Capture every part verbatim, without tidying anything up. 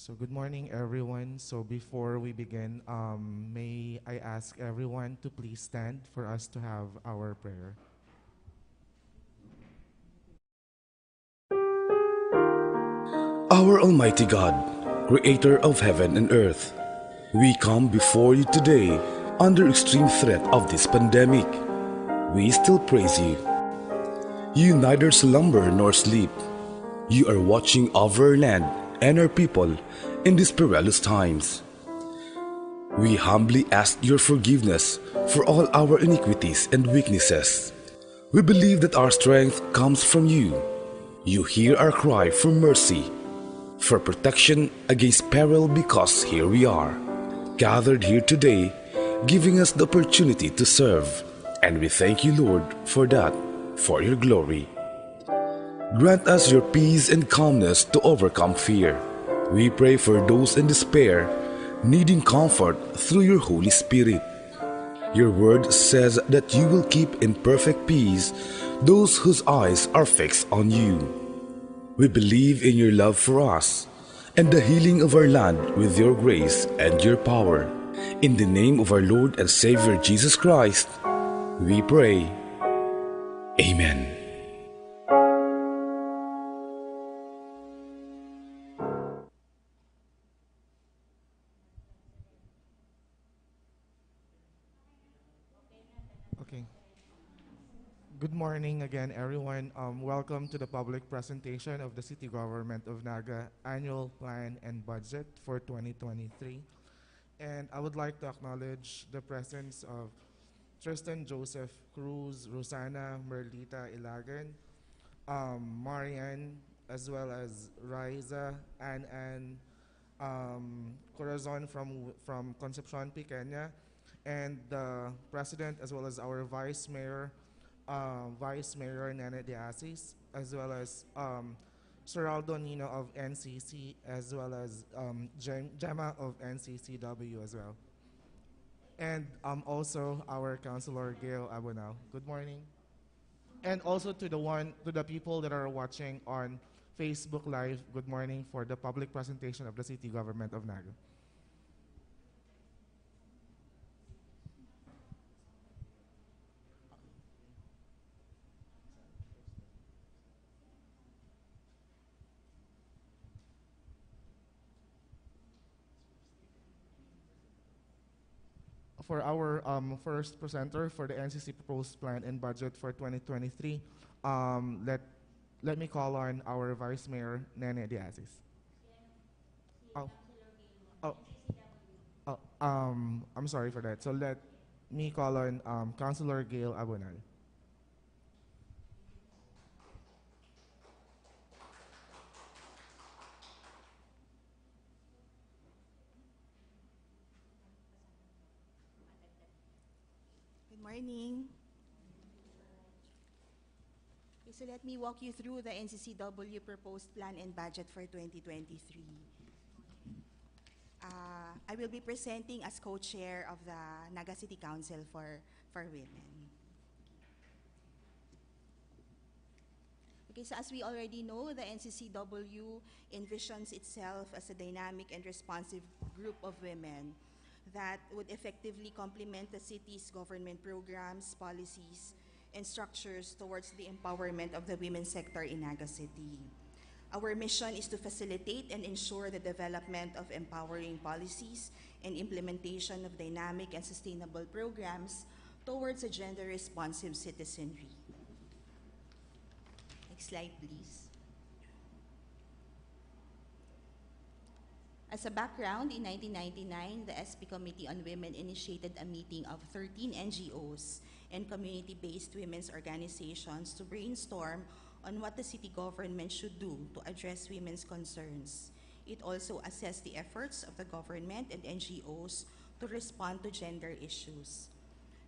So, good morning, everyone. So, before we begin, um, may I ask everyone to please stand for us to have our prayer. Our Almighty God, creator of heaven and earth, we come before you today under extreme threat of this pandemic. We still praise you. You neither slumber nor sleep. You are watching over our land and our people in these perilous times. We humbly ask your forgiveness for all our iniquities and weaknesses. We believe that our strength comes from you. You hear our cry for mercy, for protection against peril, because here we are, gathered here today, giving us the opportunity to serve. And we thank you, Lord, for that, for your glory. Grant us your peace and calmness to overcome fear. We pray for those in despair, needing comfort through your Holy Spirit. Your word says that you will keep in perfect peace those whose eyes are fixed on you. We believe in your love for us and the healing of our land with your grace and your power. In the name of our Lord and Savior Jesus Christ, we pray. Amen. Okay. Good morning again, everyone. Um, welcome to the public presentation of the City Government of Naga Annual Plan and Budget for twenty twenty-three. And I would like to acknowledge the presence of Tristan Joseph Cruz, Rosana Merlita Ilagan, um, Marian, as well as Riza, Ann Ann, um, Corazon from, from Concepcion Pequeña, and the president, as well as our vice mayor, uh, Vice Mayor Nene de Asis, as well as, um, Seraldo Nino of N C C, as well as, um, Gem-, Gemma of N C C W as well. And, um, also our Councilor Gail Abonao. Good morning. And also to the one, to the people that are watching on Facebook Live, good morning for the public presentation of the City Government of Naga. For our, um, first presenter for the N C C proposed plan and budget for twenty twenty-three, um, let, let me call on our Vice Mayor, Nene de Asis. Oh. Oh. Oh, um, I'm sorry for that. So let me call on, um, Councilor Gail Abonal. Good morning. Okay, so let me walk you through the N C C W proposed plan and budget for twenty twenty-three. Uh, I will be presenting as co-chair of the Naga City Council for, for Women. Okay, so as we already know, the N C C W envisions itself as a dynamic and responsive group of women that would effectively complement the city's government programs, policies, and structures towards the empowerment of the women sector in Naga City. Our mission is to facilitate and ensure the development of empowering policies and implementation of dynamic and sustainable programs towards a gender-responsive citizenry. Next slide, please. As a background, in nineteen ninety-nine, the S P Committee on Women initiated a meeting of thirteen N G Os and community-based women's organizations to brainstorm on what the city government should do to address women's concerns. It also assessed the efforts of the government and N G Os to respond to gender issues.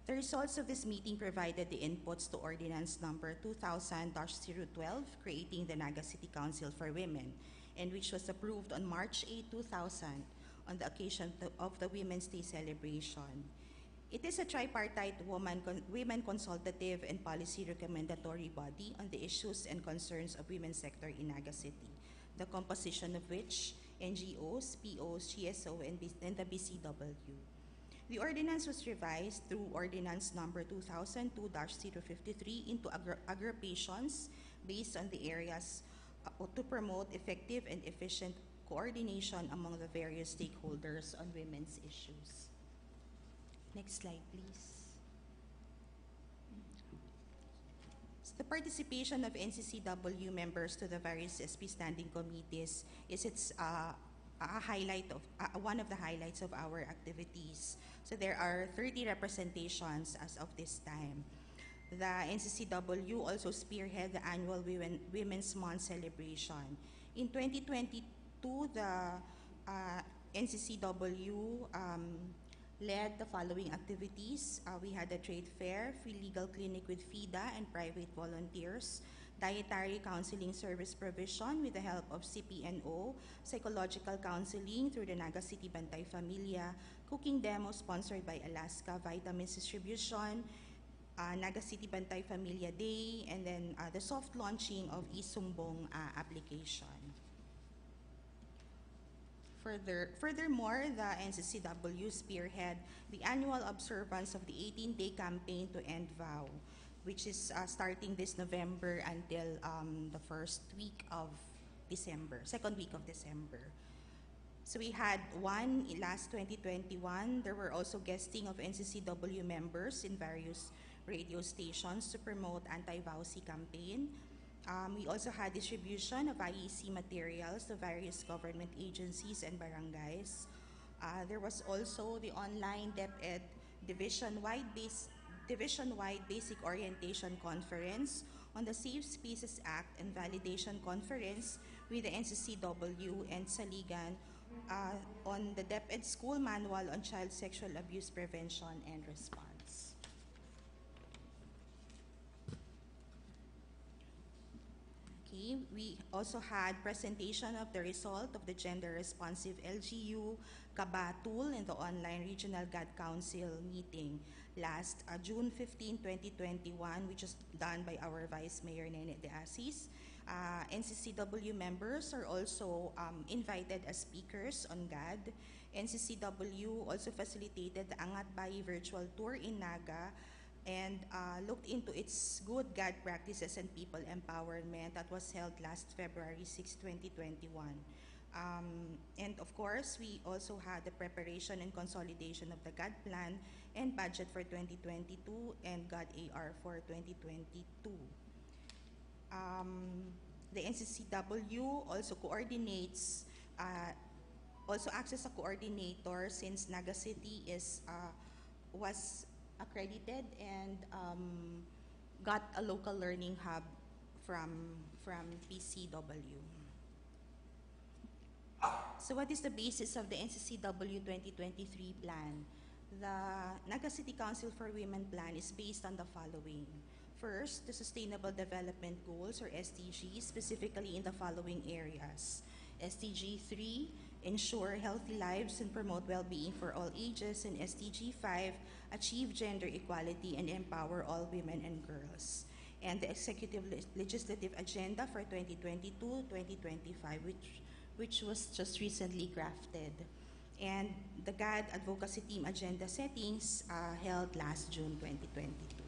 The results of this meeting provided the inputs to Ordinance Number two thousand dash zero twelve, creating the Naga City Council for Women, and which was approved on March eight, two thousand, on the occasion to, of the Women's Day celebration. It is a tripartite woman con-, women consultative and policy recommendatory body on the issues and concerns of women's sector in Naga City, the composition of which N G Os, P Os, G S O, and B- and the B C W. The ordinance was revised through Ordinance Number two thousand two dash zero fifty-three into agru- agrupations based on the areas, uh, to promote effective and efficient coordination among the various stakeholders on women's issues. Next slide, please. So the participation of N C C W members to the various S P standing committees is its, uh, a highlight of, uh, one of the highlights of our activities. So there are thirty representations as of this time. The N C C W also spearhead the annual Women, Women's Month celebration. In twenty twenty-two, the, uh, N C C W, um, led the following activities. Uh, we had a trade fair, free legal clinic with FIDA and private volunteers, dietary counseling service provision with the help of C P N O, psychological counseling through the Naga City Bantay Familia, cooking demo sponsored by Alaska, vitamins distribution, uh, Naga City Bantay Familia Day, and then, uh, the soft launching of Isumbong, uh, application. Further, furthermore, the N C C W spearhead the annual observance of the eighteen-day campaign to end vow, which is, uh, starting this November until, um, the first week of December, second week of December. So we had one i- last twenty twenty-one. There were also guesting of N C C W members in various radio stations to promote anti-V A W C campaign. Um, we also had distribution of I E C materials to various government agencies and barangays. Uh, there was also the online DepEd division-wide base, division-wide basic orientation conference on the Safe Spaces Act and validation conference with the N C C W and Saligan, uh, on the DepEd School Manual on Child Sexual Abuse Prevention and Response. Okay, we also had presentation of the result of the gender responsive L G U Kaba tool in the online regional GAD Council meeting last, uh, June fifteen, twenty twenty-one, which was done by our Vice Mayor Nene De Asis. Uh, N C C W members are also, um, invited as speakers on GAD. N C C W also facilitated the Angat Bayi virtual tour in Naga and, uh, looked into its good GAD practices and people empowerment that was held last February six, twenty twenty-one. Um, and of course, we also had the preparation and consolidation of the GAD plan and budget for twenty twenty-two and GAD A R for twenty twenty-two. Um, the N C C W also coordinates, uh, also acts as a coordinator since Naga City is, uh, was accredited and, um, got a local learning hub from, from P C W. So what is the basis of the N C C W twenty twenty-three plan? The Naga City Council for Women plan is based on the following. First, the Sustainable Development Goals or S D Gs, specifically in the following areas. S D G three, ensure healthy lives and promote well-being for all ages, and S D G five, achieve gender equality and empower all women and girls. And the executive le- legislative agenda for twenty twenty-two, twenty twenty-five, which, which was just recently crafted. And the GAD advocacy team agenda settings, uh, held last June twenty twenty-two.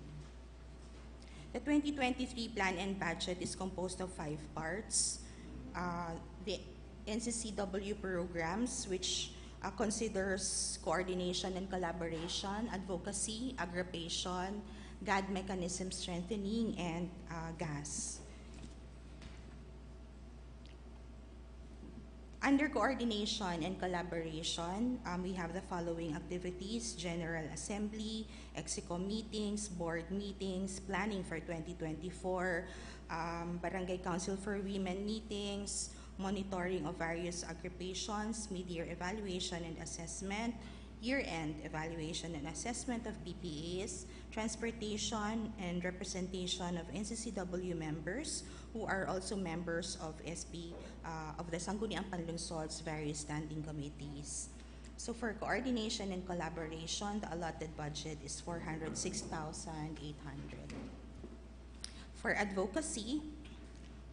The twenty twenty-three plan and budget is composed of five parts. Uh, the N C C W programs, which, uh, considers coordination and collaboration, advocacy, aggregation, GAD mechanism strengthening, and, uh, GAS. Under coordination and collaboration, um, we have the following activities: General Assembly, EXICO meetings, board meetings, planning for twenty twenty-four, um, Barangay Council for Women meetings, monitoring of various agrupations, mid-year evaluation and assessment, year-end evaluation and assessment of P P As, transportation, and representation of N C C W members who are also members of S P, uh, of the Sangguniang Panlungsod's various standing committees. So for coordination and collaboration, the allotted budget is four hundred six thousand eight hundred. For advocacy,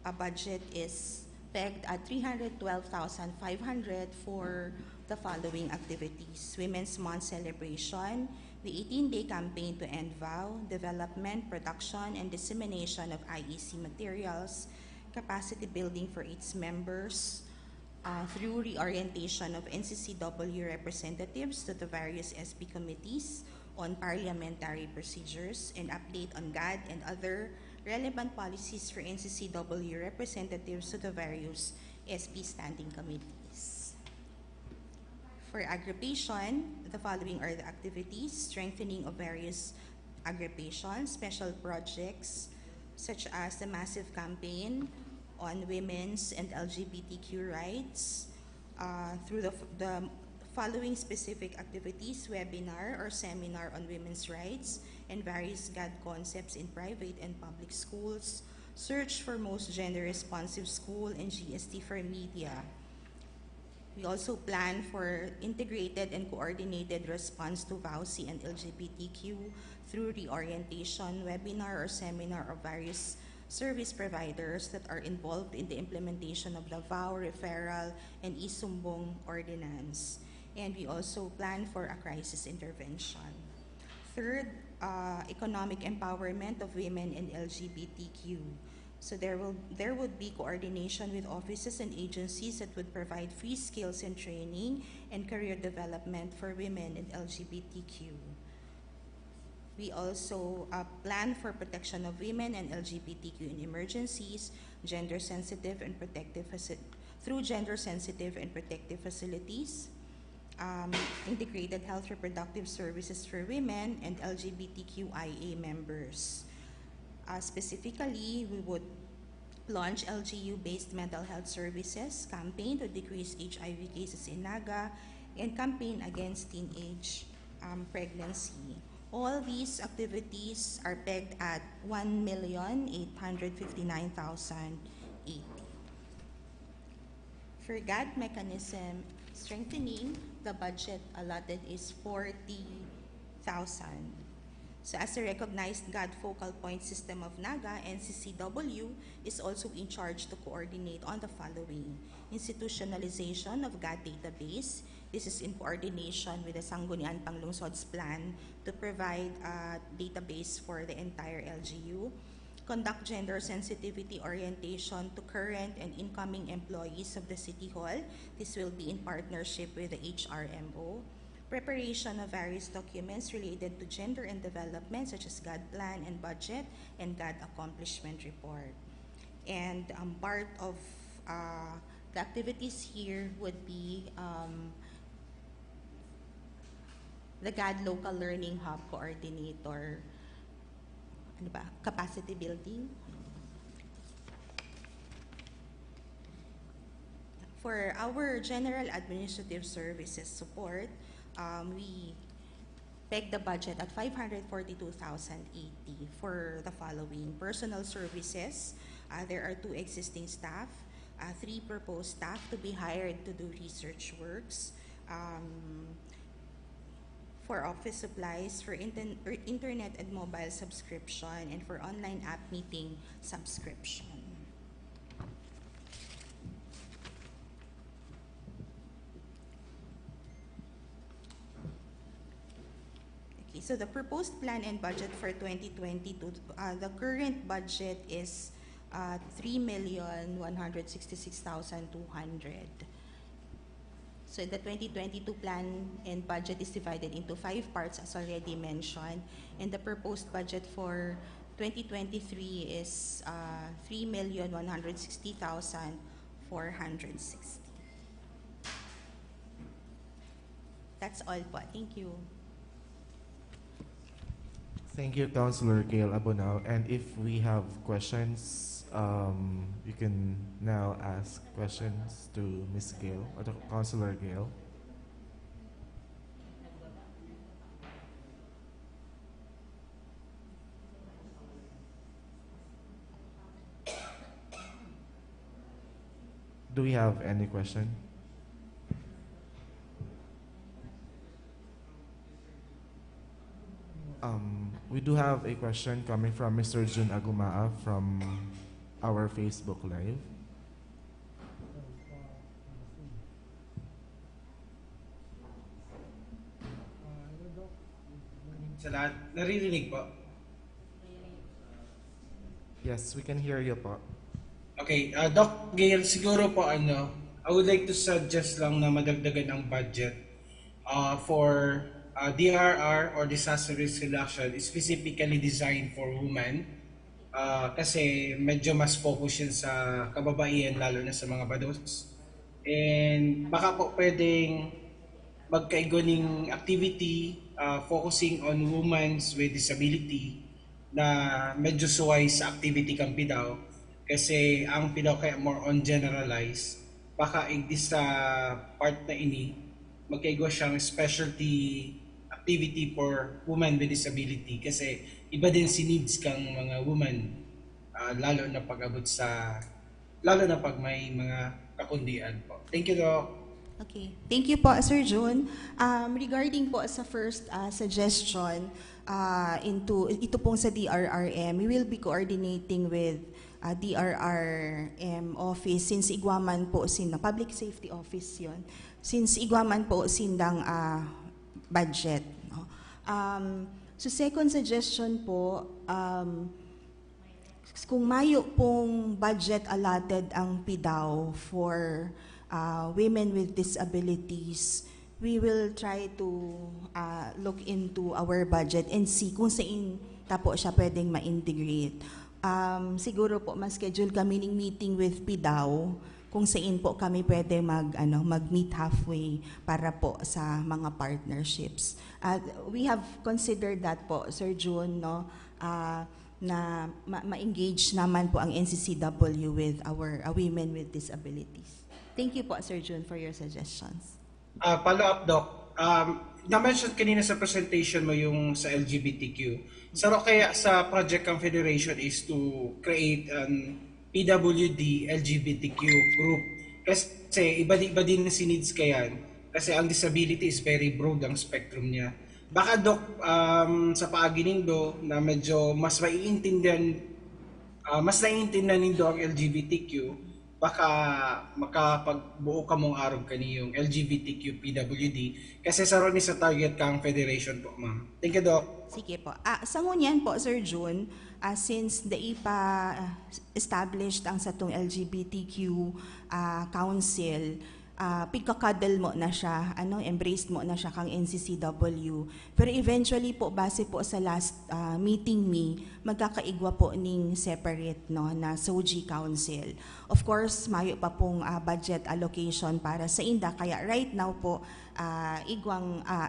a budget is pegged at three hundred twelve thousand five hundred for the following activities: Women's Month celebration, the eighteen-day campaign to end vow, development, production, and dissemination of I E C materials, capacity building for its members, uh, through reorientation of N C C W representatives to the various S P committees on parliamentary procedures, and update on GAD and other relevant policies for N C C W representatives to the various S P standing committees. For aggravation, the following are the activities: strengthening of various aggravation, special projects such as the massive campaign on women's and L G B T Q rights, uh, through the, the following specific activities: webinar or seminar on women's rights and various GAD concepts in private and public schools, search for most gender-responsive school, and G S T for media. We also plan for integrated and coordinated response to VAWC and L G B T Q through reorientation, webinar, or seminar of various service providers that are involved in the implementation of the VAW Referral and Isumbong Ordinance. And we also plan for a crisis intervention. Third, uh, economic empowerment of women and L G B T Q. So there will, there would be coordination with offices and agencies that would provide free skills and training and career development for women and L G B T Q. We also, uh, plan for protection of women and L G B T Q in emergencies, gender-sensitive and protective faci-, through gender-sensitive and protective facilities, um, integrated health reproductive services for women and L G B T Q I A members. Uh, specifically, we would launch L G U-based mental health services, campaign to decrease H I V cases in Naga, and campaign against teenage, um, pregnancy. All these activities are pegged at one million eight hundred fifty-nine thousand eighty. For GAD mechanism, strengthening the budget allotted is forty thousand. So, as a recognized GAD focal point system of Naga, N C C W is also in charge to coordinate on the following: institutionalization of GAD database. This is in coordination with the Sangguniang Panglungsod's plan to provide a database for the entire L G U. Conduct gender sensitivity orientation to current and incoming employees of the City Hall. This will be in partnership with the H R M O. Preparation of various documents related to gender and development, such as GAD plan and budget and GAD accomplishment report. And, um, part of, uh, the activities here would be, um, the GAD Local Learning Hub Coordinator, ano ba, capacity building. For our general administrative services support, um, we peg the budget at five hundred forty-two thousand eighty for the following: personal services, uh, there are two existing staff, uh, three proposed staff to be hired to do research works, um, for office supplies, for inten-, er, internet and mobile subscription, and for online app meeting subscription. Okay, so the proposed plan and budget for twenty twenty-two, uh, the current budget is, uh, three million one hundred sixty-six thousand two hundred. So the twenty twenty-two plan and budget is divided into five parts, as already mentioned, and the proposed budget for twenty twenty-three is, uh, three million one hundred sixty thousand four hundred sixty. That's all po. Thank you. Thank you, Councilor Gail Abonao. And if we have questions, um, you can now ask questions to Miss Gail or to Councilor Gail. Do we have any question? Um, we do have a question coming from Mister Jun Agumaa from our Facebook Live. Sa lahat, naririnig po? Yes, we can hear you po. Okay, uh, Doc Gail, siguro po ano, I would like to suggest lang na madagdagan ang budget uh, for uh, D R R or disaster risk reduction is specifically designed for women. Uh, kasi medyo mas focus yun sa kababaihan, lalo na sa mga bados. And baka po pwedeng magkaigo ning activity uh, focusing on women with disability na medyo suway sa activity kan PDAW. Kasi ang PDAW kaya more on generalize. Baka igdi sa part na ini, magkaigo siyang specialty activity for women with disability. Kasi iba din si needs kang mga women, uh, lalo na pag-abot sa, lalo na pag may mga kakundian po. Thank you, Doc. Okay. Thank you po, Sir Jun. Um, regarding po sa first uh, suggestion, uh, into, ito pong sa D R R M, we will be coordinating with uh, D R R M office since igwa man po sin Public Safety Office yon. Since igwa man po sindang uh, budget. No? Um, so second suggestion po, um, kung mayo pong budget allotted ang PDAW for uh, women with disabilities, we will try to uh, look into our budget and see kung saan ta po siya pwedeng ma-integrate. Um, siguro po, ma-schedule kami ng meeting with PDAW kung saan po kami pwede mag, ano, mag-meet halfway para po sa mga partnerships. Uh, we have considered that po, Sir Jun, no? Uh, na ma- ma-engage naman po ang N C C W with our uh, women with disabilities. Thank you po, Sir Jun, for your suggestions. Uh, follow up, Doc. Um, na-mention kanina sa presentation mo yung sa L G B T Q. Saro kaya sa project ng Federation is to create an P W D L G B T Q group. Kasi iba-iba din si needs kayan. Kasi ang disability is very broad ang spectrum niya. Baka, Doc, um, sa paagi nindo na medyo mas maiintindihan, uh, mas naiintindihan nindo ang L G B TQ, baka makapagbuo kamong arog kaniyong L G B T Q P W D kasi saro ni sa target kang federation po, ma'am. Thank you, Doc. Sige po. Ah, sa ngunyan po, Sir Jun, ah, since dai pa ah, established ang satong L G B T Q ah, council, ah, pigkakadal mo na siya, ano, embraced mo na siya kang N C C W. Pero eventually po, base po sa last ah, meeting me, magkakaigwa po ning separate, no, na SOGI Council. Of course, mayo pa pong ah, budget allocation para sa inda. Kaya right now po, ah, igwang ah,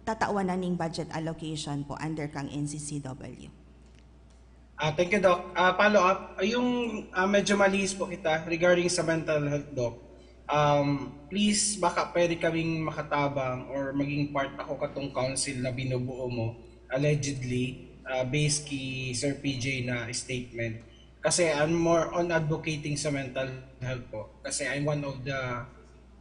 tatawan na ning budget allocation po under kang N C C W. Ah, thank you, Doc. Ah, follow up, ah, yung ah, medyo malihis po kita regarding sa mental health, Doc. Um, please, baka pwede kaming makatabang or maging part ako katong council na binubuo mo, allegedly, ah, based ki Sir P J na statement. Kasi I'm more on advocating sa mental health po. Kasi I'm one of the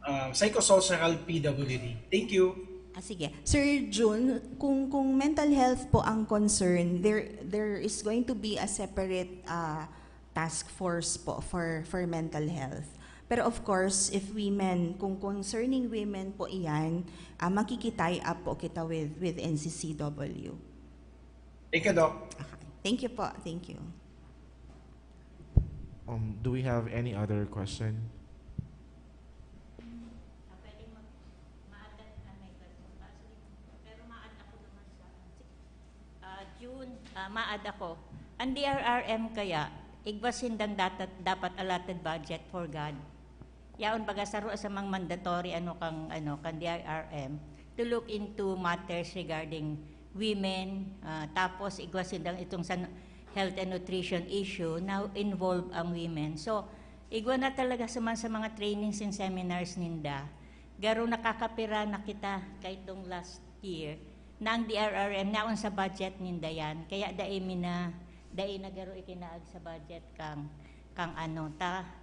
ah, psychosocial P W D. Thank you. Ah, sige. Sir Jun, kung, kung mental health po ang concern, there, there is going to be a separate ah, task force po for, for mental health. Pero of course, if women, kung concerning women po iyan, ah, makiki-tie up po kita with, with N C C W. Thank you, Doc. Okay. Thank you po. Thank you. Um, do we have any other question? Ah, pwedeng mag- ma-add na may question pa. Sorry, pero ma-add ako naman sa ah, June, ah, ma-add ako. Ang D R R M kaya, igwa sindang datat, dapat allotted budget for God. Yaon baga saro sa mga mandatory ano kang ano kang D R R M to look into matters regarding women, ah, tapos igwa sindang itong sa health and nutrition issue na involve ang women. So, igwa na talaga sa man sa mga trainings and seminars ninda. Garo nakakapira na kita kahit tong last year na ang D R R M naon sa budget ninda yan. Kaya dai mi na, dai na garo ikinaag sa budget kang, kang ano ta.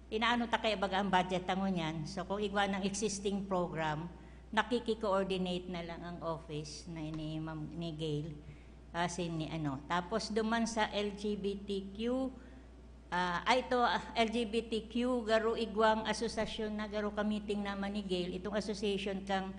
Inaano ta kaya baga ang budget ta ngunyan. So kung igwa ng existing program, nakiki-coordinate na lang ang office na ni, Ma'am, ni Gail. Kasi ni ano. Tapos duman sa L G B T Q, ah, ay ito, ah, L G B T Q, garo igwang asosasyon na garo ka-meeting naman ni Gail. Itong association kang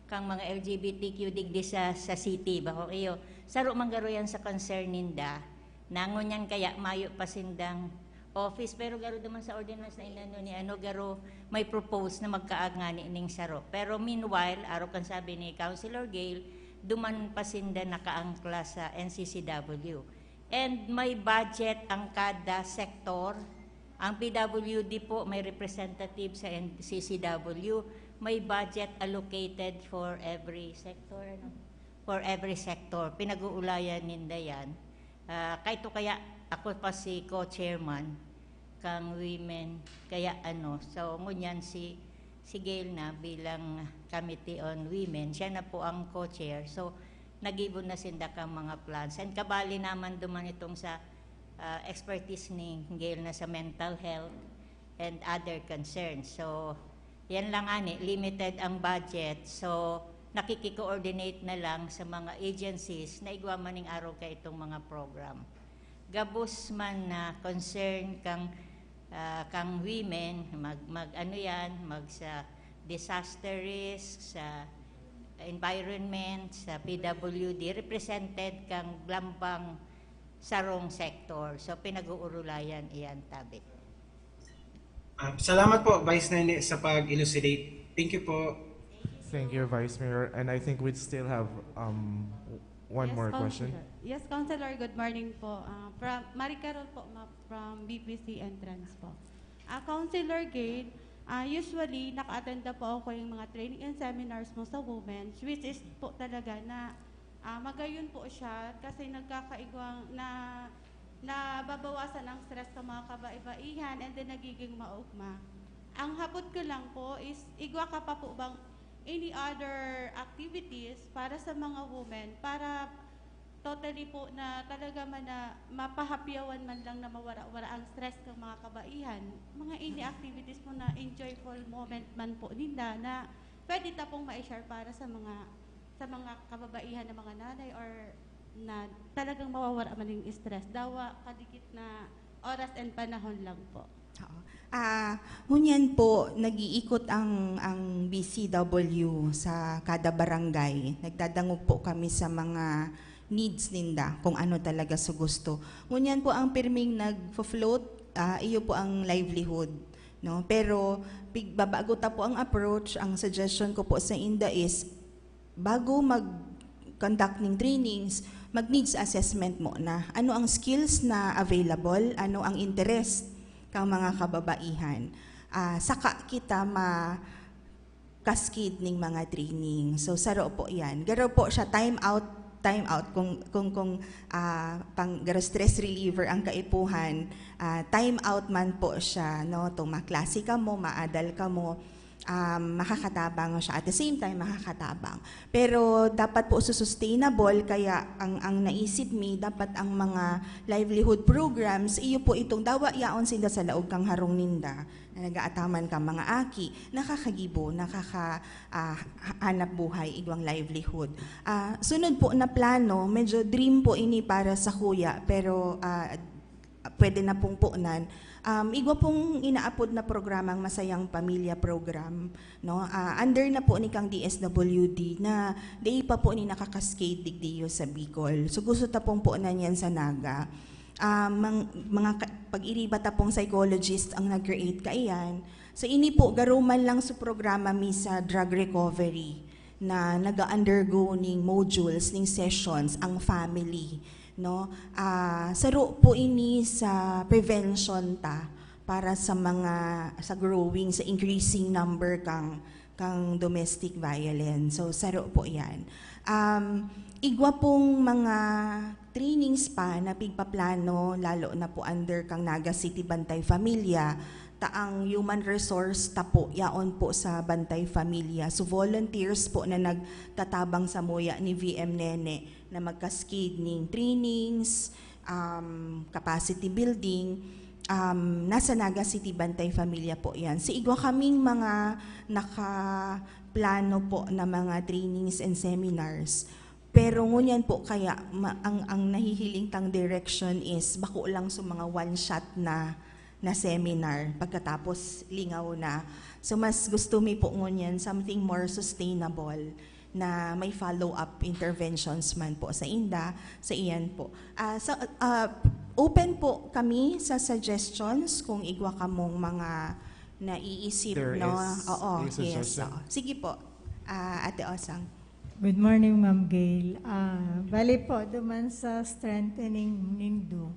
Kang mga L G B T Q digdi sa, sa city, bako iyo. Saro man garo yan sa concern ninda. Na ngunyan kaya mayo pa sindang office, pero garo duman sa ordinance na inano ni ano, garo may propose na magkaag ngani ning saro. Pero meanwhile, arog kan sabi ni Councilor Gail, duman pa sinda nakaangkla sa N C C W. And may budget ang kada sektor. Ang P W D po, may representative sa N C C W. May budget allocated for every sector, ano? For every sector. Pinag-uulayan ninda yan. Ah, kaito kaya ako pa si co-chairman kang women. Kaya ano, so ngunyan si, si Gail na bilang Committee on Women, siya na po ang co-chair. So, naggibo na sinda kang mga plans. And kabali naman duman itong sa, ah, expertise ni Gail na sa mental health and other concerns. So, yan lang ani, limited ang budget. So, nakiki-coordinate na lang sa mga agencies na igwa man ning arog kaitong mga program. Gabos man na concern kang, ah, kang women, mag, mag ano yan, mag sa disaster risk, sa environment, sa P W D, represented kang lambang sarong sektor. So, pinag-uurulayan iyan tabi. Ah, salamat po, Vice Nene, sa pag-elucidate. Thank you po. Thank you, Vice Mayor. And I think we'd still have um, one Yes, more question. Councilor. Yes, Councilor, good morning po. Ah, from Marie Carol po, ma- from B P C Entrance po. Ah, Councilor Gail, ah, usually, naka-attend na po ako yung mga training and seminars mo sa women, which is po talaga na ah, magayon po siya kasi nagkakaigwang na nababawasan ang stress sa mga kababaihan and then nagiging maugma. Ang hapot ko lang po is, igwa ka pa po bang any other activities para sa mga women para totally po na talaga man na mapahapyawan man lang na mawara-wara ang stress ng mga kabaihan? Mga any activities po na enjoyful moment man po ninda na pwede ta pong ma-share para sa mga sa mga kababaihan ng mga nanay or na talagang mawawara man yung stress? Dawa kadikit na oras and panahon lang po. Oo. Ah, ngunyan po, nag-iikot ang, ang B C W sa kada barangay. Nagdadangog po kami sa mga needs ninda, kung ano talaga sa gusto. Ngunyan po, ang pirming nagfo-float, ah, iyo po ang livelihood. No? Pero, pig-, babago ta po ang approach, ang suggestion ko po sa inda is, bago mag-conduct ning trainings, mag-needs assessment muna. Ano ang skills na available? Ano ang interest kang mga kababaihan? Ah, saka kita ma-cascade ning mga training. So, saro po yan. Garo po siya, time out, time out. Kung, kung, kung ah, pang garo stress reliever ang kaipuhan, ah, time out man po siya, no? Tumaklase ka mo, maadal ka mo, um, makakatabang siya. At the same time, makakatabang. Pero dapat po susustainable, kaya ang, ang naisip mi, dapat ang mga livelihood programs, iyo po itong dawa yaon sinda sa laog kang harong ninda, na nagaataman ka mga aki, nakakagibo, nakaka, ah, hanap buhay, igwang livelihood. Ah, sunod po na plano, medyo dream po ini para sa kuya, pero, ah, pwede na pong punan. Um, igwa pong inaapod na programang Masayang Pamilya Program, no? Ah, under na po ni kang D S W D na dai pa po ni nakakascade digdiyo sa Bicol. So gusto ta pong punan yan sa Naga. Ah, mang-, mga ka-, pag-iriba ta pong psychologist ang nag-create kaiyan. So ini po, garuman lang sa programa mi sa drug recovery na naga-undergo ning modules, ning sessions, ang family, no? Ah, saro po ini sa prevention ta para sa mga, sa growing, sa increasing number kang, kang domestic violence. So, saro po yan. Um, igwa pong mga trainings pa na pigpaplano, lalo na po under kang Naga City Bantay Familia, ta ang human resource ta po, yaon po sa Bantay Familia. So, volunteers po na nagtatabang sa muya ni V M Nene na mag-cascade ning trainings, um, capacity building, um, nasa Naga City Bantay Familia po yan. So, igwa kaming mga nakaplano po na mga trainings and seminars. Pero ngunyan po kaya, ma-, ang, ang nahihiling tang direction is bako lang sa mga one-shot na, na seminar, pagkatapos lingaw na. So, mas gusto mi po ngunyan something more sustainable. na may follow-up interventions man po sa inda, sa iyan po. Ah, sa, ah, open po kami sa suggestions kung igwa kamong mga naiisip, There no? is Oo, a yes. suggestion. Oo. Sige po, ah, Ate Osang. Good morning, Ma'am Gail. Ah, bali po, duman sa strengthening nindo,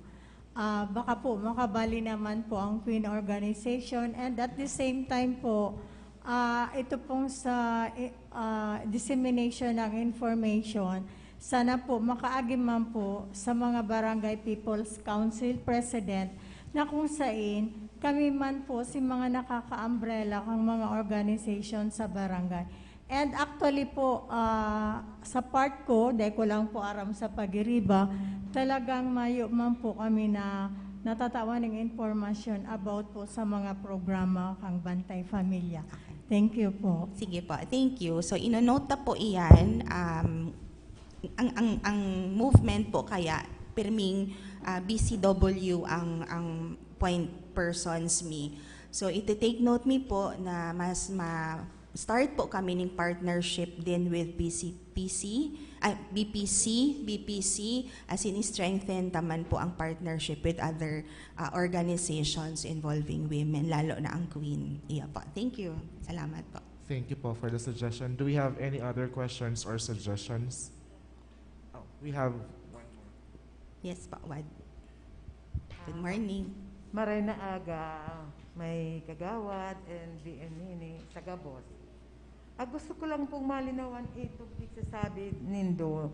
ah, baka po makabali naman po ang Queen Organization, and at the same time po, ah, ito pong sa, eh, ah, dissemination ng information, sana po makaagi man po sa mga Barangay People's Council President na kung sain kami man po si mga nakaka-umbrella kang mga organization sa barangay. And actually po, ah, sa part ko, dahil ko lang po aram sa pagiriba, talagang mayo man po kami na natatawan ng impormasyon about po sa mga programa kang Bantay Familia. Thank you po. Sige po, thank you. So, ino-note na po iyan, um, ang, ang, ang movement po kaya, pirming, ah, B C W ang, ang point persons mi. So, iti-take note mi po na mas ma-start po kami ning partnership din with P C, P C, ah, B P C, B P C, as in strengthen taman po ang partnership with other, ah, organizations involving women, lalo na ang Queen. Iya po. Thank you. Salamat po. Thank you po for the suggestion. Do we have any other questions or suggestions? Oh, we have one more. Yes po, Wad. Good morning. Maray na aga, may kagawad and B M Nini sa gabos. Ah, gusto ko lang pong malinawan itong pagsasabi nindo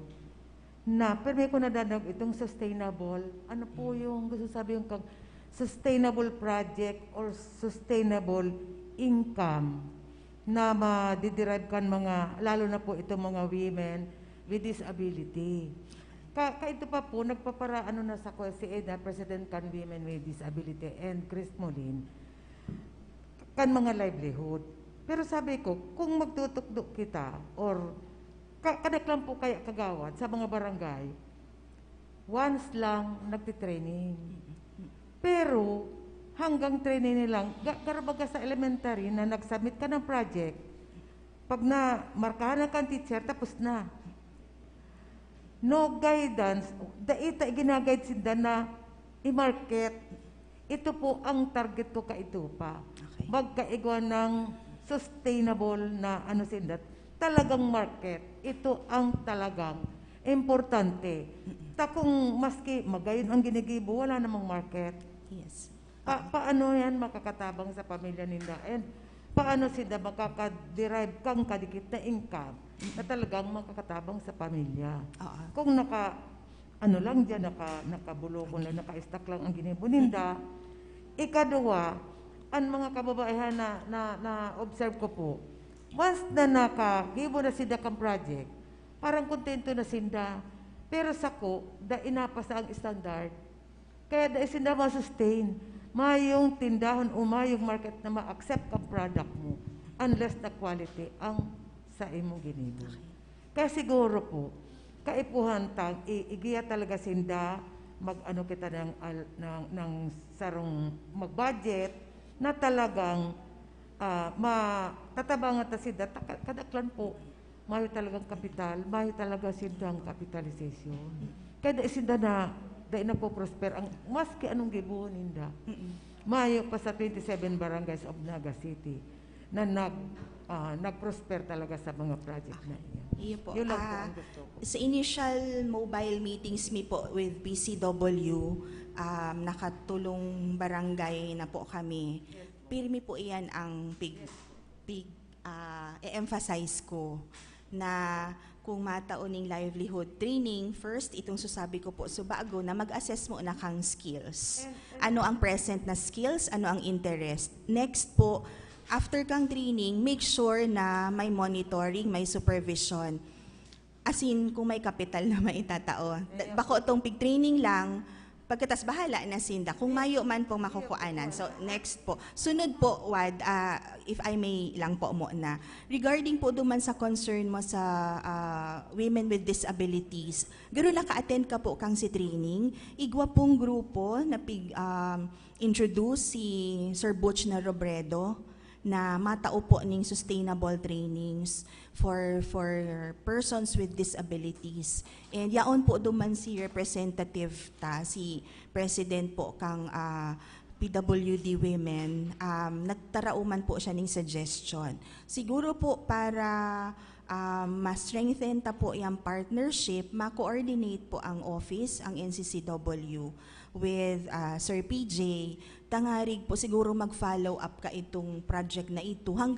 na permi ko nadadangog itong sustainable. Ano po Mm. yung gusto sabi yung kag-, sustainable project or sustainable income na madiderive kan mga, lalo na po itong mga women with disability? Ka-, kaidto pa po, nagpaparaano na sa ko si Eda, President kan Women with Disability, and Chris Molin, kan mga livelihood. Pero sabi ko, kung magtutukdo kita, or ka-, kadaklan po kaya kagawad sa mga barangay, once lang nagtitraining. Pero hanggang training nilang, ga-, garo baga sa elementary na nag-submit ka ng project, pag na markahan na kang teacher, tapos na. No guidance, dai ta iginaguide sinda na i-market. Ito po ang target ko kaidto pa. Okay. Magkaigwa ng sustainable na ano sinda, talagang market. Ito ang talagang importante. Mm-mm. Ta kung maski magayon ang ginigibo, wala namang market. Yes. Pa-, paano yan makakatabang sa pamilya ninda? And paano sila makaka-derive kang kadikit na income na talagang makakatabang sa pamilya? Oo. Kung naka, ano lang dyan, naka, nakabulokon lang, naka-stack lang ang ginibo ninda. Ikaduwa, ang mga kababaehan na, na, na-observe ko po, once na nakagibo na sinda kang project, parang kontento na sinda. Pero sako, dai napasa ang standard. Kaya dai sinda ma-sustain. Mayong tindahon o mayong market na ma-accept ang product mo unless na quality ang sa imong ginibo. Okay. Kaya siguro po, kaipuhan tang i-, igiya talaga sinda, mag-ano kita ng al-, ng, ng sarong mag-budget na talagang, ah, ma-, tatabangan ta sinda, ta-, kadaklan po, mayo talagang kapital, mayo talaga sindang capitalization. Kaya dai sinda na, dai nagpo-prosper ang, maski anong gibohon ninda. Mm-mm. Mayo pa sa twenty-seven barangays of Naga City na nag-, ah, nag-prosper talaga sa mga project na iyan. Iyo po. Yun lang po Ah, ang gusto ko. Sa initial mobile meetings mi po with P C W, um, nakatulong barangay na po kami. Yes po. Pirmi po iyan ang pig-, Yes po. pig-, ah, e-emphasize ko na kung matao ning livelihood training, first, itong susabi ko po, subago na mag-assess mo na kang skills. And, and Ano ang present na skills? Ano ang interest? Next po, after kang training, make sure na may monitoring, may supervision. As in, kung may kapital na maitatao. Da-, Yeah. bako tong pig-training lang, pagkatas bahala na sinda. Kung mayo man pong makukuanan. So, next po. Sunod po, Wad, ah, if I may lang po muna. Regarding po duman sa concern mo sa, ah, women with disabilities, garo naka-attend ka po kang si training, igwa pong grupo na pig-, um, introduce si Sir Butch na Robredo. na matao po ning sustainable trainings for for persons with disabilities. And yaon po duman si representative ta, si president po kang, ah, P W D Women, um, nagtarao man po siya ning suggestion. Siguro po para, um, ma-strengthen ta po yang partnership, ma-coordinate po ang office, ang N C C W, with, ah, Sir P J. Tangarig po siguro mag-follow up ka itong project na ito. Hang-,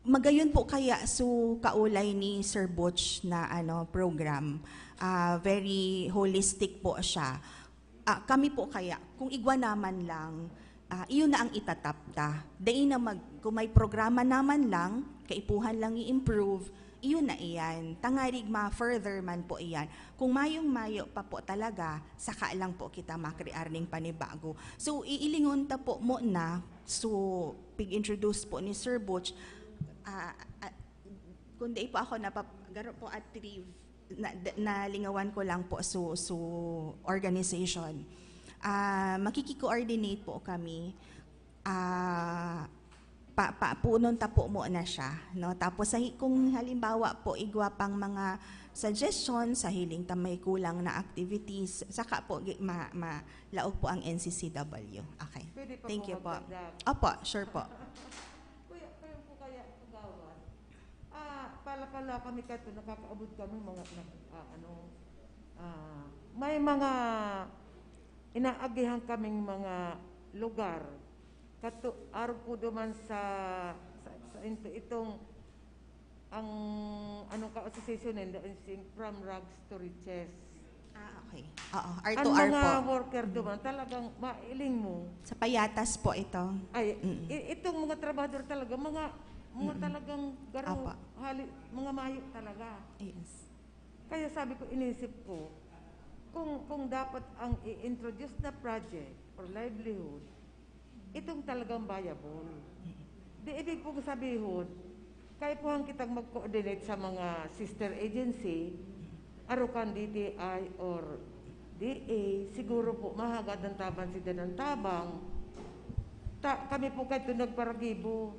magayon po kaya su kaulay ni Sir Butch na, ano, program. Ah, very holistic po siya. Ah, kami po kaya, kung igwa naman lang, ah, iyon na ang itatap ta. Dai na mag-, kung may programa naman lang, kaipuhan lang i-improve, iyon na iyan. Tangarig ma-further man po iyan. Kung mayong mayo pa po talaga, saka lang po kita makrear ning panibago. So, iilingon ta po muna. So, pig-introduce po ni Sir Butch, ah, ah, kung di po ako napap-, garo po at Reeve, na, d-, nalingawan ko lang po so, so organization. Ah, makiki-coordinate po kami. Ah, pa, pa, punon ta po muna siya, no? Tapos sa hi-, kung halimbawa po igwa pang mga suggestions, sa hiling ta may kulang na activities, saka po gi-, ma, ma, laog po ang N C C W. Okay. Pwede pa Thank po you po. magdagdag. Opo, sure po. Kuya, kayo po kaya, Kagawad? Ah, palakala kami kato, nakakaabot kami mga, nag-, ah, ano, ah, may mga inaagihan kaming mga lugar. Kato, arog po duman sa, sa, sa ito, itong, ang, anong ka association nila, yung sing From Rags to Riches. Ah, okay. Oo, Ang R two R mga po. worker duman, talagang mailing mo. Sa Payatas po ito. Ay, Mm. i-, itong mga trabahador talaga, mga, mga Mm. talagang garo, Apa. hali, mga mayo talaga. Yes. Kaya sabi ko, inisip ko, kung, kung dapat ang i-introduce na project or livelihood, itong talagang viable. Di ibig kong sabihon, kaipuhan kitang mag-coordinate sa mga sister agency, arukan D T I or D A, siguro po mahagad ng tabang si ng tabang. Ta, kami po kadto nagparagibo.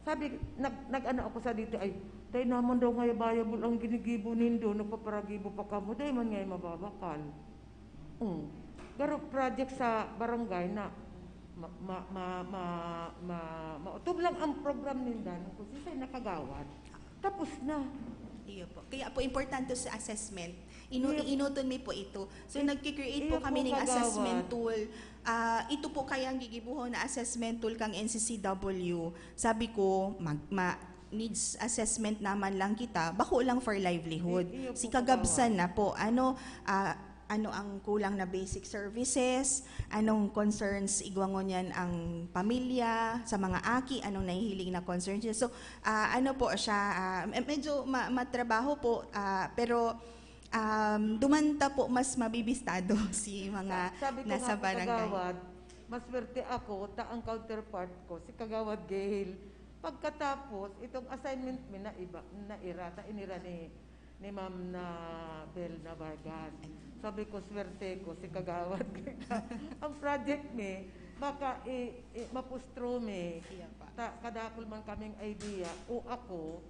Sabi, nag, nag-ano ako sa D T I, "Tay, naman daw nga viable ang ginigibo nindo, nagpaparagibo pa kamo, dai man nga mababakal." Hmm. Garo project sa barangay na ma, ma, ma, ma, ma, maotob lang ang program ninda, kung siisay nakagawad. Tapos na. Iyo po. Kaya po, importante sa assessment. Inu-, Iyo. iinuton mi po ito. So, Iyo. nagki-create po Iyo kami po, ning kagawad. assessment tool. Ah, ito po kaya ang gigibuhon na assessment tool kang N C C W. Sabi ko, mag-, ma-, needs assessment naman lang kita, bako lang for livelihood. I-, iyo po, Si Kagabsan kagawad. na po, ano, ah, ano ang kulang na basic services, anong concerns igwa ngunyan ang pamilya, sa mga aki, anong nahihiling na concerns niya. So, ah, ano po siya, ah, me-, medyo ma-, matrabaho po, ah, pero, um, duman ta po mas mabibistado si mga Sa-, sabi ko nasa nga po, barangay. Kagawad, maswerte ako, ta ang counterpart ko, si Kagawad Gail. Pagkatapos, itong assignment mi na iba, na ira, ta inira ni, ni Ma'am na Bel na Vargas. Sabi ko, "Swerte ko, si Kagawad." Ang project mi, baka i, i, mapustro mi. Iya pa. Ta, kadakul man kaming idea, o ako,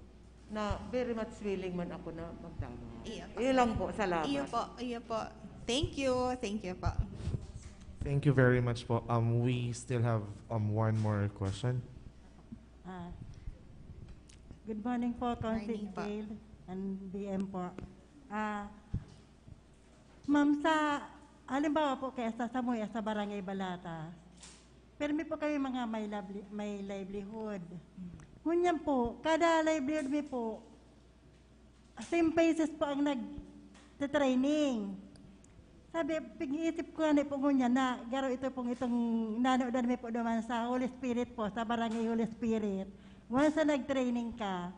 na very much willing man ako na magdalaw. Iya pa. Iyo lang po, salamat. Iyo po, iyo po. Thank you, thank you po. Thank you very much po. Um, we still have, um, one more question. Ah, good morning po, Council Morning po. Gail and B M po. Ah, ma'am, sa, halimbawa po, kaya sa Samuya, sa Barangay Balata, permi po kami mga may, lively, may livelihood. Ngunyan po, kada livelihood mi po, same faces po ang nag-training. Sabi, pag-iisip ko nga po ngunyan na garo ito pong itong nanodan mi po naman sa Holy Spirit po, sa Barangay Holy Spirit. Once na nag-training ka,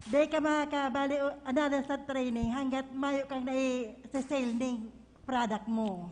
di ka makakabali o another sa training hanggat mayo kang nai-sale ning product mo.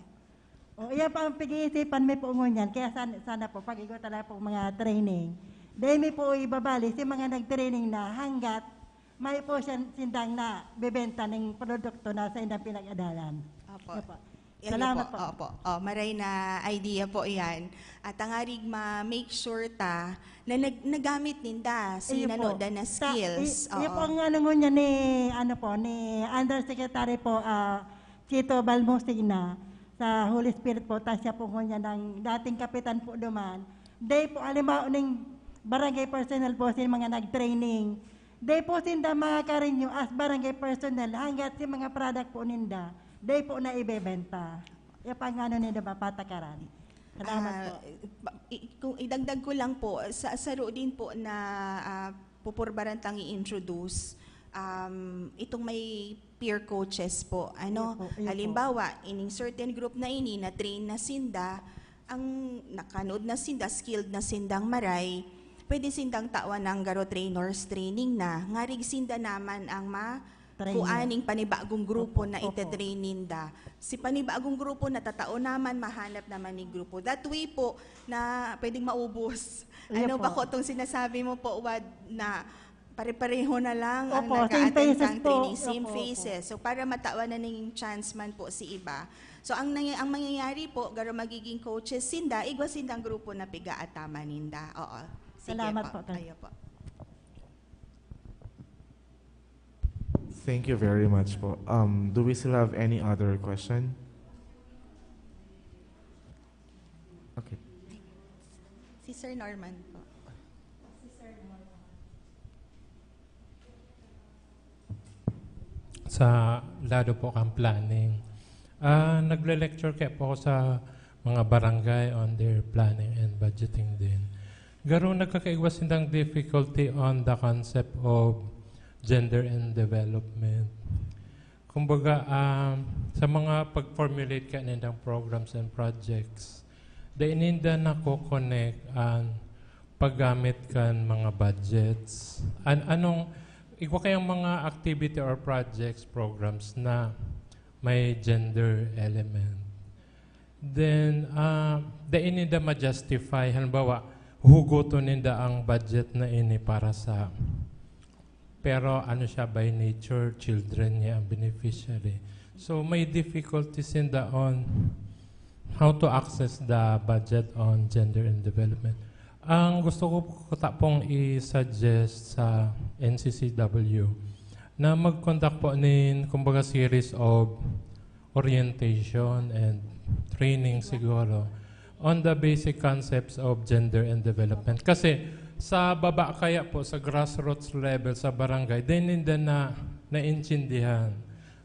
O, iyan pa ang pag-iisipan mi po ngunyan. Kaya sana, sana po, pag-igo talaga po mga training. Dahil mi po ibabali si mga nag-training na hanggat may po siya sindang na bebenta ning produkto na sa indang pinag-adalan. Opo. Opo. Yan Salamat po. Opo. Oh, maray na idea po yan. At tangarig ma-make sure ta na nag- nagamit ninda si Iyo po. Nanoda na Sa- skills. I- iyo Oo. po ang ano ngunyan ni, ano po, ni Undersecretary po, ah, Chito Balmosina sa Holy Spirit po. Ta siya po ngunyan ang dating kapitan po duman. Day po, halimbawa ning barangay personnel po, si mga nag-training. Day po sinda mga karinyo as barangay personnel hanggat si mga product po ninda, day po na ibebenta. Ipangano ninda mapatakaran. Salamat Ah, po. ba- i- kung idagdag ko lang po, sa saro din po na ah, pupurbaran tang i-introduce, um, itong may peer coaches po. Ano, Iyo po, iyo po. Halimbawa, ining certain group na ini, na-train na sinda, ang nakanood na sinda, skilled na sindang maray, pwede sindang tawan ng Garo Trainers training na. Ngarig sinda naman ang ma Trainer. Kuan ning panibagong grupo Opo, na opo. Ite-train ninda. Si panibagong grupo natatao naman, mahanap naman ni grupo. That way po na pwedeng maubos. Iyo Ano ba po. Ko itong sinasabi mo po, Wad, na pare-pareho na lang ang Opo, same nag-a-attend faces kang po. Training, same Opo, opo. Faces. So, para matawan na ning chance man po si iba. So, ang nangy- ang mangyayari po, garo magiging coaches sinda, igwa sindang grupo na pigaataman ninda. Oo. Sige Salamat po. Po, Tay. Ayo po. Thank you very much po. Um, do we still have any other question? Okay. Si Sir Norman po. Sa lado po kang planning. Ah, nagle-lecture kaya po ako sa mga barangay on their planning and budgeting din. Garo nagkakaigwa sindang difficulty on the concept of gender and development. Kumbaga, ah, sa mga pag-formulate ka nindang programs and projects, dai ninda nako-connect ang paggamit kan mga budgets. An-, anong, igwa kayang mga activity or projects, programs na may gender element. Then, ah, dai ninda ma-justify. Halimbawa, huhugoton ninda ang budget na ini para sa, pero ano siya, by nature, children niya ang beneficiary. So, may difficulty sinda on how to access the budget on gender and development. Ang gusto ko po ta pong i-suggest sa N C C W na mag-conduct po nin, kumbaga, series of orientation and training siguro on the basic concepts of gender and development. Kasi sa baba kaya po, sa grassroots level, sa barangay, dai ninda na naintindihan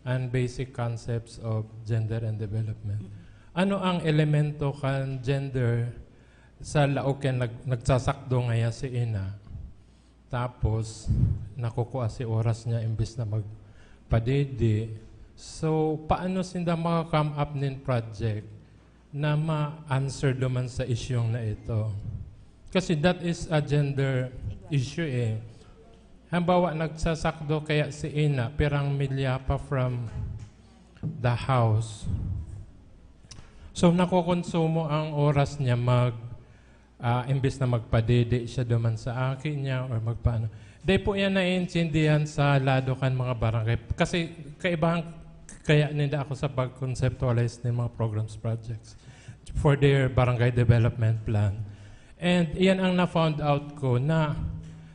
ang basic concepts of gender and development. Ano ang elemento kan gender sa laog kan nag-, nagsasakdo ngaya si ina? Tapos, nakukua si oras niya imbes na magpadede. So, paano sinda maka-come up nin project na ma-answer duman sa isyung na ito? Kasi that is a gender issue eh. Halimbawa, nagsasakdo kaya si ina, pirang milya pa from the house. So, nakokonsumo ang oras niya mag, ah, imbes na magpadede siya duman sa aki niya or magpaano. Dai po yan naiintindihan sa lado kan mga barangay. Kasi kaibahan kaya ninda ako sa pag-conceptualize ng mga programs, projects for their barangay development plan. And iyan ang na-found out ko na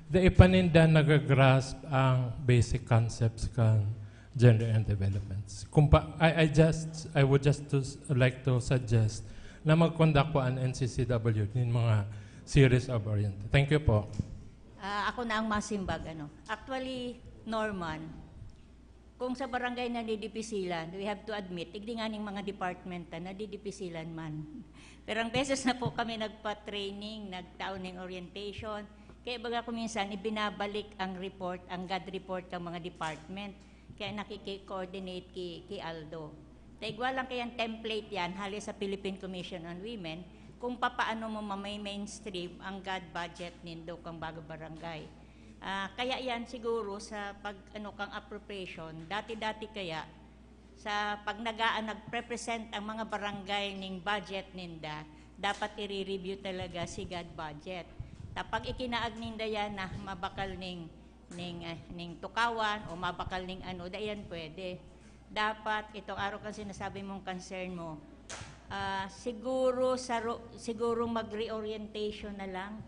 dai pa ninda nagagrasp ang basic concepts kan gender and developments. Kung pa, I, I just, I would just to s-, like to suggest na mag-conduct po ang N C C W nin mga series of orient-. Thank you po. Ah, ako na ang masimbag, ano. Actually, Norman, kung sa barangay nadidipisilan, we have to admit, igdi nga ning mga department na nadidipisilan man. Pero ang beses na po kami nagpa-training, nagtao ng orientation, kaya baga ko minsan ibinabalik ang report, ang GAD report ng mga department. Kaya nakiki-coordinate ki, ki Aldo. Ta igwa lang kayang template yan, hali sa Philippine Commission on Women, kung papaano mo mamay-mainstream ang GAD budget nindo kang bago barangay. Ah, kaya yan siguro sa pag, ano, kang appropriation, dati-dati kaya, sa pag nagaan, nagprepresent ang mga barangay ning budget ninda, dapat i-review talaga si GAD budget. Ta pag ikinaag ninda yan na mabakal ning, ning, ah, ning tukawan o mabakal ning ano, da yan pwede. Dapat itong araw kang sinasabi mong concern mo, ah, siguro sa ro-, siguro mag-reorientation na lang.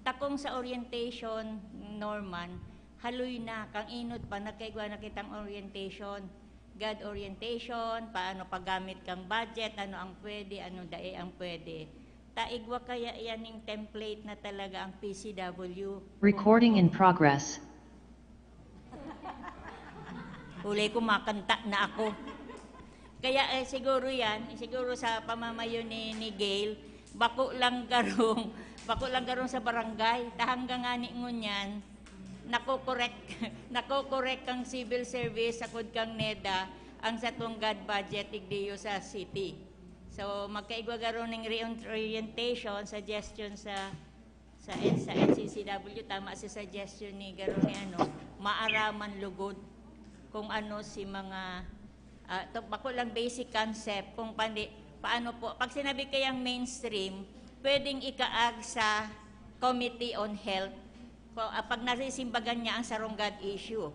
Takong sa orientation, Norman, haloy na, kang inot pa, nagkaigwa na kitang orientation. God orientation, paano paggamit kang budget, ano ang pwede, ano dai ang pwede. Ta igwa kaya yan ning template na talaga ang P C W. Recording in progress. Ulay ko makanta na ako. Kaya eh, siguro yan, siguro sa pamamayo ni, ni Gail, bako lang garong, bako lang garong sa barangay, ta hanggang ngani ngunyan, nako-correct, nako-correct kang civil service, sakod kang NEDA, ang satong God budget, igdiyo sa city. So, magkaigwa garo ning reorientation, suggestion sa sa, sa N C C W, tama si suggestion ni garo ni ano, maaraman lugod kung ano si mga, ah, to, bako lang basic concept kung pandi, paano po, pag sinabi kayang mainstream, pwedeng ikaag sa Committee on Health, ko, ah, pag nasisimbagan niya ang sarong God issue.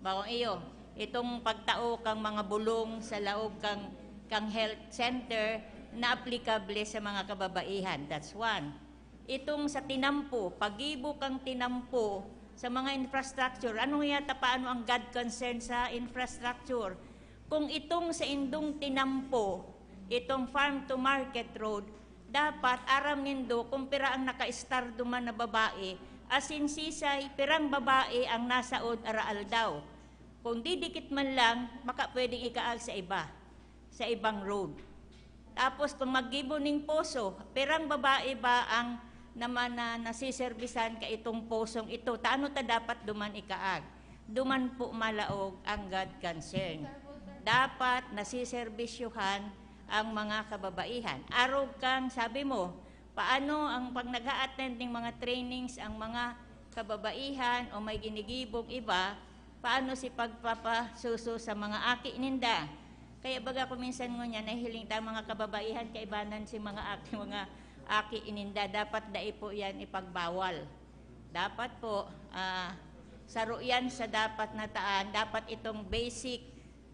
Bakong iyo, itong pagtao kang mga bulong sa laog kang, kang health center na aplikable sa mga kababaihan. That's one. Itong sa tinampo, pagibo kang tinampo sa mga infrastructure. Ano yata paano ang God concern sa infrastructure? Kung itong sa indong tinampo, itong farm to market road, dapat aram nindo kung pira ang naka-star duman na babae, asin sisay, pirang babae ang nasaod araaldaw. Kung didikit man lang, baka pwedeng ikaag sa iba, sa ibang road. Tapos kung maggibo ning poso, pirang babae ba ang naman na nasiserbisan ka itong posong ito? Taano ta dapat duman ikaag? Duman po malaog ang God concern. Dapat nasiserbisyuhan ang mga kababaihan. Arog kang, sabi mo, paano ang pag nag-a-attend ng mga trainings ang mga kababaihan o may ginigibong iba, paano si pagpapasuso sa mga aki ninda? Kaya baga ko minsan ngunyan, nahihiling ta mga kababaihan, kaibanan si mga aki, mga aki ininda. Dapat dai po yan ipagbawal. Dapat po, ah, saro yan sa dapat na taan. Dapat itong basic,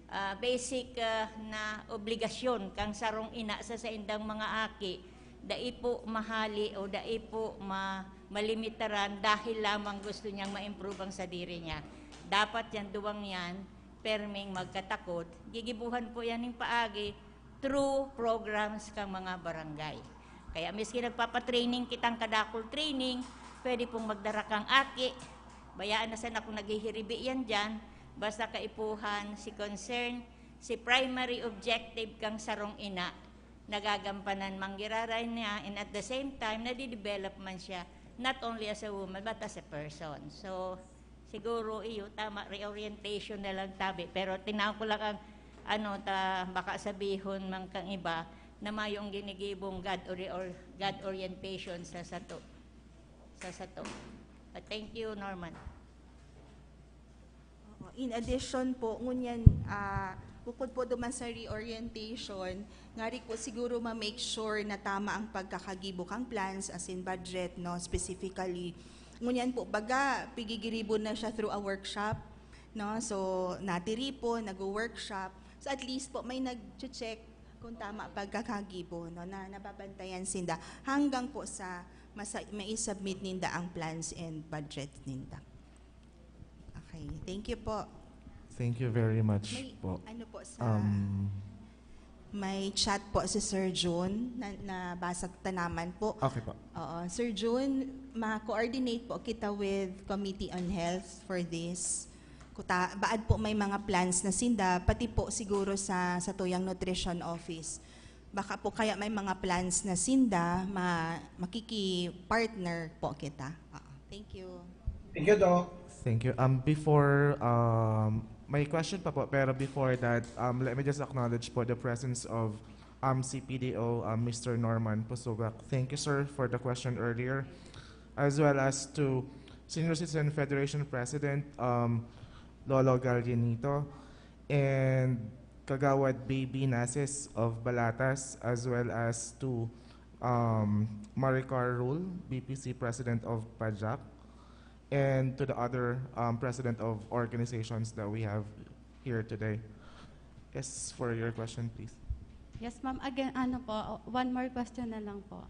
ah, basic, ah, na obligasyon kang sarong ina sa saindang mga aki, dai po mahali o dai po ma-, malimitaran dahil lamang gusto niyang ma-improve ang sadiri niya. Dapat yan, duwang yan, perming magkatakod. Gigibuhan po yan ng paagi through programs kang mga barangay. Kaya miski nagpapatraining kitang kadakul training, pwede pong magdara kang aki. Bayaan na sana kung naghihiribi yan dyan. Basta kaipuhan, si concern, si primary objective kang sarong ina, nagagampanan man giraray niya, and at the same time, nadidevelop man siya, not only as a woman, but as a person. So, siguro iyo, tama, reorientation na lang tabi. Pero tinaw ko lang ang, ano, ta, baka sabihon man kang iba na mayong ginigibong God, ori-, or, God orientation sa sato. Sa sato. But thank you, Norman. Oo, in addition po, ngunyan, ah, bukod po duman sa reorientation, ngari po siguro ma-make sure na tama ang pagkakagibo kang plans, as in budget, no, specifically. Ngunyan po, baga, pigigiribon na siya through a workshop, no? So, natiripon, nag-workshop. So, at least po, may nag-check kung tama pagkakagibo, no, na nababantayan sinda hanggang po sa masa-, mai-submit ninda ang plans and budget ninda. Okay, thank you po. Thank you very much May, po. Ano po sa, Um, may chat po si Sir Jun na nabasa ta naman po. Okay po. Oo, Sir Jun, ma-coordinate po kita with Committee on Health for this. Kuta, baad po may mga plans na sinda, pati po siguro sa, sa tuyang nutrition office. Baka po kaya may mga plans na sinda, ma, makiki-partner po kita. Oo. Thank you. Thank you, Doc. Thank you. Um, before, um, may question pa po, pero before that, um, let me just acknowledge po the presence of, um, C P D O, um, Mister Norman Pusugak. Thank you, sir, for the question earlier, as well as to Senior Citizen Federation President, um, Lolo Gallinito, and Kagawad Baby Nases of Balatas, as well as to, um, Maricar Rule, B P C President of Pajak, and to the other, um, President of organizations that we have here today. Yes, for your question, please. Yes, ma'am. Again, ano po, one more question na lang po.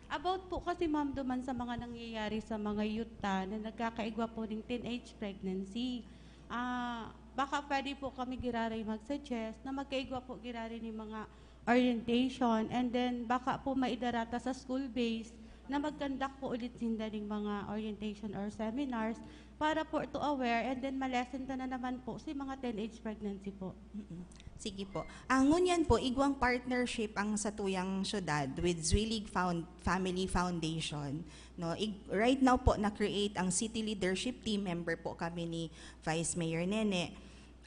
About po kasi, ma'am, duman sa mga nangyayari sa mga yuta na nagkakaigwa po ng teenage pregnancy. Ah, baka pwede po kami giraray mag-suggest na magkaigwa po giraray ng mga orientation, and then baka po maidarata sa school base na mag-conduct po ulit sinda ng mga orientation or seminars para po to aware, and then ma-lessen ta na naman po si mga teenage pregnancy po. Mm-mm. Sige po. Ang ngunyan po, igwang partnership ang satuyang syudad with Zwillig Found, Family Foundation. No? Ig-, right now po, na-create ang City Leadership Team. Member po kami ni Vice Mayor Nene.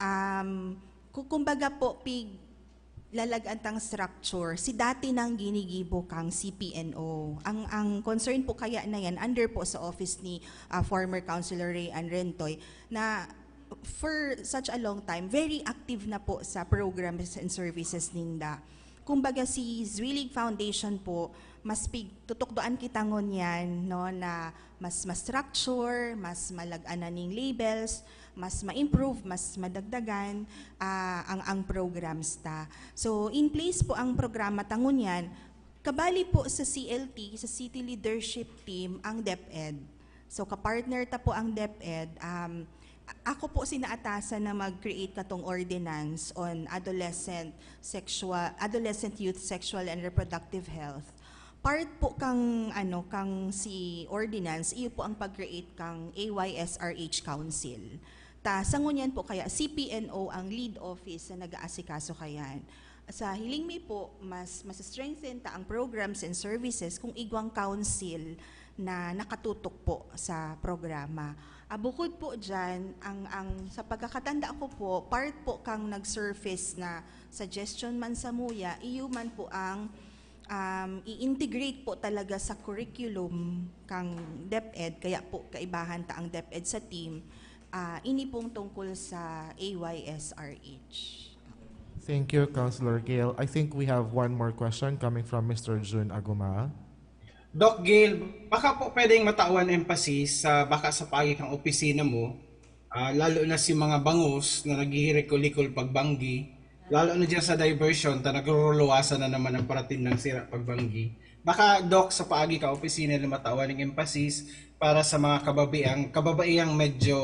Um, ku-, kumbaga po, pig, lalagan tang structure, si dati nang ginigibo kang C P N O. Ang, ang concern po kaya na yan, under po sa office ni ah, former Councilor Ray Ann Rentoy, na for such a long time, very active na po sa programs and services ninda. Kumbaga, si Zwillig Foundation po, mas pig-, tutukdoan kita ngunyan, no, na mas, mas structure, mas malag-an na ning labels, mas ma-improve, mas madagdagan ah, ang, ang programs ta. So, in place po ang programa ta ngunyan, kabali po sa C L T, sa City Leadership Team, ang DepEd. So, kapartner ta po ang DepEd. Um, a-, ako po sinaatasan na mag-create katong ordinance on adolescent sexual, adolescent youth sexual and reproductive health. Part po kang, ano, kang si ordinance, iyo po ang pag-create kang A Y S R H Council. Ta, sa ngunyan po kaya, C P N O ang lead office na nag-aasikaso kayan. Sa hiling mi po, mas, mas strengthen ta ang programs and services kung igwang council na nakatutok po sa programa. Ah, bukod po dyan, ang, ang, sa pagkakatanda ko po, part po kang nag-surface na suggestion man sa muya, iyo man po ang um, i-integrate po talaga sa curriculum kang DepEd, kaya po kaibahan ta ang DepEd sa team, ah, ini pong tungkol sa A Y S R H. Thank you, Councilor Gail. I think we have one more question coming from Mister Jun Aguma. Doc Gail, baka po pwedeng matawan emphasis sa baka sa paagi kang opisina mo, ah, lalo na si mga bangus na naghihilikol-likol pagbanggi, lalo na dyan sa diversion, ta nagruruluwasan na naman ang parating ng sira pagbanggi. Baka, Doc, sa paagi ka opisina na matawan ng emphasis para sa mga kababaeng, kababaeng medyo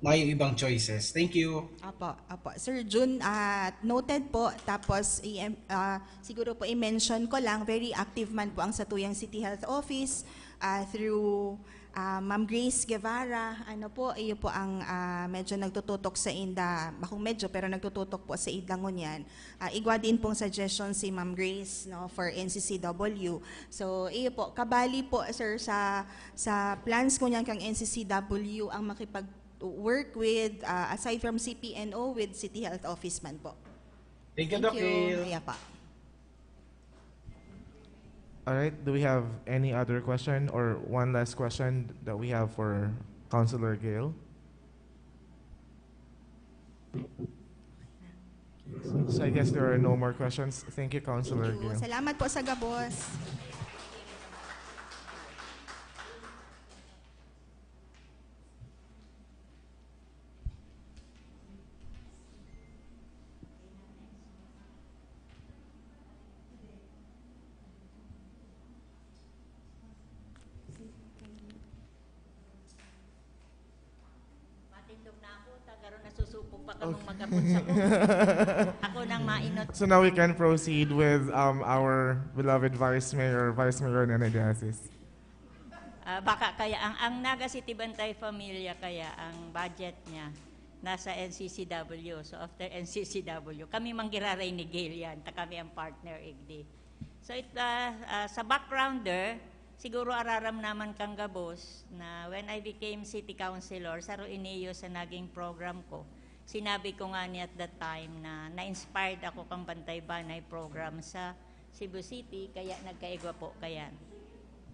may ibang choices. Thank you. Apo, apo. Sir Jun, ah, noted po. Tapos, i-, ah, siguro po i-mention ko lang, very active man po ang satuyang City Health Office ah, through ah, Ma'am Grace Guevara. Ano po, iyo po ang ah, medyo nagtututok sa inda, bakong medyo, pero nagtututok po sa inda ngunyan. Ah, igwa din pong suggestion si Ma'am Grace, no, for N C C W. So, iyo po, kabali po, sir, sa, sa plans ngunyan kang N C C W ang makipag-work with, ah, aside from C P N O, with City Health Office man po. Thank you, Doc Gail. Iya pa. All right, do we have any other question or one last question that we have for Councilor Gail? So I guess there are no more questions. Thank you, Councilor Thank you. Gail. Salamat po sa gabos. Matindog na ako, tagaro nasusupog pa kamong mag-abot sa ko. Ako nang mainot. So now we can proceed with um, our beloved Vice Mayor, Vice Mayor Nene De Asis. Ah, baka kaya ang, ang Naga City Bantay Familia kaya ang budget niya nasa N C C W. So after N C C W, kami manggiraray ni Gail yan. Ta kami ang partner, igdi. So it, ah, ah, sa background there, siguro araram naman kang gabos na when I became city councilor, saro iniyo sa naging program ko. Sinabi ko nga ni at that time na na-inspired ako kang Bantay Banay program sa Cebu City, kaya nagkaigwa po kayan.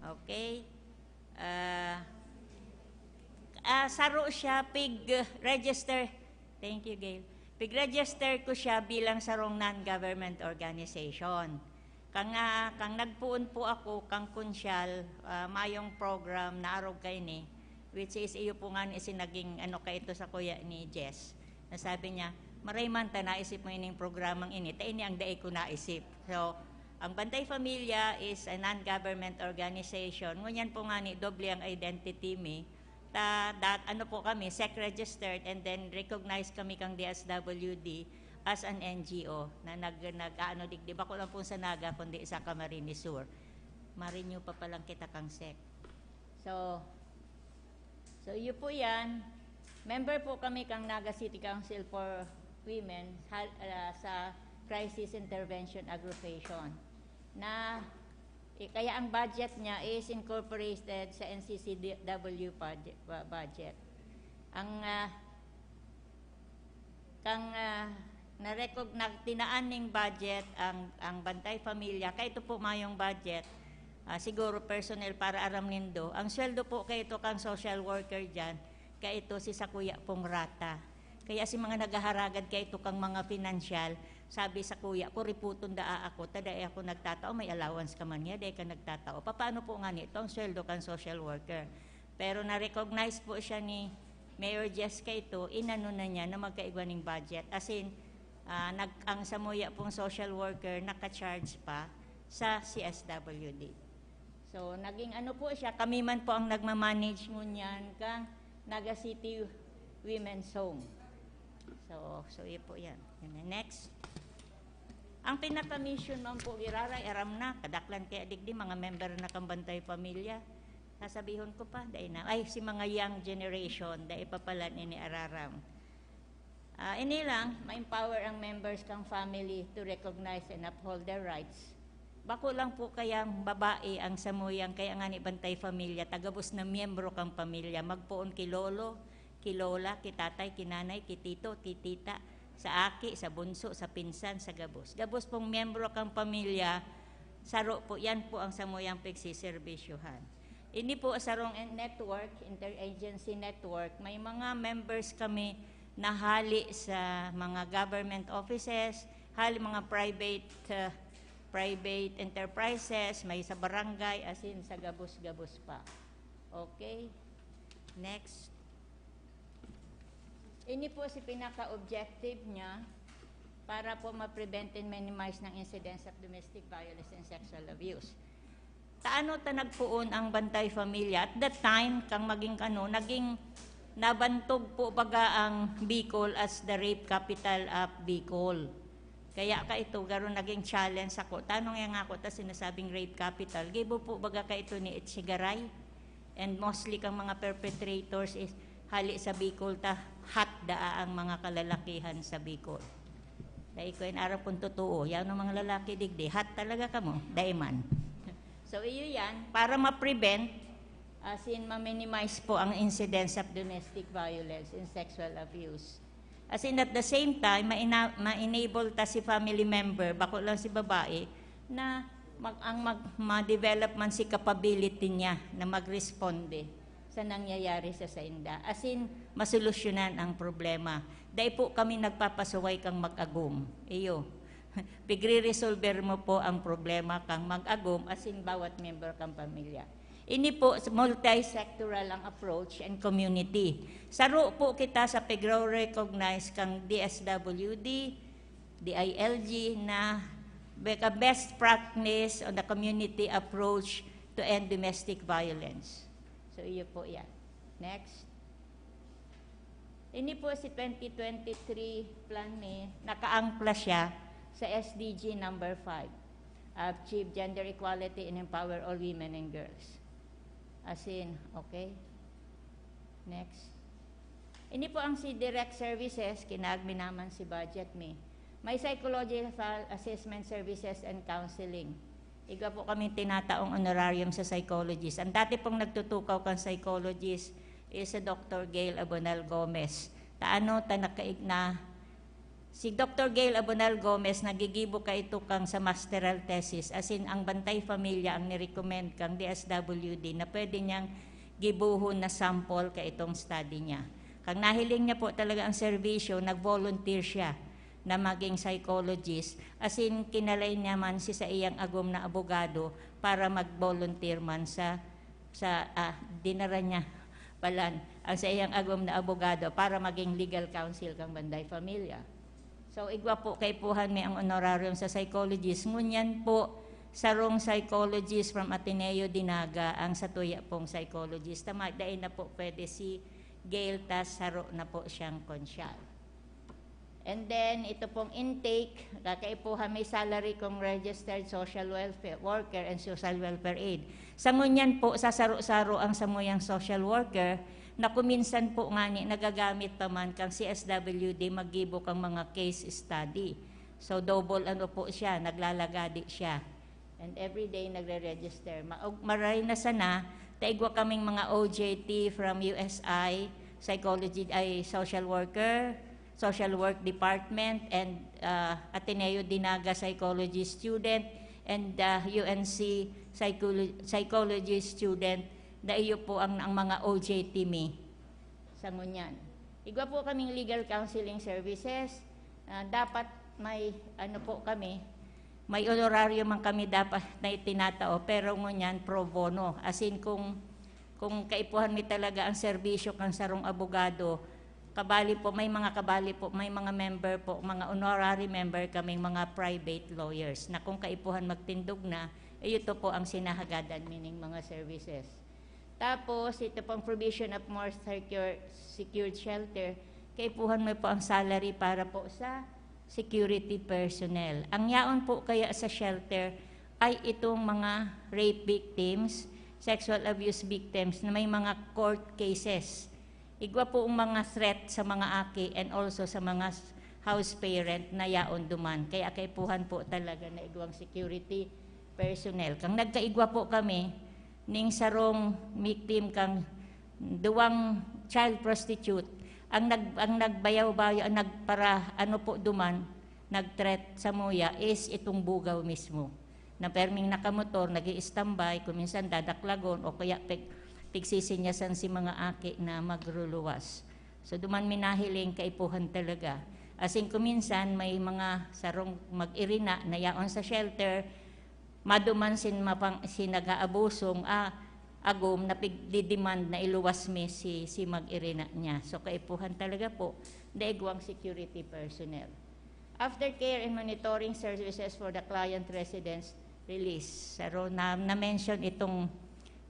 Okay? Ah, ah, saro siya, pig-register. Thank you, Gail. Pig-register ko siya bilang sarong non-government organization. Kang, ah, kang nagpoon po ako, kang Kunsyal, ah, mayong program na arog kaini, which is iyo po nga ni isinaging ano kaito sa kuya ni Jess. Nasabi niya, Maray man ta naisip mo ining programang ini, ta ini ang dai ko naisip. So, ang Bantay Pamilya is a non-government organization. Ngunyan po nga ni doble ang identity mi. Ta, dat, ano po kami, sec registered and then recognized kami kang D S W D as an N G O na nag, nag ano digdi, bako lang pong sa Naga, kundi sa Camarines Sur. Marenew pa palang kita kang sec. So, so iyo po yan. Member po kami kang Naga City Council for Women hal- ah, sa Crisis Intervention Aggravation na eh, kaya ang budget niya is incorporated sa N C C W budget. Budget. Ang ah, kang ah, narecog na tinaan ning budget ang ang Bantay Pamilya, kay ito po mayong budget, ah, siguro personnel para aram nindo. Ang sweldo po kay ito kang social worker diyan, kay ito si Sakuya pong Rata. Kaya si mga naghaharagad kay ito kang mga financial, sabi sa kuya ko, "Riputon daa ako, ta dai ako nagtatao, may allowance ka man niya, dai ka nagtatao. Papaano po nga nito ang sweldo kang social worker?" Pero na-recognize po siya ni Mayor Jess kay ito, inano na niya na magkaigwa ning budget. As in, ah, nag, ang samuya pong social worker naka-charge pa sa C S W D. So, naging ano po siya, kami man po ang nagmamanage ngunyan kang Naga City Women's Home. So, so yun po yan. Yun na. Next. Ang pinaka-mission man po, giraray, aram na, kadaklan kaya digdi, mga member na kang Bantay Pamilya. Sasabihin ko pa, dai na. Ay, si mga young generation, dai pa pala nini araram. Ah, ini lang, ma-empower ang members kang family to recognize and uphold their rights. Bako lang po kayang babae ang samuyang kaya nga ni Bantay Pamilya, tagabos na miyembro kang pamilya, magpoon ki lolo, ki lola, ki tatay, ki nanay, ki tito, ki tita, sa aki, sa bunso, sa pinsan, sa gabos. Gabos pong miyembro kang pamilya, saro po, yan po ang samuyang pagsiserbisyuhan. Ini po sarong en-, network, interagency network, may mga members kami na hali sa mga government offices, hali mga private, uh, private enterprises, may sa barangay, as in sa gabos-gabos pa. Okay? Next. Ini po si pinaka-objective niya para po ma-prevent and minimize ng incidence of domestic violence and sexual abuse. Taano ta nagpoon ang Bantay Pamilya? At that time, kang maging ano, naging nabantog po baga ang Bicol as the rape capital of Bicol. Kaya ka ito, garo naging challenge ako. Tanong yang ako ta sinasabing rape capital. Gibo po baga ka ito ni Echegaray? And mostly kang mga perpetrators is hali sa Bicol ta, hot daa ang mga kalalakihan sa Bicol. Dai ko in arap kung totoo. Yan ang mga lalaki digdi. Hot talaga kamo. Dai man. So, iyo yan. Para ma-prevent, as in, ma-minimize po ang incidence of domestic violence and sexual abuse. As in, at the same time, maina-, ma-enable ta si family member, bako lang si babae, na mag, ang mag, ma-develop man si capability niya na magresponde sa nangyayari sa sainda. As in, masolusyonan ang problema. Dai po kami nagpapasuway kang mag-agom. Iyo. Pigre-resolver mo po ang problema kang mag-agom, as in, bawat member kang pamilya. Ini po, multi-sectoral ang approach and community. Saro po kita sa pigro-recognize kang D S W D, D I L G na be-, a best practice on the community approach to end domestic violence. So, iyo po yan. Next. Ini po si twenty twenty-three plan mi, nakaangkla siya sa S D G number five, achieve gender equality and empower all women and girls. As in, okay? Next. Ini po ang si direct services, kinaag mi naman si budget mi. May psychological assessment services and counseling. Igwa po kami tinataong honorarium sa psychologist. Ang dati pong nagtutukaw kang psychologist is si Doctor Gail Abonal Gomez. Taano ta nakaig-, na si Doctor Gail Abonal Gomez nagigibo ka ito kang sa masteral thesis, as in, ang Bantay Pamilya ang nirecommend kang D S W D na pwede niyang gibuhon na sample ka itong study niya. Kang nahiling niya po talaga ang serbisyo, nag-volunteer siya na maging psychologist, as in, kinalay niya man si saiyang agom na abogado para mag-volunteer man sa, sa, ah, dinara niya palan ang saiyang agom na abogado para maging legal counsel kang Bantay Pamilya. So, igwa po kaipuhan mi ang honorarium sa psychologist. Ngunyan po, sarong psychologist from Ateneo de Naga ang satuya pong psychologist. Tama, dai na po pwede si Gail, tas saro na po siyang konsyal. And then, ito pong intake, kakaipuhan may salary kung registered social welfare worker and social welfare aid. Sa ngunyan po, sasaro-saro ang samuyang social worker na kuminsan po ngani nagagamit pa man kang C S W D maggibo kang mga case study. So, double ano po siya, naglalagadi siya. And every day nagre-register. Ma-, og-, maray na sana, ta igwa kaming mga O J T from U S I, psychology, ay social worker, social work department, and, ah, Ateneo de Naga psychology student, and, ah, U N C psycholo-, psychology student, na iyo po ang, ang mga O J T mi sa ngunyan. Igwa po kaming legal counseling services. Ah, dapat may, ano po kami, may honorario man kami dapat na itinatao, pero ngunyan pro bono. As in, kung, kung kaipuhan mi talaga ang serbisyo kan sarong abogado, kabali po, may mga kabali po, may mga member po, mga honorary member kaming mga private lawyers na kung kaipuhan magtindog na, ito po ang sinahagadan mi ning mga services. Tapos, ito pong provision of more secure, secured shelter, kaipuhan mo po ang salary para po sa security personnel. Ang yaon po kaya sa shelter ay itong mga rape victims, sexual abuse victims na may mga court cases. Igwa po ang mga threat sa mga aki and also sa mga s-, house parent na yaon duman. Kaya kaipuhan po talaga na igwang security personnel. Kang nagkaigwa po kami, ning sarong victim kang duwang child prostitute, ang nag-, ang nagbayaw-bayaw, ang nagpara-, ano po duman, nag-threat samuya is itong bugaw mismo. Na perming nakamotor, nag-i-standby, kung minsan dadaklagon o kaya pig-, pigsisinyasan si mga aki na magruluwas. So, duman mi nahiling kaipuhan talaga. As in, kung minsan may mga sarong mag-irina na yaon sa shelter, maduman sin mapang-, sin nag-aabusong, ah, agom na pigdi-demand na iluwas mi si, si mag-irina niya. So, kaipuhan talaga po, daigwang security personnel. Aftercare and monitoring services for the client residence release. Saro na, na-mention itong,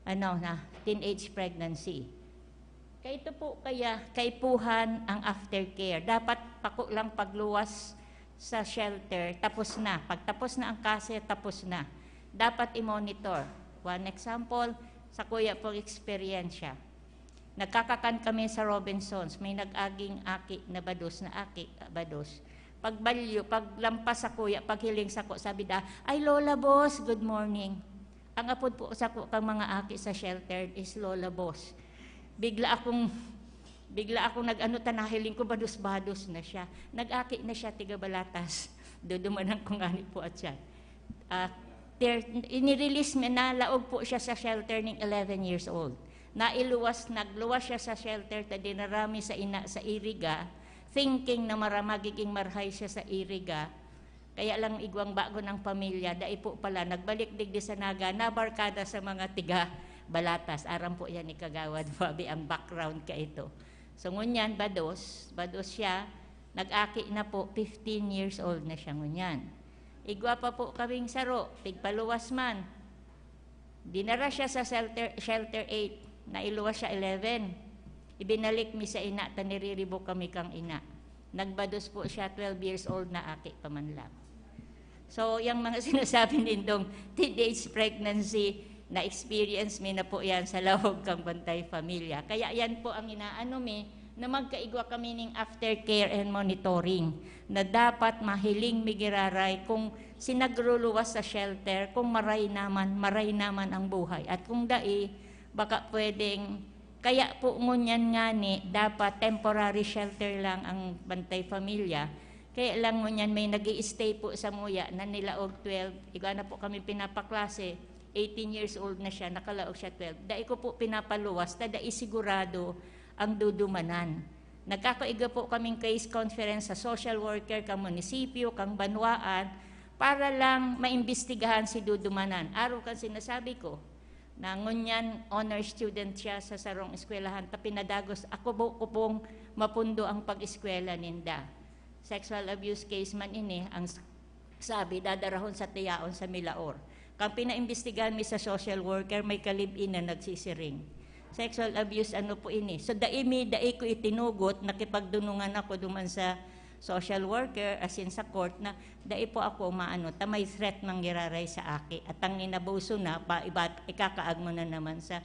ano, na teenage pregnancy. Kaya ito po kaya, kaipuhan ang aftercare. Dapat pako lang pagluwas sa shelter, tapos na. Pag tapos na ang kase, tapos na. Dapat i-monitor. One example, sa kuya pong eksperyensya. Nagkakakan kami sa Robinsons. May nag-aging aki na bados, na aki, bados. Pagbalyo, paglampas sa kuya, paghiling sako, sabi da, "Ay, Lola Boss, good morning." Ang apod po sako kang mga aki sa shelter is Lola Boss. Bigla akong, bigla akong nag-ano, ta nahiling ko, bados-bados na siya. Nag-aki na siya, tiga Balatas. Dudumanan ko ngani po at siya. Ah, ter-, inirelease mi, nalaog po siya sa shelter ning eleven years old. Nailuwas, nagluwas siya sa shelter, ta dinara mi sa ina, sa Iriga, thinking na mara-, magiging marhay siya sa Iriga. Kaya lang igwang bago ng pamilya, dai po pala, nagbalik digdi sa Naga, nabarkada sa mga tiga Balatas. Aram po yan ni Kagawad Bobby ang background ka ito. So, ngunyan, bados, bados siya, nag-aki na po, fifteen years old na siya ngunyan. Igwa pa po kaming saro, tigpaluwas man. Dinara siya sa shelter, shelter eight, nailuwas siya eleven. Ibinalik mi sa ina, ta niriribo kami kang ina. Nagbados po siya, twelve years old na, aki pa man lang. So, yung mga sinasabi nindong teenage pregnancy, na-experience mi na po yan sa lahog kang Bantay Pamilya. Kaya yan po ang inaano mi, na magkaigwa kami ning aftercare and monitoring, na dapat mahiling mi giraray kung sinagruluwas sa shelter, kung maray naman, maray naman ang buhay. At kung dai, baka pwedeng, kaya po ngunyan ngani, dapat temporary shelter lang ang Bantay Pamilya. Kaya lang ngunyan may nag-i-stay po samuya na nilaog twelve. Igwa na po kami pinapaklase, eighteen years old na siya, nakalaog siya twelve. Dai ko po pinapaluwas, ta dai sigurado ang dudumanan. Nagkakaigwa po kaming case conference sa social worker, kang munisipyo, kang banwaan, para lang maimbestigahan si dudumanan. Araw kan sinasabi ko, na ngunyan honor student siya sa sarong eskwelahan, ta pinadagos, ako po, ko pong mapundo ang pag-eskwela ninda. Sexual abuse case man ini, ang s-, sabi, dadarahon sa tiyaon sa Milaor. Kang pinaimbestigahan mi sa social worker, may ka-live-in na nagsisiring. Sexual abuse, ano po ini? So, dai mi, dai ko itinugot, nakipagdunungan ako duman sa social worker, as in sa court, na dai po ako maano, ta may threat nang giraray sa aki. At ang inabuso na, pa, iba, ikakaag mo na naman sa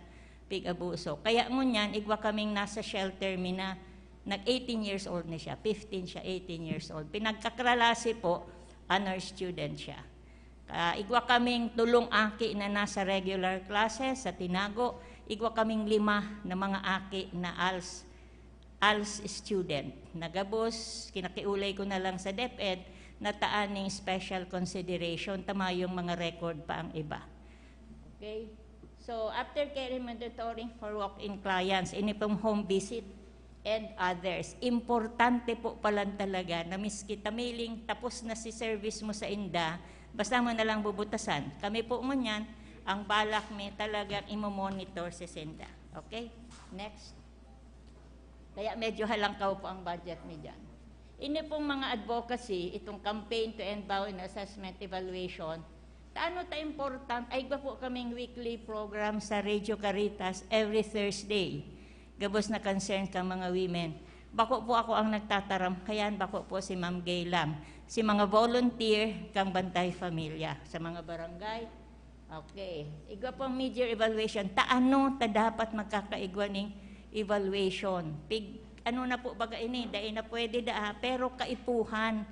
pig-abuso. Kaya ngunyan, igwa kaming nasa shelter mi na, nag eighteen years old na siya, fifteen siya, eighteen years old. Pinagkaklase po, honor student siya. Ah, igwa kaming tulong aki na nasa regular classes sa Tinago. Igwa kaming lima na mga aki na als, als student. Nagabos, kinakiulay ko na lang sa DepEd na taan ning special consideration, ta mayong mga record pa ang iba. Okay? So, after caring, monitoring for walk-in clients, ini pong home visit and others. Importante po palan talaga na miski tamiling tapos na si service mo sa inda, basta mo na lang bubutasan. Kami po ngunyan, ang balak mi talagang imo-monitor si sinda. Okay? Next. Kaya medyo halangkaw po ang budget mi dyan. Ini pong mga advocacy, itong campaign to end baw in assessment evaluation, ta ano ta important, ay iba po kaming weekly program sa Radio Caritas every Thursday. Gabos na concern ka mga women. Bako po ako ang nagtataram, kaya bako po si Ma'am Gay lang. Si mga volunteer kang Bantay Pamilya sa mga barangay. Okay. Igwa pong mid-year evaluation. Ta ano ta dapat magkakaigwa ning evaluation? Pig, ano na po baga ini? Dai na pwede daa, pero kaipuhan.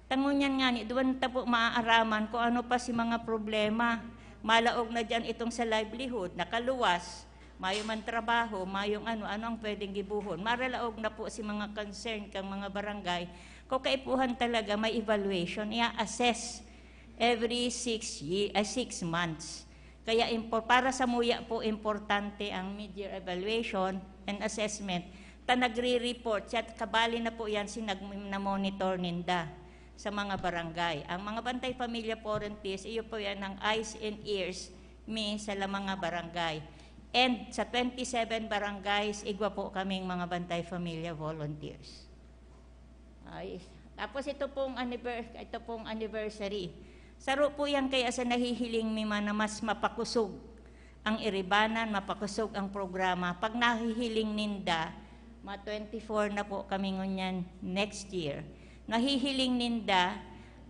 Ta ngunyan ngani, duman ta po maaaraman kung ano pa si mga problema. Malaog na diyan itong sa livelihood, nakaluwas, mayo man trabaho, mayong ano, ano ang pwedeng gibuhon. Maralaog na po si mga concern kang mga barangay. Kung kaipuhan talaga, may evaluation, i-assess every six ye-, ah, six months. Kaya impo-, para sa muya po, importante ang mid-year evaluation and assessment. Ta nagre-report siya, kabali na po yan si nag-, na-monitor ninda sa mga barangay. Ang mga Bantay Pamilya volunteers, iyo po yan ang eyes and ears mi sa la mga barangay. And sa twenty-seven barangays, igwa po kaming mga Bantay Pamilya volunteers. Ay, tapos ito pong anniver-, ito pong anniversary. Saro po yan kaya sa nahihiling mi man na mas mapakusog ang iribanan, mapakusog ang programa. Pag nahihiling ninda, ma twenty-four na po kami ngunyan next year. Nahihiling ninda,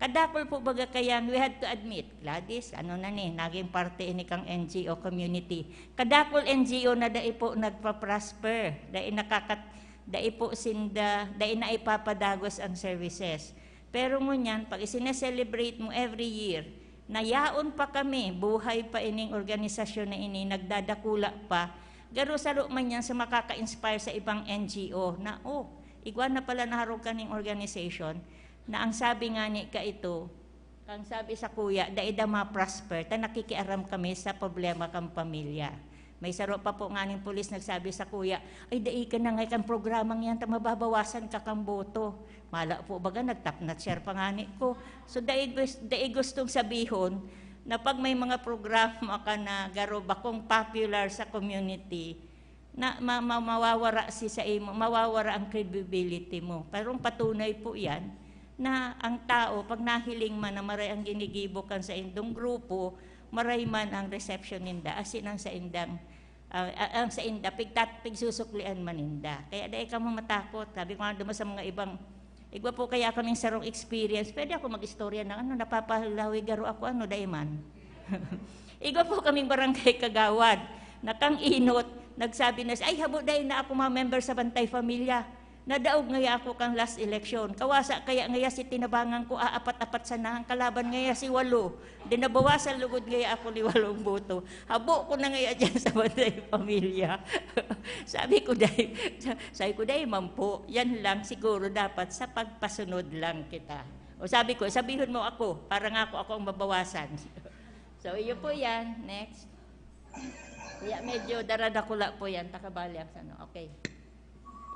kadakul po baga kayan, we had to admit, Gladys, ano na ni, naging parte ini kang N G O community. Kadakul N G O na dai po nagpa-prosper, dai nakakat-, dai po sinda, dai na ipapadagos ang services. Pero ngunyan, pag isine-celebrate mo every year, na yaon pa kami, buhay pa ining organisasyon na ini, nagdadakula pa, garo saro man yan sa makaka-inspire sa ibang N G O na, "Oh, igwa na pala naharog kaning organization na ang sabi nga ni kaito, kang sabi sa kuya, dai daw ma-prosper, ta nakikiaram kami sa problema kang pamilya." May saro pa po nganing pulis nagsabi sa kuya, "Ay, dai ka na ngay kan programang yan, ta mababawasan ka kang boto." Mala po baga, nagtapnat share pa ngani ko. So, dai gus-, dai gustong sabihon na pag may mga programa ka na garo bakong popular sa community, na ma-, ma-, mawawara si sa imo, mawawara ang credibility mo. Pero ang patunay po yan, na ang tao, pag nahiling man na maray ang ginigibo kan sa indong grupo, maray man ang reception ninda, asin ang sa indang, ah, ah, ang sa inda, pigtat-, pigsusuklian man ninda. Kaya dai ka mamatakot. Sabi ko nga duman sa mga ibang, igwa po kaya kaming sarong experience. Pwede ako mag-istorya ng ano, napapalawig garo ako, ano, dai man. Igwa po kaming barangay kagawad, na kang inot, nagsabi na siya, "Ay, habo dai na ako ma-member sa Bantay Pamilya. Nadaog ngaya ako kang last election. Kawasa kaya ngaya si tinabangan ko, aapat-apat sana, ang kalaban ngaya si walo. Di nabawasan lugod ngaya ako ni walong boto. Habo ko na ngaya diyan sa Bantay Pamilya." Sabi ko, "Dai, sabi ko, dai man po, yan lang siguro dapat sa pagpasunod lang kita." O sabi ko, "Sabihon mo ako, para nga ako, ako ang mabawasan." So, iyo po yan. Next. Kaya medyo daradakula po yan, takabali ang sano. Okay.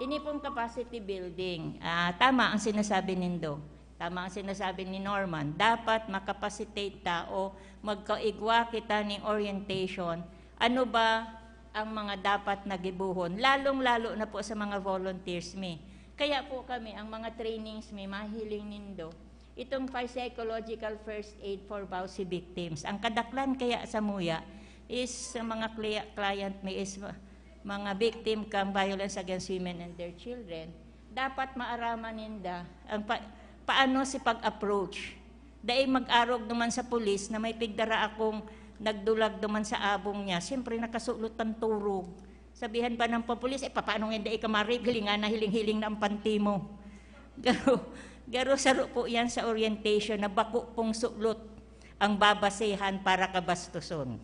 Ini pong capacity building. Ah, tama ang sinasabi nindo. Tama ang sinasabi ni Norman. Dapat makapacitate ta o magkaigwa kita ning orientation. Ano ba ang mga dapat na gibohon? Lalong-lalo na po sa mga volunteers mi. Kaya po kami, ang mga trainings may mahiling nindo, itong psychological first aid for VAWC victims. Ang kadaklan kaya sa muya is sa mga cli-, client mi is ma-, mga victim kang violence against women and their children. Dapat maaraman ninda ang pa-, paano si pag-approach. Dai mag-arog naman sa pulis na may pigdara akong nagdulag naman sa abong niya. Siyempre, nakasulot ang turog. Sabihan pa ng papulis, "Eh, papaano nga hindi ka ma-rape? Hilingan na hiling-hiling na ang panty mo." Garo, garo saro po yan sa orientation na bako pong sulot ang babasehan para kabastuson.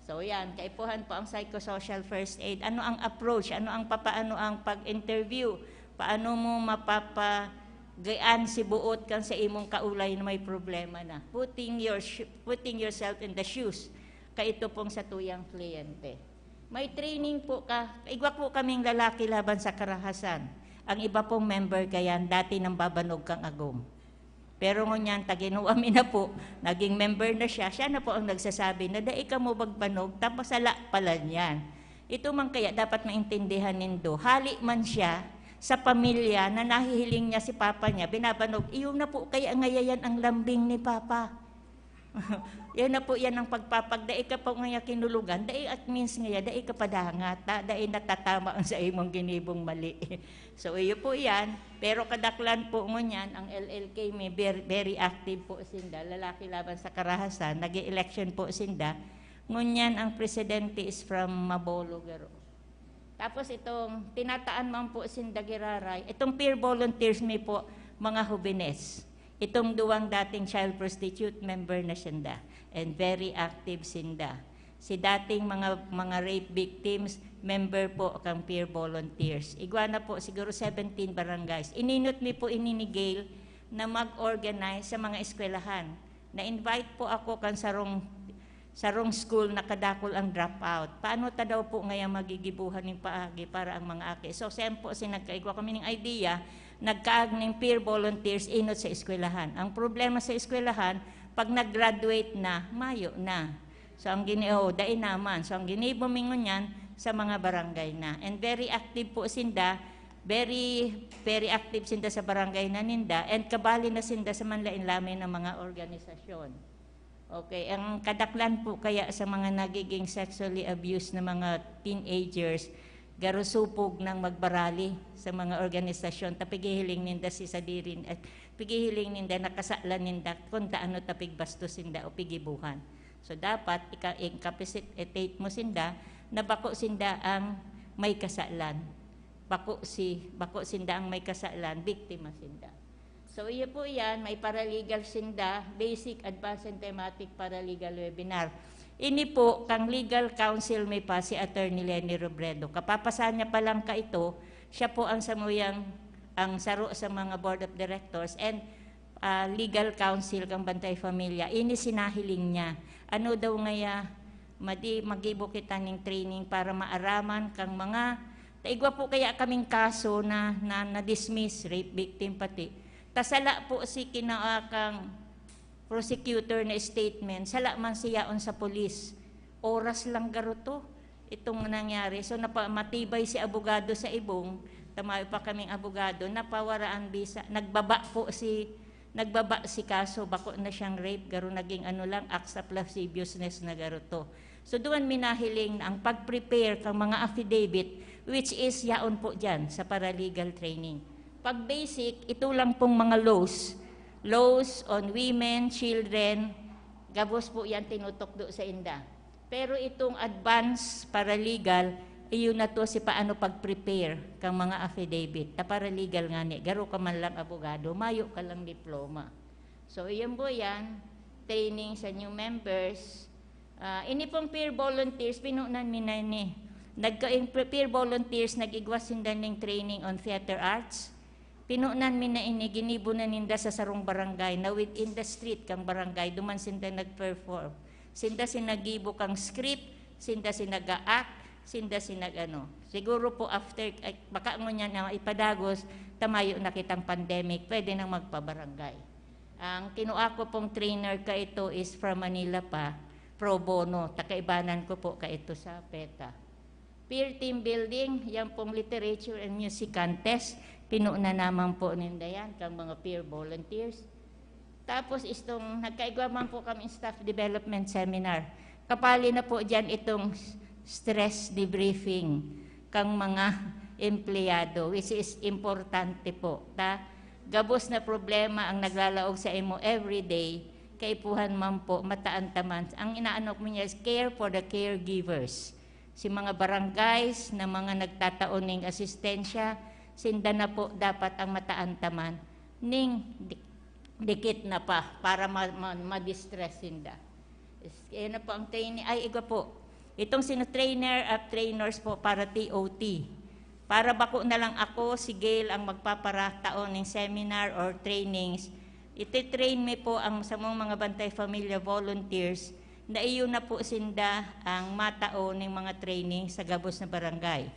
So yan, kaipuhan po ang psychosocial first aid. Ano ang approach? Ano ang papaano ang pag-interview? Paano mo mapapagayaan si buot kan sa imong kaulay na may problema na? Putting your sho-, putting yourself in the shoes kaito pong satuyang kliyente. May training po ka, igwa po kaming lalaki laban sa karahasan. Ang iba pong member kayan, dati nang babanog kang agom. Pero ngunyan, taginuwa mi na po, naging member na siya, siya na po ang nagsasabi na dai kamo magbanog, tapos sala pala niyan. Ito man kaya dapat maintindihan nindo, hali man siya sa pamilya na nahihiling niya si papa niya, binabanog, iyo na po kaya ngayayan ang lambing ni papa. Yan na po yan ang pagpapag-, dai ka po ngaya kinulugan, dai at means ngaya, dai ka padangat, ta-, dai natatama ang sa imong ginibong mali. So, iyo po yan. Pero kadaklan po ngunyan, ang L L K may ver-, very active po sinda, lalaki laban sa karahasan, nag election po sinda. Ngunyan, ang presidente is from Mabolo, garo. Tapos itong tinataan man po sinda giraray, itong peer volunteers mi po, mga hobenes. Itong duwang dating child prostitute, member na sinda. And very active sinda. Si dating mga, mga rape victims, member po kang peer volunteers. Igwa na po siguro seventeen barangays. Ininot mi po ini ni Gail na mag-organize sa mga eskwelahan. Na-invite po ako kan sarong, sarong school na kadakul ang dropout. Paano ta daw po ngaya magigibuhan nin paagi para ang mga aki? So, siyempre po, si nagkaigwa kami ning idea, nagkaag ning peer volunteers inot sa eskwelahan. Ang problema sa eskwelahan, pag nag-graduate na, mayo na. So, ang gini-, oh, dai naman. So, ang ginibo mi ngunyan sa mga barangay na. And very active po sinda, very, very active sinda sa barangay na ninda, and kabali na sinda sa manlain-lamay na mga organisasyon. Okay, ang kadaklan po kaya sa mga nagiging sexually abused na mga teenagers, garo supog nang magbarali sa mga organisasyon, ta pigihiling ninda si sadiri, at pigihiling ninda nakasalan ninda kung taano ta pigbastos sinda o pigibuhan. So, dapat ika-, incapacitate mo sinda na bako sinda ang may kasalan. Bako si, bako sinda ang may kasalan, biktima sinda. So, iyo po yan, may paralegal sinda, basic, advanced, and thematic paralegal webinar. Ini po, kang legal counsel mi pa si Attorney Leni Robredo. Kapapasan niya pa lang ka ito, siya po ang samuyang, ang saro sa mga board of directors, and ah, legal counsel kang Bantay Pamilya. Ini sinahiling niya. Ano daw ngaya, madi, magibo kita ning training para maaraman kang mga, ta igwa po kaya kaming kaso na, na, na-dismiss, rape victim pati. Ta sala po si kina-, ah, kang prosecutor na statement, sala man siya on sa polis. Oras lang garo to, itong nangyari. So, napa-, matibay si abogado sa ibong, tamayo pa kaming abogado, napawaraan bisa, nagbaba po si, nagbaba si kaso, bako na siyang rape, garo naging ano lang, acts of lasciviousness na garo to. So, duman mi nahiling na ang pag-prepare kang mga affidavit, which is yaon po dyan sa paralegal training. Pag basic, ito lang pong mga laws, laws on women, children, gabos po yan tinutukdo sa inda. Pero itong advance paralegal, iyon na to si paano pag-prepare kang mga affidavit. Ta paralegal nga ni, garo ka man lang abogado, mayo ka lang diploma. So, iyon po yan, training sa new members. Ah, ini pong peer volunteers, pinunan mi na ini. Nagka-, peer volunteers, nag-igwas sinda ning training on theater arts. Pinunan mi na ini, ginibo na ninda sa sarong barangay, na within the street kang barangay, duman sinda nag-perform. Sinda si naggibo kang script, sinda si nag-a-act, sinda si nag-ano. Siguro po after, ay, baka ngunyan na ipadagos, tamayo na kitang pandemic, pwede nang magpabarangay. Ang kinua ko pong trainer ka ito is from Manila pa, pro bono, takaibanan ko po ka ito sa peta. Peer team building, yan pong literature and music contest. Pinuna naman po ninda yan, kang mga peer volunteers. Tapos itong nagkaigwa man po kami staff development seminar. Kapali na po dyan itong stress debriefing kang mga empleyado, which is importante po. Ta, gabos na problema ang naglalaog sa imo everyday, kaipuhan man po, mataan ta man. Ang inaano ko niya is care for the caregivers. Si mga barangays na mga nagtatao ning asistensya, sinda na po dapat ang mataan ta man. Ning di-, dikit na pa para ma-, ma-, ma-distress sinda. Is-, kaya na po ang training, ay, igwa po. Itong sino trainer at trainers po para T O T. Para bako na lang ako, si Gail ang magpaparataon ng seminar or trainings. Ititrain mi po ang samong mga Bantay Familia volunteers na iyo na po sinda ang matao ning mga training sa gabos na barangay.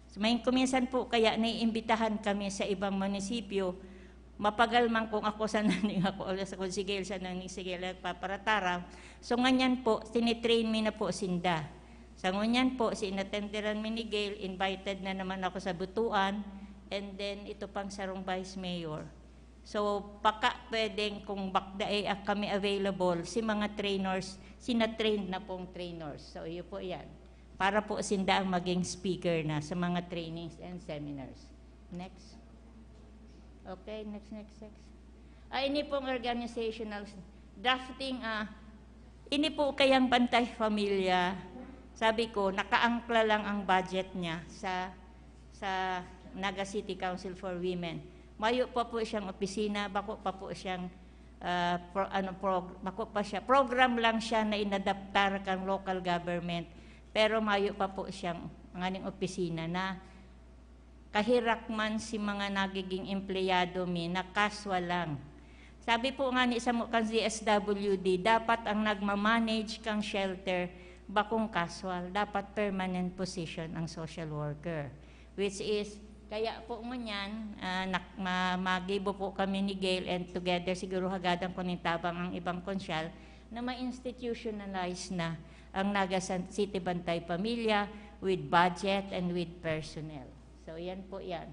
So, may kuminsan po kaya naiimbitahan kami sa ibang munisipyo, mapagal man kung ako sana ning ako, o sa kung si Gail sana ning si Gail nagpaparataram. So, nganyan po, tinitrain mi na po sinda. Sa ngunyan po, si inatenderan mi ni Gail, invited na naman ako sa Butuan, and then ito pang sarong vice mayor. So, baka pwedeng kung bakda eh, ah, kami available, si mga trainers, sina-trained na pong trainers. So, iyo po yan. Para po sinda ang maging speaker na sa mga trainings and seminars. Next. Okay, next, next, next. Ah, ini pong organizational drafting, ah, ini po kayang Bantay Pamilya. Sabi ko, nakaangkla lang ang budget niya sa, sa Naga City Council for Women. Mayo pa po siyang opisina, bako pa po siyang, ah, pro-, ano, prog-, bako pa siya. Program lang siya na inadaptar kang local government. Pero mayo pa po siyang nganing opisina na kahirak man si mga nagiging empleyado mi na casual lang. Sabi po nga ni samo kan D S W D, dapat ang nagmamanage kang shelter bakong casual, dapat permanent position ang social worker. Which is, kaya po ngunyan, ah, nak-, ma-, magibo po kami ni Gail and together siguro hagadan ko nin tabang ang ibang konsyal na ma-institutionalize na ang Naga San-, City Bantay Pamilya with budget and with personnel. So, yan po yan.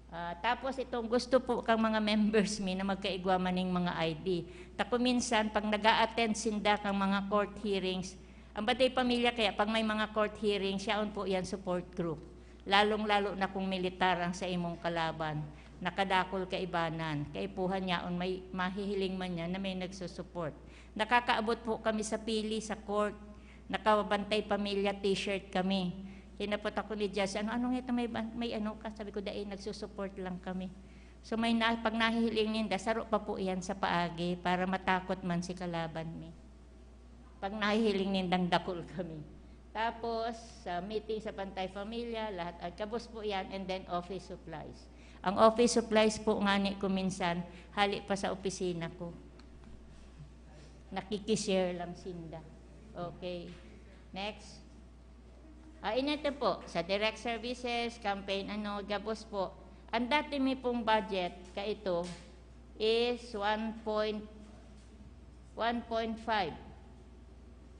Ah, tapos itong gusto po kang mga members mi na magkaigwa man ning mga I D. Ta kung minsan, pag nag-a-attend sinda kang mga court hearings, ang Bantay Pamilya kaya pag may mga court hearings, yaon po yan support group. Lalong-lalo na kung militar ang sa imong kalaban, nakadakol kaibanan, kaipuhan yaon may mahihiling man niya na may nagsusupport. Nakakaabot po kami sa pili sa court, naka-Bantay Pamilya t-shirt kami. Hinapot ako ni Judge, "Ano, ano nga ito, may ban-, may ano ka?" Sabi ko, "Dai, nagsusupport lang kami." So, may na, pag nahihiling ninda, saro pa po yan sa paagi para matakot man si kalaban mi. Pag nahihiling nindang dakul kami. Tapos, sa meeting sa Bantay Pamilya, lahat, ay, kabos po yan, and then office supplies. Ang office supplies po nga ni ko minsan, hali pa sa opisina ko. Nakikishare lang sinda. Okay. Next. Ah, inito po, sa direct services, campaign, ano, gabos po. Ang dati mi pong budget, kaito, is one point, one point five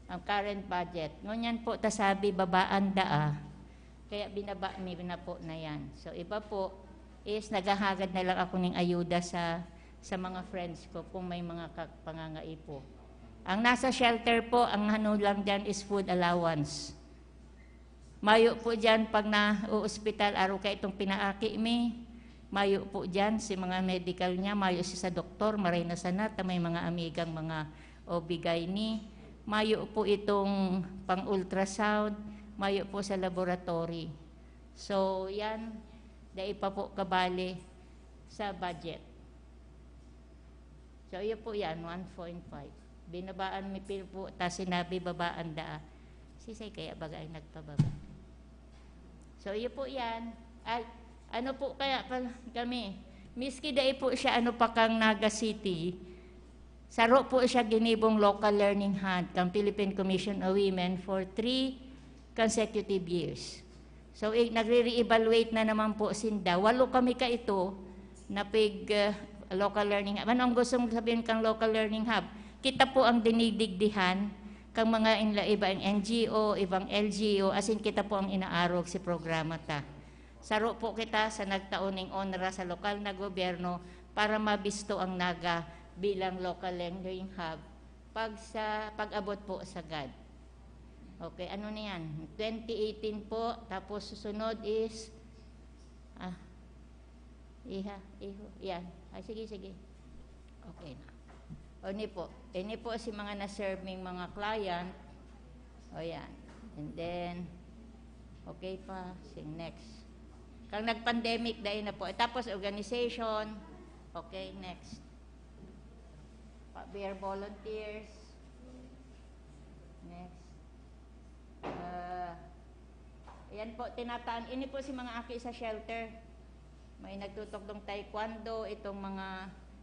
ang current budget. Ngunyan po, ta sabi, babaan daa. Kaya binaba mi na po na yan. So, iba po is naghahagad na lang ako ning ayuda sa, sa mga friends ko kung may mga ka-, pangangaipo. Ang nasa shelter po, ang ano lang dyan is food allowance. Mayo po dyan pag na-ospital, araw ka itong pinaaki mi. Mayo po dyan si mga medical niya, mayo si sa doktor, maray na sana, ta may mga amigang mga O B gyne. Mayo po itong pang-ultrasound, mayo po sa laboratory. So, yan, dai pa po kabali sa budget. So, iyo po yan, one point five. Binabaan mi pil po, ta sinabi babaan daa. Sisay kaya baga ay nagpababa? So, iyo po yan. Ay, ano po kaya pa kami? Miski dai po siya, ano pa kang Naga City, saro po siya ginibong local learning hub kang Philippine Commission on Women for three consecutive years. So, i-, nagre-re-evaluate na naman po sinda. Walo kami kaito na pig, ah, local learning hub. Ano ang gustong sabihin kang local learning hub? Kita po ang dinidigdihan kang mga inla-, iba ang N G O, ibang L G U, as in kita po ang inaarog si programa ta. Saro po kita sa nagtao ning onra sa lokal na gobyerno para mabisto ang Naga bilang local learning hub pag sa pag-abot po sa GAD. Okay, ano na yan? Twenty eighteen po, tapos susunod is, ah, iha, iho, yan. Ay, sige, sige. Okay na. O, ini po. Ini po si mga na-serve ming mga client. O, yan. And then, okay pa. Sing next. Kang nag-pandemic, dahil na po. Tapos, organization. Okay, next. Pa-, we are volunteers. Next. Ah, ayan po, tinataan. Ini po si mga aki sa shelter. May nagtutukdong taekwondo, itong mga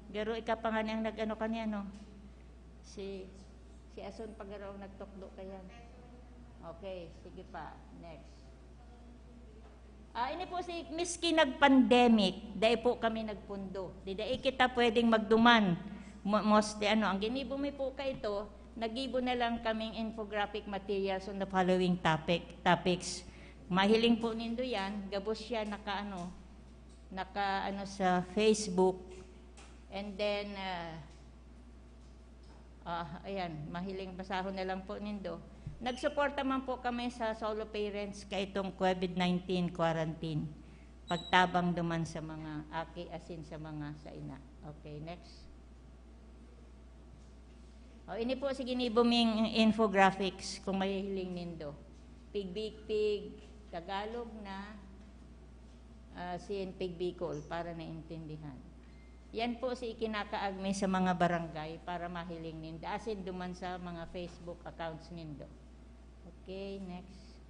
garo, ika pa nga niyang nag-ano kanya, no? Si, si Asun pa garo ang nagtukdo kaya. Okay, sige pa. Next. Ah, ini po si, miski nag-pandemic, dai po kami nagpundo. Di dai kita pwedeng magduman. Mo-, mostly, ano, ang ginibo mi po ka ito, nagibo na lang kaming infographic materials on the following topic, topics. Mahiling po nindo yan, gabos siya naka, ano, naka, ano, sa Facebook. And then, ah, ah, ayan, mahiling basahon na lang po nindo. Nagsuporta man po kami sa solo parents kaitong COVID nineteen quarantine. Pagtabang duman sa mga aki, asin sa mga sa ina. Okay, next. O, ini po, sige, ginibo ming infographics kung mahihiling nindo. Pig Bicol, Pig Tagalog na, ah, sin Pig Bicol para naintindihan. Yan po si ikinakaag mi sa mga barangay para mahiling ninda. Asin duman sa mga Facebook accounts nindo. Okay, next.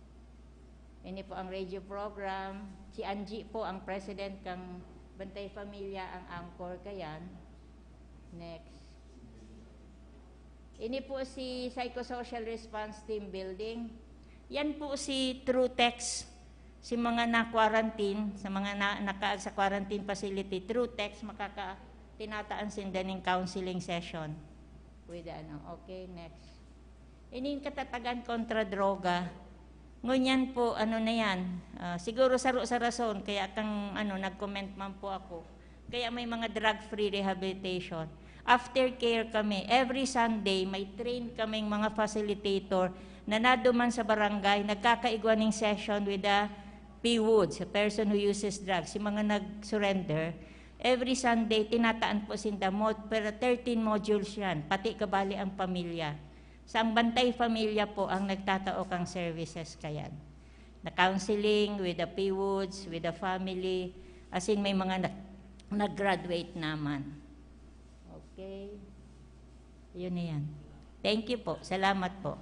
Ini po ang radio program. Si Angie po ang president kang Bantay Pamilya, ang anchor kayan. Next. Ini po si Psychosocial Response Team Building. Yan po si True Text. Si mga na-quarantine, sa mga na, nakaag sa quarantine facility, through text, makaka-, tinataan sinda ning counseling session. With ano, okay, next. Ining katatagan kontra droga. Ngunyan po, ano na yan, ah, siguro saro sa rason, kaya kang, ano, nag-comment man po ako. Kaya may mga drug-free rehabilitation. Aftercare kami. Every Sunday, may train kaming mga facilitator na naduman sa barangay, nagkakaigwa ning session with the P Woods, a person who uses drugs, yung mga nag-surrender. Every Sunday, tinataan po sinda, mo-, pero thirteen modules yan, pati kabali ang pamilya. Sa ang Bantay Pamilya po ang nagtatao kang services kayan. Na counseling with the P Woods, with the family, as in may mga na-, nag-graduate naman. Okay. Yun na yan. Thank you po. Salamat po.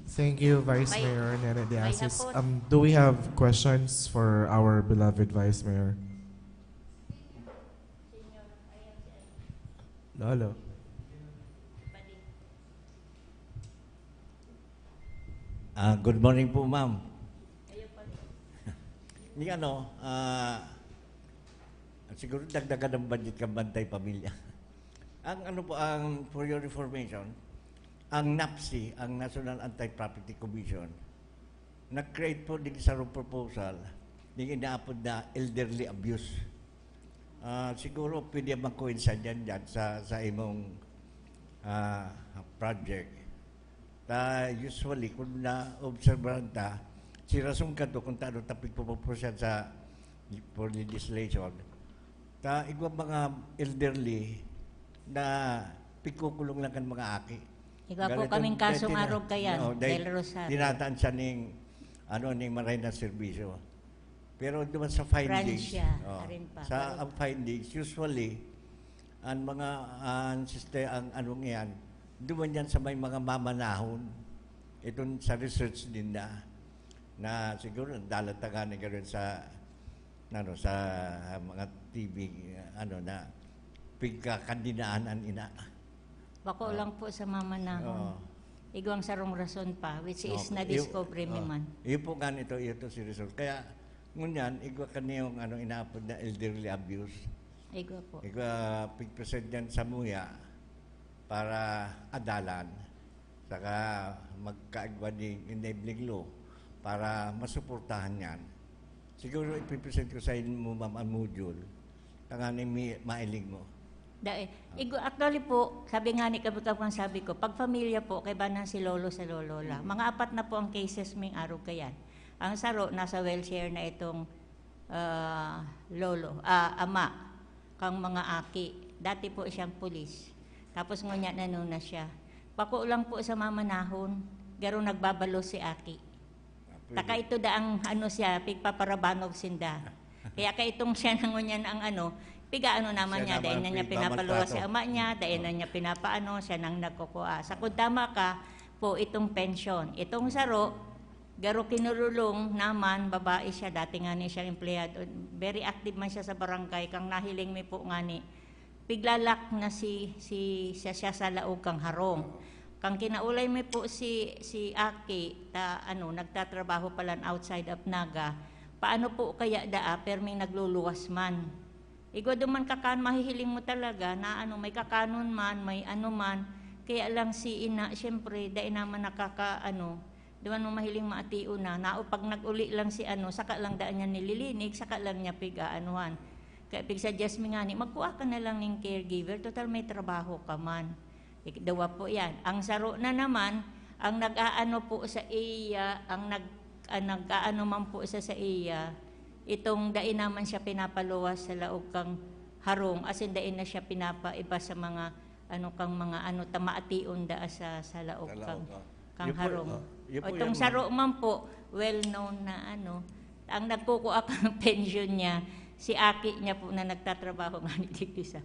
Thank you, Vice May- Mayor Nene de may Asis. hapon. Um, do we have questions for our beloved Vice Mayor? Lolo. Ah, good morning po, ma'am. Ni ano, ah, siguro dagdagan ng budget kang Bantay Pamilya. Ang ano po, ang for your information, ang NAPSI, ang National Anti-Property Commission, nag-create po din sa proposal, yung inaapod na elderly abuse. Ah, siguro pwede mag-coincide yan dyan sa, sa imong ah, project. Ta usually, kung naobserbahan ta, si rason ka to kung taano tapig pumaproseso sa for legislation. Ta igwa mga elderly na pigkukulong lang kan mga aki. Igwa po kaming kasong arog kaya, Del Rosario. Tinataan siya ning, ano, ning maray na serbisyo. Pero duman sa findings, Francia, oh, arin pa. Sa ang findings, usually, ang mga, ang sister, ang anong yan, duman yan sa may mga mamanahon. Itong sa research din na, na siguro, dalat na gani gano'n sa, ano, sa mga T V, ano, na pigkakandinaan ang ina. Bako lang po sa mamanahon. Oo. Igwang sarong rason pa, which is na-discover mi man. Iyo po nga nito, iyo to si rason. Kaya, ngunyan, igwa kaniyong ano, inaapod na elderly abuse. Igwa po. Igwa, pigpresent yan sa muya para adalan. Saka magkaigwa ning enabling law para masuportahan yan. Siguro ipipresent ko sa inyo, ma'am, ang module. Tanganing mi-, mailing mo. Dai. Igo, actually po, sabi nga ni Kabukabang, sabi ko, pag pamilya po, kaibanan si lolo sa lolo lang. Mga apat na po ang cases ming arog kayan. Ang saro, nasa wheelchair na itong ah, lolo, ah, ama, kang mga aki. Dati po siyang pulis. Tapos ngunya nanuna siya. Pako lang po sa mamanahon, garo nagbabalos si aki. Taka ito da ang ano siya, pigpaparabanog sinda. Kaya kaitong siya na ngunyan ang ano, pigaano naman Siya niya, dahil naman na niya pigmamaltrato. Pinapaluwas si ama niya, dahil na niya pinapaano, siya nang nagkukua. Sa kundama ka, po itong pensyon. Itong saro, garo kinululong naman, babae siya, dati nga ni siya empleyado. Very active man siya sa barangay, kang nahiling mi po nga ni, piglalak na si, si, siya, siya sa laog kang harong. Kang kinaulay mi po si, si Aki, ta, ano, nagtatrabaho palan outside of Naga, paano po kaya daa, permi nagluluwas man? Igwa duman kakan, mahihiling mo talaga na ano, may kakanon man, may ano man. Kaya lang si ina, siyempre, dai naman nakaka, ano, duman mo mahiling maation na. Nao pag nag-uli lang si ano, saka lang daan niya nililinig, saka lang niya pig-aanuhan. Kaya pigsuggest mi nga ni, magkuha ka na lang ning caregiver, total may trabaho ka man. Ikdawa po yan. Ang saro na naman, ang nag-aano po sa iya, ang nag, ang nag-aano man po sa, sa iya, itong dai naman siya pinapaluwas sa laog kang harong, as in dai na siya pinapaiba sa mga, ano, kang mga, ano, tamaation daa sa, sa laog Sa kang, laog, oh. kang Yun po, harong. oh, yun O, po itong yan, ma'am. Saro man po, well known na, ano, ang nagkukuha kang pension niya, si aki niya po na nagtatrabaho nga ni Tigisa.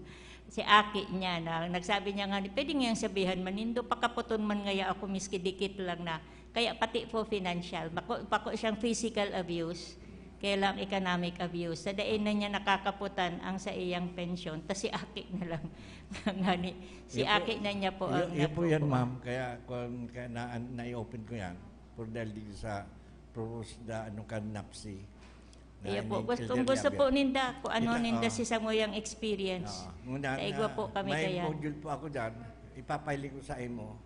Si aki niya na, nagsabi niya nga, ni, pwede niyang sabihan, manindo, pakaputon man ngaya ako, miski dikit lang na. Kaya pati po financial, bako, bako siyang physical abuse, kaya lang economic abuse. Sa dai na niya nakakaputan ang sa iyang pensyon, ta si aki na lang. Nga ni, si Yun po, aki na niya po yun, ang yun po yan, nagkukuha. Ma'am. Kaya, kung, kaya na, na-open ko yan, for dahil dito sa proposed na ano kan NAPSI. Na Iya po. ining Gusto, elderly kung gusto po abuse. ninda, kung ano Ita-, ninda oh. si samuyang experience. Oo. Muna, Sa igwa na, po kami may kaya. Module po ako dyan. Ipapahiling ko sa imo.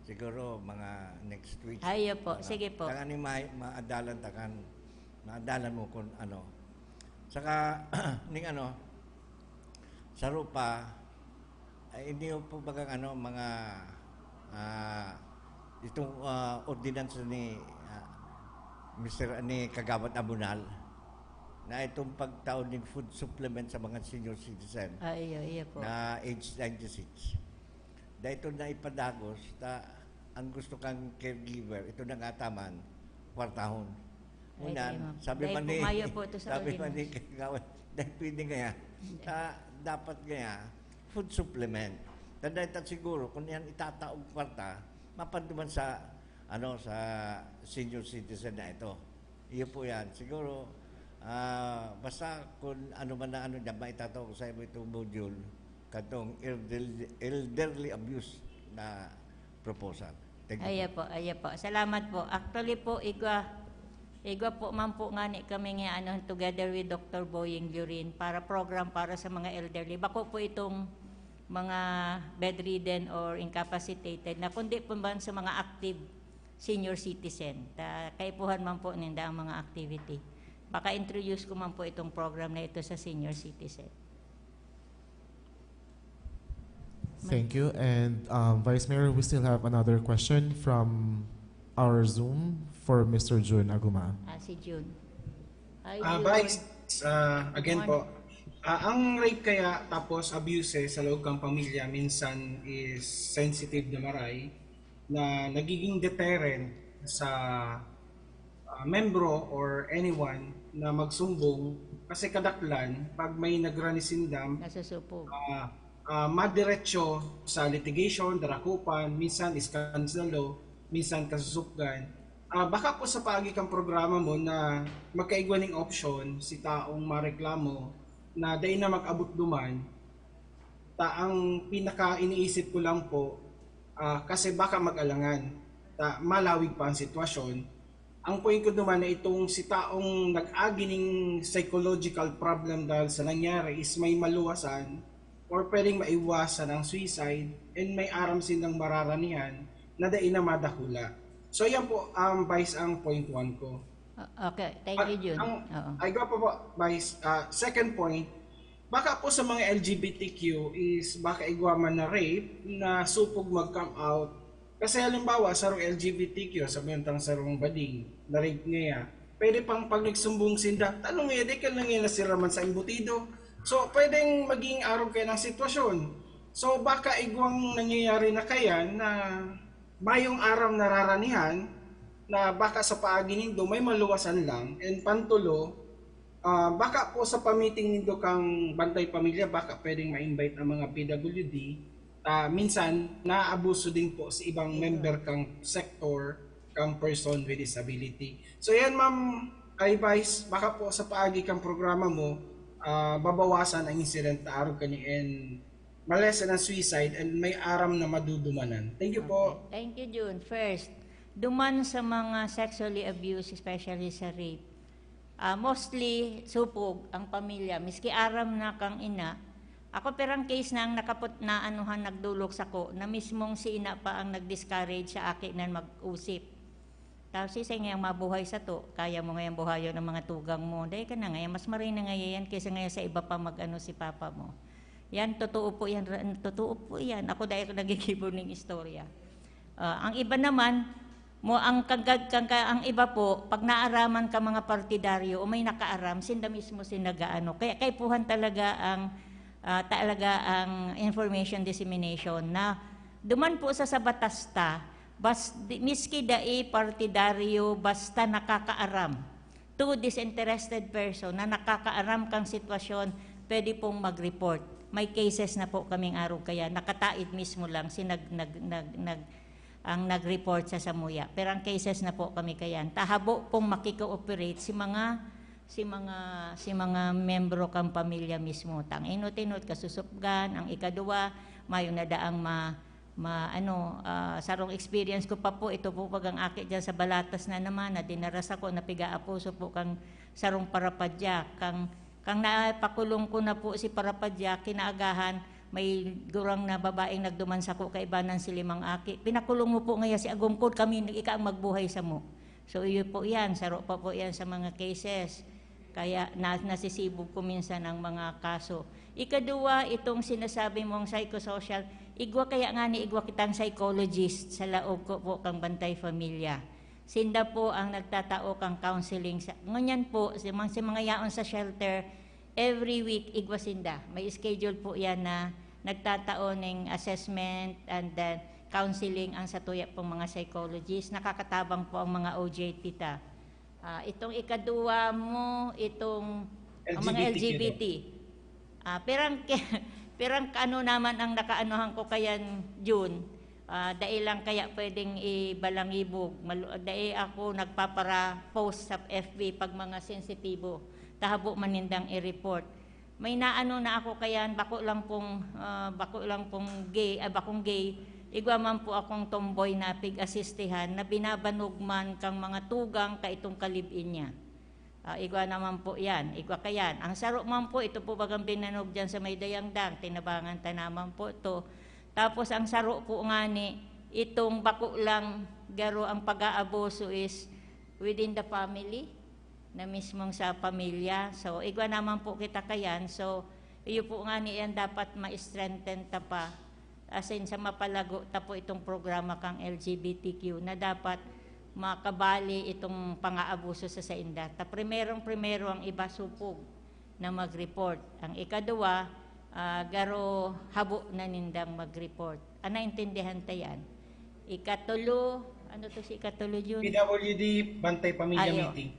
Siguro mga next week. Ay, iyo po. Mga, Sige po. Tanganing ma-, maadalan ta kan, maadalan mo kung ano. Saka, ning ano, saro pa, ay, hindi po bagang ano, mga, ah, itong, ah, ordinance ni, ah, Mister ni Kagawad Abunal na itong pagtaon ng food supplement sa mga senior citizen Ah, iyo, iyo po. na age ninety-six. Dahil ito na ipadagos, ta, ang gusto kang caregiver, ito na nga taman, kwartahon. Ay, Unan, di, ma'am. sabi Dahil man po ni, mayo po ito sa sabi man ni ordinance. Kagawad, dahil pwede nga yan, ta, dapat nga yan, food supplement. Dahil ta siguro, kung yan itataog kwarta, mapanduman sa, ano, sa senior citizen na ito. Iyo po yan. Siguro, ah, basta kung ano man na ano dyan, maitataw ko sa imo itong module, katong elderly, elderly abuse na proposal. Thank you Aya po. Po, aya po. Salamat po. Actually po, igwa, igwa po man po nga ni kami nga ano, together with Doctor Boying Lurin para program para sa mga elderly. Bako po itong mga bedridden or incapacitated na kundi po man sa mga active senior citizen. Ta, kaipuhan man po ninda ang mga activity. Baka introduce ko man po itong program na ito sa senior citizen. Thank you. And um, Vice Mayor, we still have another question from our Zoom for Mister Jun Aguma. Ah, si Jun. Hi, Ah, Jun. Vice, ah, again Morning. Po, ah, ang rape kaya tapos abuse sa loob ng pamilya minsan is sensitive na maray na nagiging deterrent sa ah, membro or anyone na magsumbong kasi kadaklan pag may nagranisindam Nasusupog. ah, ah, madiretso sa litigation, darakupan, minsan iskandalo, minsan kasusupgan. Ah, baka po sa paagi kang programa mo na magkaigwa ning option si taong mareklamo na dai na mag-abot duman, ta ang pinaka iniisip ko lang po, ah, kasi baka mag-alangan, ta malawig pa ang sitwasyon. Ang point ko duman na itong si taong nag-agi ning psychological problem dahil sa nangyari is may maluwasan or pwedeng maiwasan ang suicide and may aram silang mararanihan na dai na madakula. So yan po, um, Vice, ang point one ko. Okay, thank you, Jun. Ang, Oo. Ay, gwapo po, Vice. Ah, second point, baka po sa mga L G B T Q is baka igwa man na rape na supog mag-come out. Kasi halimbawa, sarong L G B T Q, sabi ng sarong bading, na-rape niya, pwede pang pag nagsumbong sinda, tanong niya, di ka lang niya nasiraman sa embutido. So, pwedeng maging arog kayo ng sitwasyon. So, baka igwang nangyayari na kaya na mayong aram nararanihan na baka sa paagi nindo may maluwasan lang, and pantulo, ah, baka po sa pamiting nindo kang Bantay Pamilya, baka pwedeng ma-invite ang mga P W D. Ah, minsan, naaabuso din po sa ibang member kang sector, kang person with disability. So yan, Ma'am, ay Vice, baka po sa paagi kang programa mo, ah, babawasan ang incident na arog kani and malesen ang suicide and may aram na madudumanan. Thank you po. Thank you, Jun. First, duman sa mga sexually abused, especially sa rape, ah, mostly supog ang pamilya. Miski aram na kang ina, ako perang case na ang nakapot na anuhan nagdulok sako na mismong si ina pa ang nag-discourage sa aki na mag-usip. Tapos siya ngayang mabuhay sa to, kaya mo ngayang buhayon ang mga tugang mo. Dahil ka na ngayon, mas maray na ngayon yan kaysa ngayon sa iba pa mag-ano si papa mo. Yan, totoo po yan. Ra- Totoo po yan. Ako dahil ako nagigibo ng istorya. Ah, ang iba naman, mo ang kagag kang ang iba po, pag naaraman ka mga partidaryo o may nakaaram, sinda mismo sinagaano. Kaya kaipuhan talaga ang ah, talaga ang information dissemination na duman po sa sabatasta, bas, di, miski dai partidaryo, basta nakakaaram to disinterested person na nakakaaram kang sitwasyon, pwede pong mag-report. May cases na po kaming arog kaya, nakataid mismo lang si nag, nag, nag, nag, ang nag-report sa samuya. Pero ang cases na po kami kayan, tahabo pong makikooperate si mga si mga si mga membro kang pamilya mismo. Tang inot-inot, kasusupgan. Ang ikaduwa, mayo na daang ma, ma ano, ah, sarong experience ko pa po, ito po pag ang aki diyan sa Balatas na naman, na dinara sako, napiga apuso po kang sarong parapadyak, kang kang napakulong ko na po si parapadyak, kinaagahan, may gurang na babaeng nagduman sako kaibanan si limang aki. Pinakulong mo po ngaya si agom ko, kami ika ang magbuhay sa mo. So, iyo po yan. Saro pa po yan sa mga cases. Kaya na, nasisibog ko minsan ang mga kaso. Ikaduwa, itong sinasabi mong psychosocial, igwa kaya nga ni igwa kitang psychologist sa laog ko po kang Bantay Pamilya. Sinda po ang nagtatao kang counseling. Sa, ngunyan po, si, mga, si mga yaon sa shelter, every week igwa sinda. May schedule po yan na nagtatao ng assessment and then counseling ang satuya pong mga psychologist. Nakakatabang po ang mga O J T ta. Ah, itong ikaduwa mo, itong ang mga L G B T. Ah, perang perang ano naman ang nakaanuhan ko kayan, Jun. Ah, dai lang kaya pwedeng ibalangibog. Malu- dai ako nagpapara-post sa F B pag mga sensitibo. Tahabo man nindang i-report. May naano na ako kayan, bako lang pong, ah, bako lang pong gay, ah, bakong gay. Igwa man po akong tomboy na pig-asistihan na binabanog man kang mga tugang ka itong kalibin niya. Ah, igwa naman po yan, igwa kayan. Ang saro man po, ito po bagang binanog dyan sa may dayangdang, tinabangan ta naman po to. Tapos ang saro po ngani, itong bako lang garo ang pag-aabuso is within the family, na mismong sa pamilya. So, igwa naman po kita kayan. So, iyo po ngani yan dapat ma-strengthen ta pa. As in, sa mapalago ta po itong programa kang L G B T Q na dapat makabali itong pang-aabuso sa sainda. Ta primerong-primero ang iba supog na mag-report. Ang ikaduwa, ah, garo habo na nindang mag-report. Ah, naintindihan ta yan. Ikatulo, ano to si ikatulo, Jun? P W D, Bantay Pamilya Ayo. Meeting.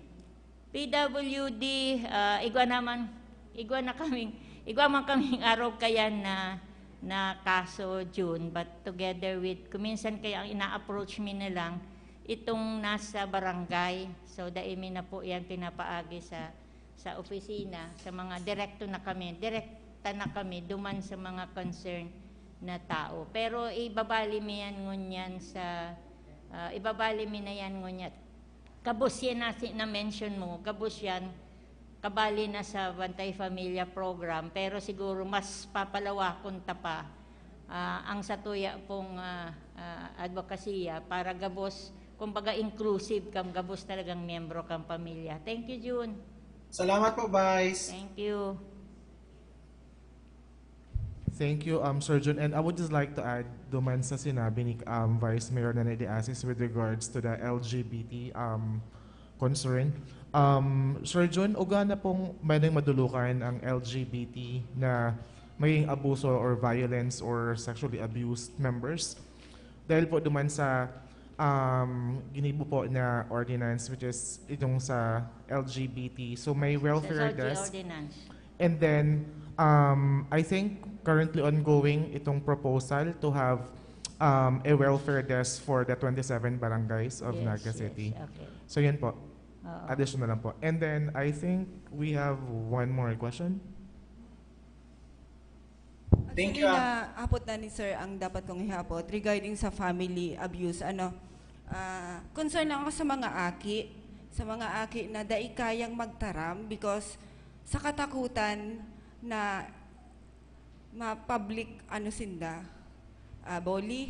P W D, ah, igwa naman, igwa na kaming, igwa man kaming arog kayan na, na kaso, Jun, but together with, kuminsan kaya ang ina-approach mi na lang, itong nasa barangay. So, dai mi na po yan pinapaagi sa, sa opisina, sa mga direkto na kami, direkta na kami, duman sa mga concern na tao. Pero ibabali mi yan ngunyan sa, ah, ibabali mi na yan ngunyan. Gabos yan na, si- na-mention mo, gabos yan, kabali na sa Bantay Pamilya Program, pero siguro mas papalawakon ta pa, ah, ang satuya pong, ah, ah, advokasya para gabos Kumbaga, inclusive kang gabos talagang miyembro kang pamilya. Thank you, Jun. Salamat po, Vice. Thank you. Thank you, um, Sir Jun. And I would just like to add, duman sa sinabi ni um, Vice Mayor Nene de Asis with regards to the L G B T um, concern. Um, Sir Jun, uga na pong pwedeng madulukan ang L G B T na maging abuso or violence or sexually abused members. Dahil po duman sa um, ginibo po na ordinance, which is itong sa L G B T. So may welfare Sa desk. Ordinance. And then, um, I think currently ongoing itong proposal to have um, a welfare desk for the twenty-seven barangays of Yes, Naga yes, City. Okay. So yun po, Oo. Additional lang po. And then I think we have one more question. Thank Actually, you, ah. Nahapot na ni Sir ang dapat kong ihapot regarding sa family abuse. Ano, ah, concern lang ako sa mga aki, sa mga aki na dai kayang magtaram because sa katakutan na ma-public ano sinda, ah, bully,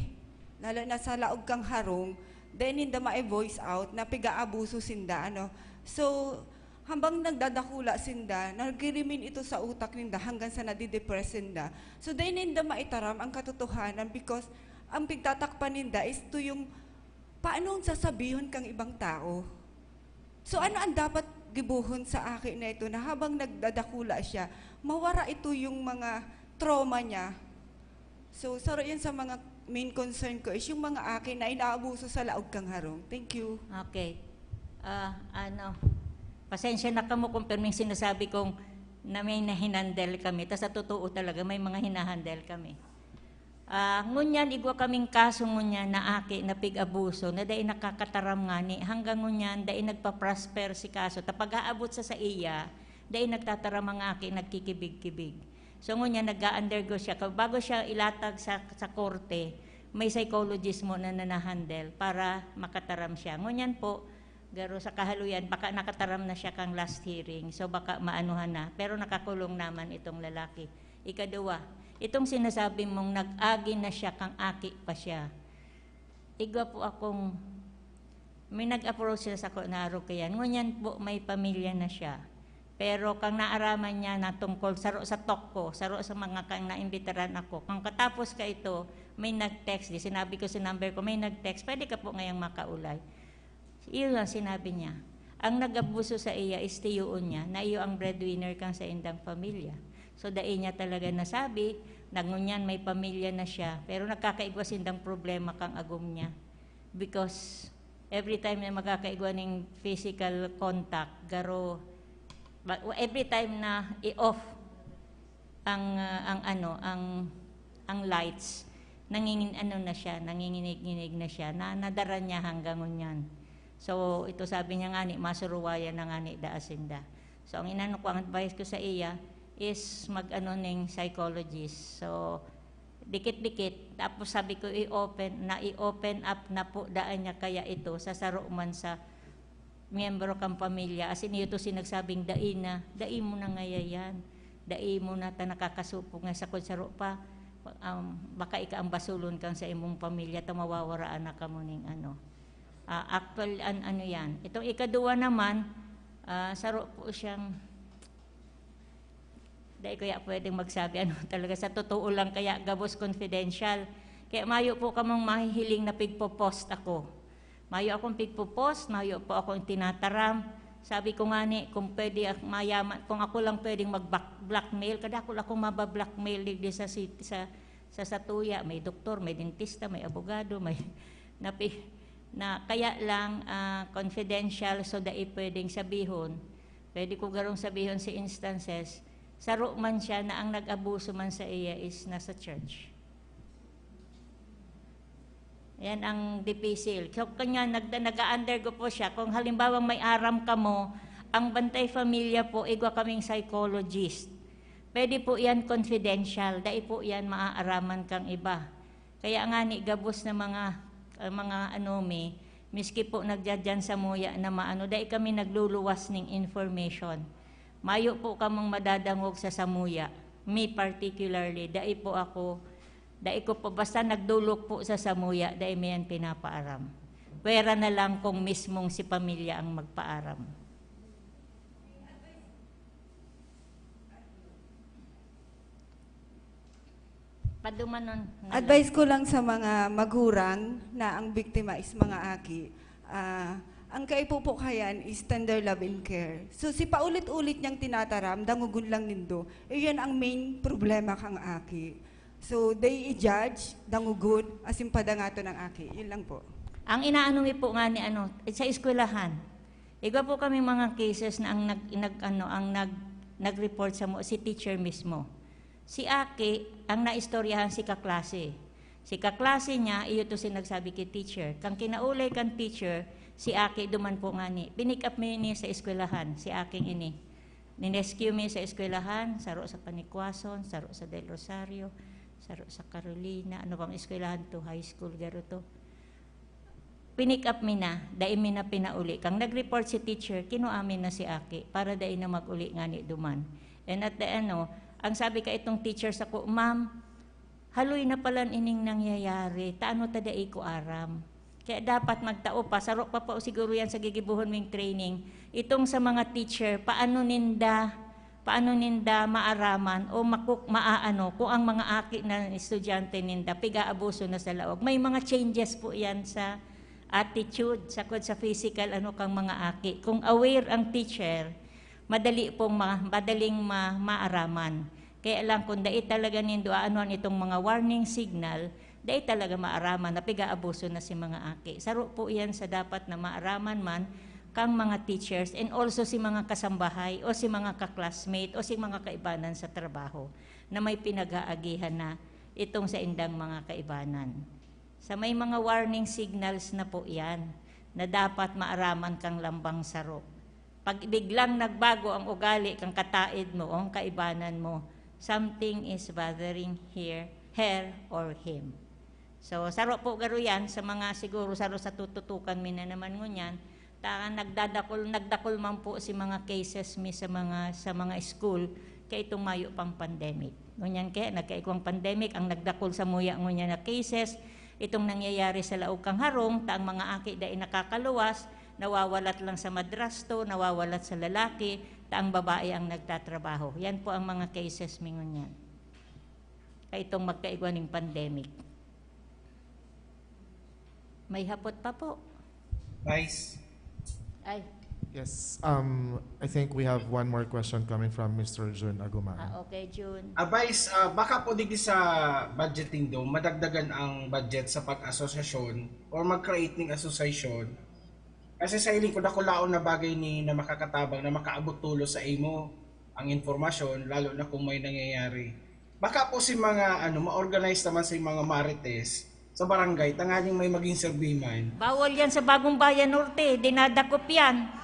lalo na sa laog kang harong, dai ninda ma-voice out na pig-aabuso sinda, ano. So, hambang nagdadakula sinda, nagre-remain ito sa utak ninda hanggang sa nadidepress sinda. So, dai ninda maitaram ang katotohanan because ang pigtatakpan ninda is to yung paanong sasabihon kang ibang tao. So, ano ang dapat gibohon sa aki na ito na habang nagdadakula siya, mawara ito yung mga trauma niya? So, saro yan sa mga main concern ko is yung mga aki na inaabuso sa laog kang harong. Thank you. Okay. Ah, ano, pasensya na kamo kung pirming sinasabi kong na may nahinandel kami. Tas sa totoo talaga, may mga hinahandel kami. Ah, ngunyan, igwa kaming kaso ngunyan na aki na pig-abuso, na dai nakakataram ngani. Hanggang ngunyan, dai nagpa-prosper si kaso. Ta pag-aabot sa saiya, dai nagtataram ang aki, nagkikibig-kibig. So ngunyan, nag-undergo siya. Ka- Bago siya ilatag sa, sa korte, may psychologist mo na nanahandle para makataram siya. Ngunyan po, garo sa kahaluyan, baka nakataram na siya kang last hearing. So baka maanuhan na. Pero nakakulong naman itong lalaki. Ikaduwa, itong sinasabi mong nag-agi na siya kang aki pa siya. Igwa po akong, may nag-approach sila sa ko na arog kayan. Ngunyan po, may pamilya na siya. Pero kang naaraman niya na tungkol saro sa talk ko, saro sa mga kang naimbitaran ako. Kung katapos ka ito, may nag-text. Di sinabi ko si number ko, may nag-text, "Pwede ka po ngayang makaulay." Iyon ang sinabi niya. Ang nag-abuso sa iya is tiyoon niya, na iyo ang breadwinner kang sa indang pamilya. So, dai niya talaga nasabi na ngunyan may pamilya na siya, pero nagkakaigwa sindang problema kang agom niya. Because every time na magkakaigwa ning physical contact, garo, ba- every time na i-off ang, ah, ang ano, ang, ang lights, nangingin-, ano na siya, nanginginig-nginig na siya, na nadara niya hanggang ngunyan. So, ito sabi niya ngani, masuruwayan na ngani daa sinda. So, ang inano ko, ang advice ko sa iya is mag-ano ning psychologist. So, dikit-dikit. Tapos sabi ko, i-open, na i-open up na po daan niya kaya ito sa saro man sa miyembro kang pamilya. As in, ito sinagsabing, "Dai na, dai mo na ngayayan. Dai mo na ta nakakasupog nga sa kunsaro pa. Um, baka ika ang basulon kang sa imong pamilya, ta mawawaraan na kamo ning ano." Ah, actual, an, ano yan. Itong ikaduwa naman, ah, saro po siyang, dai ko ya pwedeng magsabi, ano talaga, sa totoo lang, kaya gabos confidential. Kaya mayo po kamong mahihiling na pigpo-post ako. Mayo akong pigpo-post, mayo po akong tinataram. Sabi ko nga ni, kung pwede ak-, mayaman, kung ako lang pwedeng mag-blackmail, kadakol akong mabablackmail digdi sa city, sa, sa satuya. May doktor, may dentista, may abogado, may napi, na kaya lang, ah, confidential, so dai pwedeng sabihon. Pwede ko garong sabihon si instances, saro man siya na ang nag-abuso man sa iya is nasa church. Yan ang dipisil. So, kanya, nag-, nag-undergo po siya. Kung halimbawang may aram kamo, ang Bantay Familia po, igwa kaming psychologist. Pwede po yan confidential. Dai po yan maaaraman kang iba. Kaya nga ni gabos na mga, ah, mga ano mi, miski po nagdadyan sa muya na maano, dai kami nagluluwas ning information. Mayo po kamong madadangog sa samuya. Me particularly, dai po ako, dai ko po, basta nagdulok po sa samuya, dai mo yan pinapaaram. Pwera na lang kung mismong si pamilya ang magpaaram. Padumanon na lang. Advice ko lang sa mga magurang na ang biktima is mga aki. Ah, ang kaipupo kayan is tender love and care. So, si paulit-ulit niyang tinataram, dangugon lang nindo. Iyan ang main problema kang aki. So, they i-judge, dangugon, asin padangaton ang aki. Yun lang po. Ang inaano mi po nga ni ano, sa eskwelahan. Igwa po kami mga cases na ang nag, nag ano, ang nag nag-report sa mo si teacher mismo. Si aki ang naistoryahan si kaklase. Si kaklase niya, iyo to si nagsabi ki teacher. Kang kinaulay kan teacher, si aki duman po ngani. Pinick up mi ini sa eskwelahan, si aking ini. Ninescue mi sa eskwelahan, saro sa Panikwason, saro sa Del Rosario, saro sa Carolina, ano bang eskwelahan to, high school garo to. Pinick up mi na, dai mi na pinauli. Kang nag-report si teacher, kinua mi na si aki para dai na mag-uli ngani duman. And at the ano, ang sabi ka itong teacher sako, "Ma'am, haloy na palan ining nangyayari. Ta ano ta dai ko aram?" Kaya dapat magtao pa, saro pa po siguro yan sa gigibuhon ming training. Itong sa mga teacher, paano ninda, paano ninda maaraman o makuk-, maaano kung ang mga aki na estudyante ninda pig-aabuso na sa laog. May mga changes po yan sa attitude, sakod sa physical ano kang mga aki. Kung aware ang teacher, madali pong ma-, madaling ma-, maaraman. Kaya lang kung dai talaga nindo aanuhan itong mga warning signal, dai talaga maaraman na pig-aabuso na si mga aki. Saro po iyan sa dapat na maaraman man kang mga teachers and also si mga kasambahay o si mga ka-classmate o si mga kaibanan sa trabaho na may pinag-aagihan na itong sa indang mga kaibanan. Sa may mga warning signals na po iyan na dapat maaraman kang lambang saro. Pag biglang nagbago ang ugali kang kataid mo o ang kaibanan mo, something is bothering her, her or him. So, saro po garo yan sa mga siguro saro sa tututukan mi na naman ngunyan. Ta, nagdadakol, nagdakol man po si mga cases mi sa mga, sa mga school kay itong mayo pang pandemic. Ngunyan kaya nagkaigwang pandemic, ang nagdakol sa muya ngunyan na cases, itong nangyayari sa laog kang harong, ta ang mga aki dai nakakaluwas, nawawalat lang sa madrasto, nawawalat sa lalaki, ta ang babae ang nagtatrabaho. Yan po ang mga cases mi ngunyan. Kay itong magkaigwa ning pandemic. May hapot pa po. Vice. Ay, Yes, um, I think we have one more question coming from Mister Jun Agumang. Ah, okay, Jun. Ah, Vice, ah, baka po digdi sa budgeting do, madagdagan ang budget sa pag-asosasyon or mag-create ning association. Kasi sa hiling ko, dakulaon na bagay ni na makakatabang na makaabot tulos sa imo ang impormasyon, lalo na kung may nangyayari. Baka po si mga ano, ma-organize naman sa mga marites sa barangay, tanganing may maging survey man. Bawal yan sa Bagong Bayan Norte. Dinadakop yan.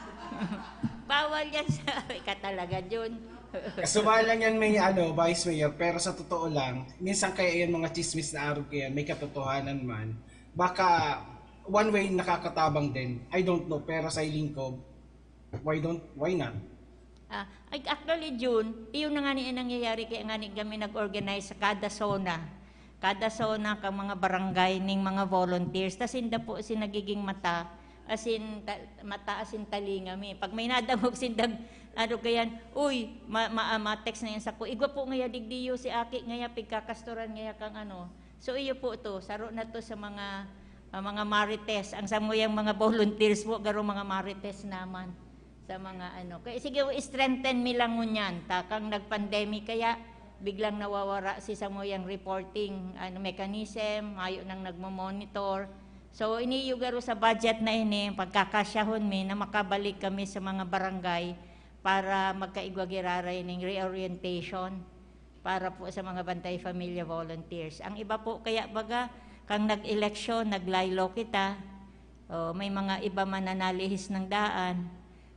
Bawal yan sa... Ika talaga, Jun. Kasubahan lang yan may ano, Vice Mayor, pero sa totoo lang, minsan kaya yan mga chismis na arog kaya may katotohanan man. Baka one way nakakatabang din. I don't know, pero sa hiling ko, why don't, why not? Ah, ay, actually, Jun, iyon na nga ni nangyayari kaya nga ni kami nag-organize sa kada zona. Kada zona kang mga barangay ning mga volunteers. Tas inda po si nagiging mata, asin ta, mata asin talinga mi. Pag may nadangog sindag, ano kayan, uy, ma, ma, ma-text na yan sa ko. Igwa po ngaya digdiyo si Aki ngaya pigkakastoran ngaya kang ano. So iyo po to, saro na to sa mga ah, mga marites, ang samuyang mga volunteers po, garo mga marites naman sa mga ano. Kaya sige, strengthen mi lang ngunyan. Takang nag-pandemic kaya biglang nawawara si samuyang reporting ano mechanism, mayo nang nagmo-monitor. So iniyo garo sa budget na ini, pagkakasyahon mi na makabalik kami sa mga barangay para magkaigwa giraray ning reorientation para po sa mga Bantay Familia Volunteers. Ang iba po kaya baga, kang nag-eleksyon, naglaylo kita, o may mga iba man na nalihis ng daan,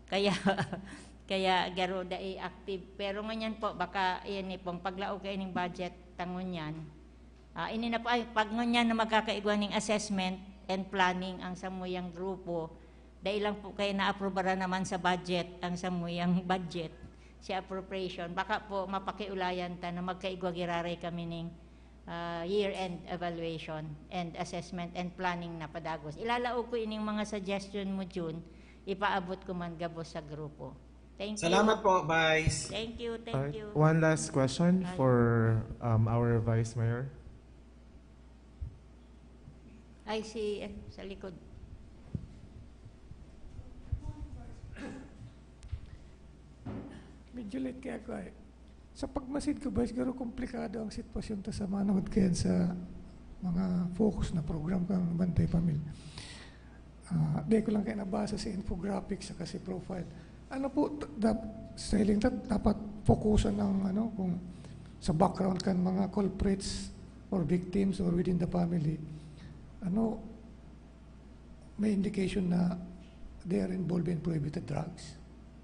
kaya, kaya garo dai active. Pero ngunyan po, baka iyan ni pong paglaog kayo ng budget tangon yan. Ah, ini na po, ay, pag ngunyan na magkakaigwa ning assessment and planning ang samuyang grupo, dai lang po kaya naaprobaran naman sa budget ang samuyang budget, si appropriation. Baka po mapakiulayan ta na magkaigwa giraray kami ning ah, year-end evaluation and assessment and planning na padagos. Ilalaog ko ining mga suggestion mo, Jun, ipaabot ko man gabos sa grupo. Thank you. Salamat po, Vice. Thank you, thank Alright. you. One last question Ay. for um, our Vice Mayor. Ay, si, ano, sa likod. Medyo late kaya ko ay. Sa pagmasid ko, Vice, garo komplikado ang sitwasyon ta sa manunod kayan sa mga focus na program kan Bantay Pamilya. Ah, di ko lang kaya nabasa sa infographic sa kasi profile. Ano po, t- dap- sa hiling ta, dapat focusan ng ano, kung sa background kan mga culprits or victims or within the family, ano, may indication na they are involved in prohibited drugs.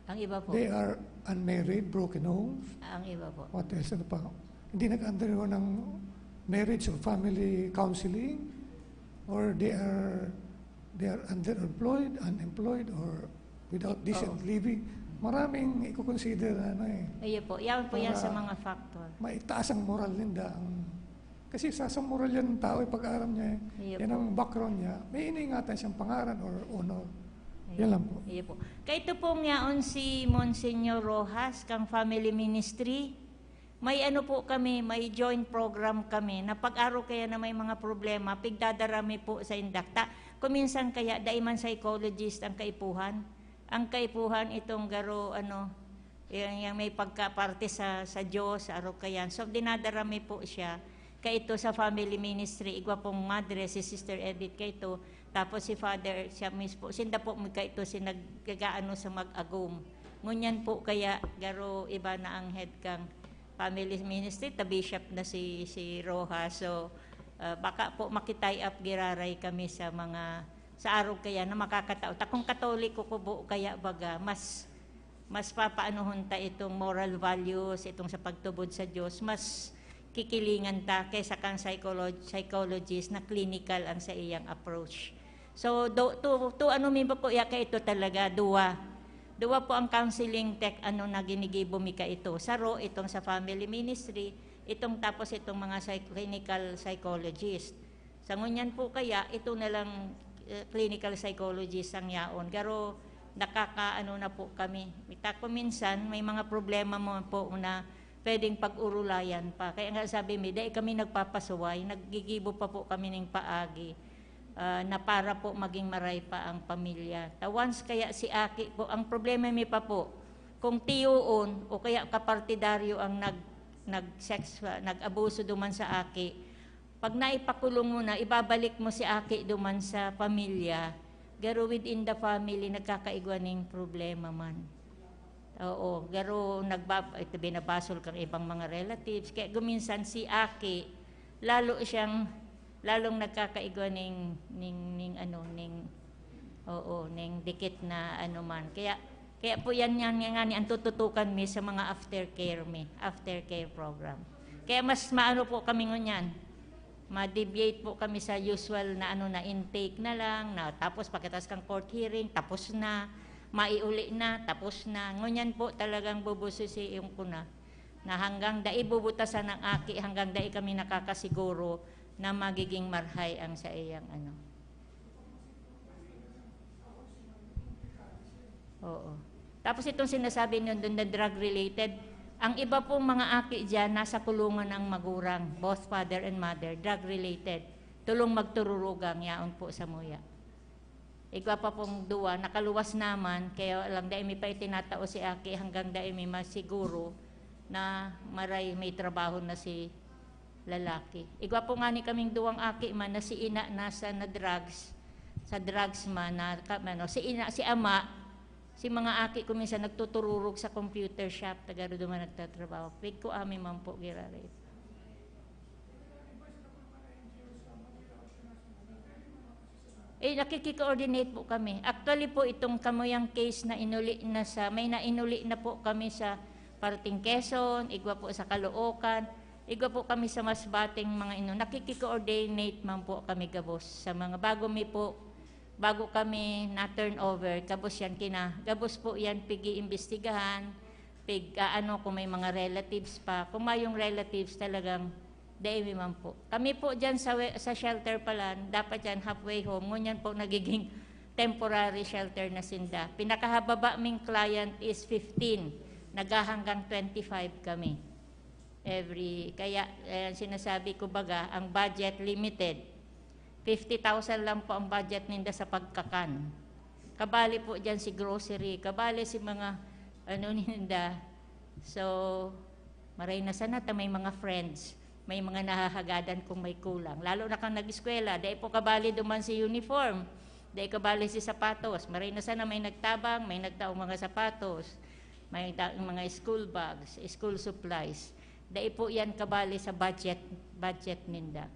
Ang iba po. They are unmarried, broken homes. Ang iba po. What else? Ano pa? Hindi nag-undergo ng marriage or family counseling, or they are they are underemployed, unemployed, or without decent Oo. living. Maraming i-consider na ano eh. Ayun po. Yan po yan sa Para- mga factor. Maitaas ang moral ninda. Ang, kasi sa, sa moral yan ng tao, eh, pag-aram niya, eh, Ayun yan po. ang background niya, may iniingatan siyang pangaran or honor. Ayun. Yan lang po. Ayun po. Kaito pong yaon si Monsignor Rojas, kang Family Ministry. May ano po kami, may joint program kami na pag-araw kaya na may mga problema, pigdadara mi po sa indakta. Kuminsan kaya, dai man psychologist ang kaipuhan. Ang kaipuhan itong garo, ano, yung, yung may pagkaparte sa, sa Diyos, araw kaya. So, dinadara mi po siya. Kaito sa family ministry, igwa pong madre, si Sister Edith kaito. Tapos si Father, siya mismo, sinda po mi kaito, si nag-, nag-aano sa mag-agom. Ngunyan po kaya, garo iba na ang head kang family ministry, ta bishop na si, si Rojas. So, ah, baka po makitie up giraray kami sa mga, sa arog kaya na makakatao. Ta kung Katoliko ko po kaya baga, mas, mas papaanuhon ta itong moral values, itong sa pagtubod sa Diyos, mas kikilingan ta kaysa kang psycholo-, psychologist na clinical ang sa iyang approach. So, do, to, to ano mi ba po, ya kaito talaga, duwa. Duwa po ang counseling tech, ano na ginigibo mi kaito. Saro, itong sa family ministry, itong tapos itong mga psych-, clinical psychologist. Sa ngunyan po kaya, ito na lang, eh, clinical psychologist ang yaon. Pero nakakaano na po kami. Mita ko minsan, may mga problema mo po na pwedeng pag-urulayan pa. Kaya nga sabi mi, dai kami nagpapasuway, naggigibo pa po kami ning paagi, ah, na para po maging maray pa ang pamilya. Ta once kaya si aki po, ang problema mi pa po, kung tiyoon o kaya kapartidaryo ang nag-, nag-sex, ah, nag-abuso duman sa aki, pag naipakulong mo na, ibabalik mo si aki duman sa pamilya, garo within the family, nagkakaigwa ning problema man. Oo, garo nagbab-, ito, binabasol kang ibang mga relatives. Kaya guminsan si aki, lalo siyang, lalong nagkakaigwa ning, ning, ning ano, ning, oo, ning dikit na ano man. Kaya, kaya po yan, yan, yan, yan, ang tututukan mi sa mga aftercare mi, aftercare program. Kaya mas maano po kami ngunyan. Ma-deviate po kami sa usual na ano, na intake na lang, na tapos pagkatapos kang court hearing, tapos na, maiuli na, tapos na. Ngunyan po talagang bubusisiyon ko na, na hanggang dai bubutasan ng aki, hanggang dai kami nakakasiguro na magiging marhay ang sa iyang ano. Oo. Tapos itong sinasabi niyo dun na drug-related, ang iba pong mga aki diyan, nasa kulungan ng magurang, both father and mother, drug-related. Tulong magtururugang, yaon po sa muya. Igwa pa pong duwa, nakaluwas naman, kaya lang dai mi pa itinatao si aki hanggang dai mi masiguro na maray may trabaho na si lalaki. Igwa po nga ni kaming duwang aki man na si ina nasa na drugs, sa drugs man, na, ka-, ano, si ina, si ama, si mga aki ko minsan nagtutururog sa computer shop, taga Rodoma nagtatrabaho. Pig ko ami man po, giraray. Eh, nakiki-coordinate po kami. Actually po, itong kamuyang case na inuli na sa, may nainuli na po kami sa parting Quezon, igwa po sa Caloocan, igwa po kami sa Masbate'ng mga ino. Nakiki-coordinate man po kami gabos sa mga bago mi po, bago kami na-turn over, gabos yan kina, gabos po yan pig-iimbestigahan, pig, ah, ano, kung may mga relatives pa. Kung mayong relatives talagang Dai mi man po. Kami po diyan sa we-, sa shelter pa lang, dapat yan halfway home. Ngunyan po nagiging temporary shelter na sinda. Pinakahababa ming client is fifteen. Naghahanggang twenty-five kami. Every, kaya, eh, sinasabi ko baga, ang budget limited. Fifty thousand lang po ang budget ninda sa pagkakan. Kabali po diyan si grocery, kabali si mga ano ninda. So, maray na sana ta may mga friends, may mga nahahagadan kung may kulang. Lalo na kang nag-eskwela, dai po kabali duman si uniform, dai kabali si sapatos. Maray na sana may nagtabang, may nagtaong mga sapatos, may da-, mga school bags, school supplies. Dai po yan kabali sa budget, budget ninda.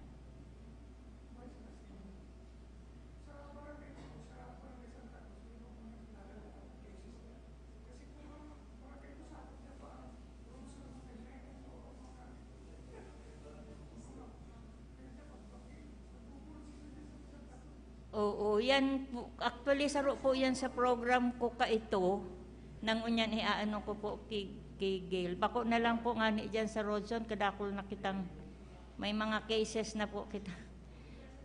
Oo, yan po. Actually, saro po yan sa program ko kaito. Nang unyan, iaano ko po ki, ki Gail. Bako na lang po ngani diyan sa Rodzone, kadakul na kitang, may mga cases na po kita.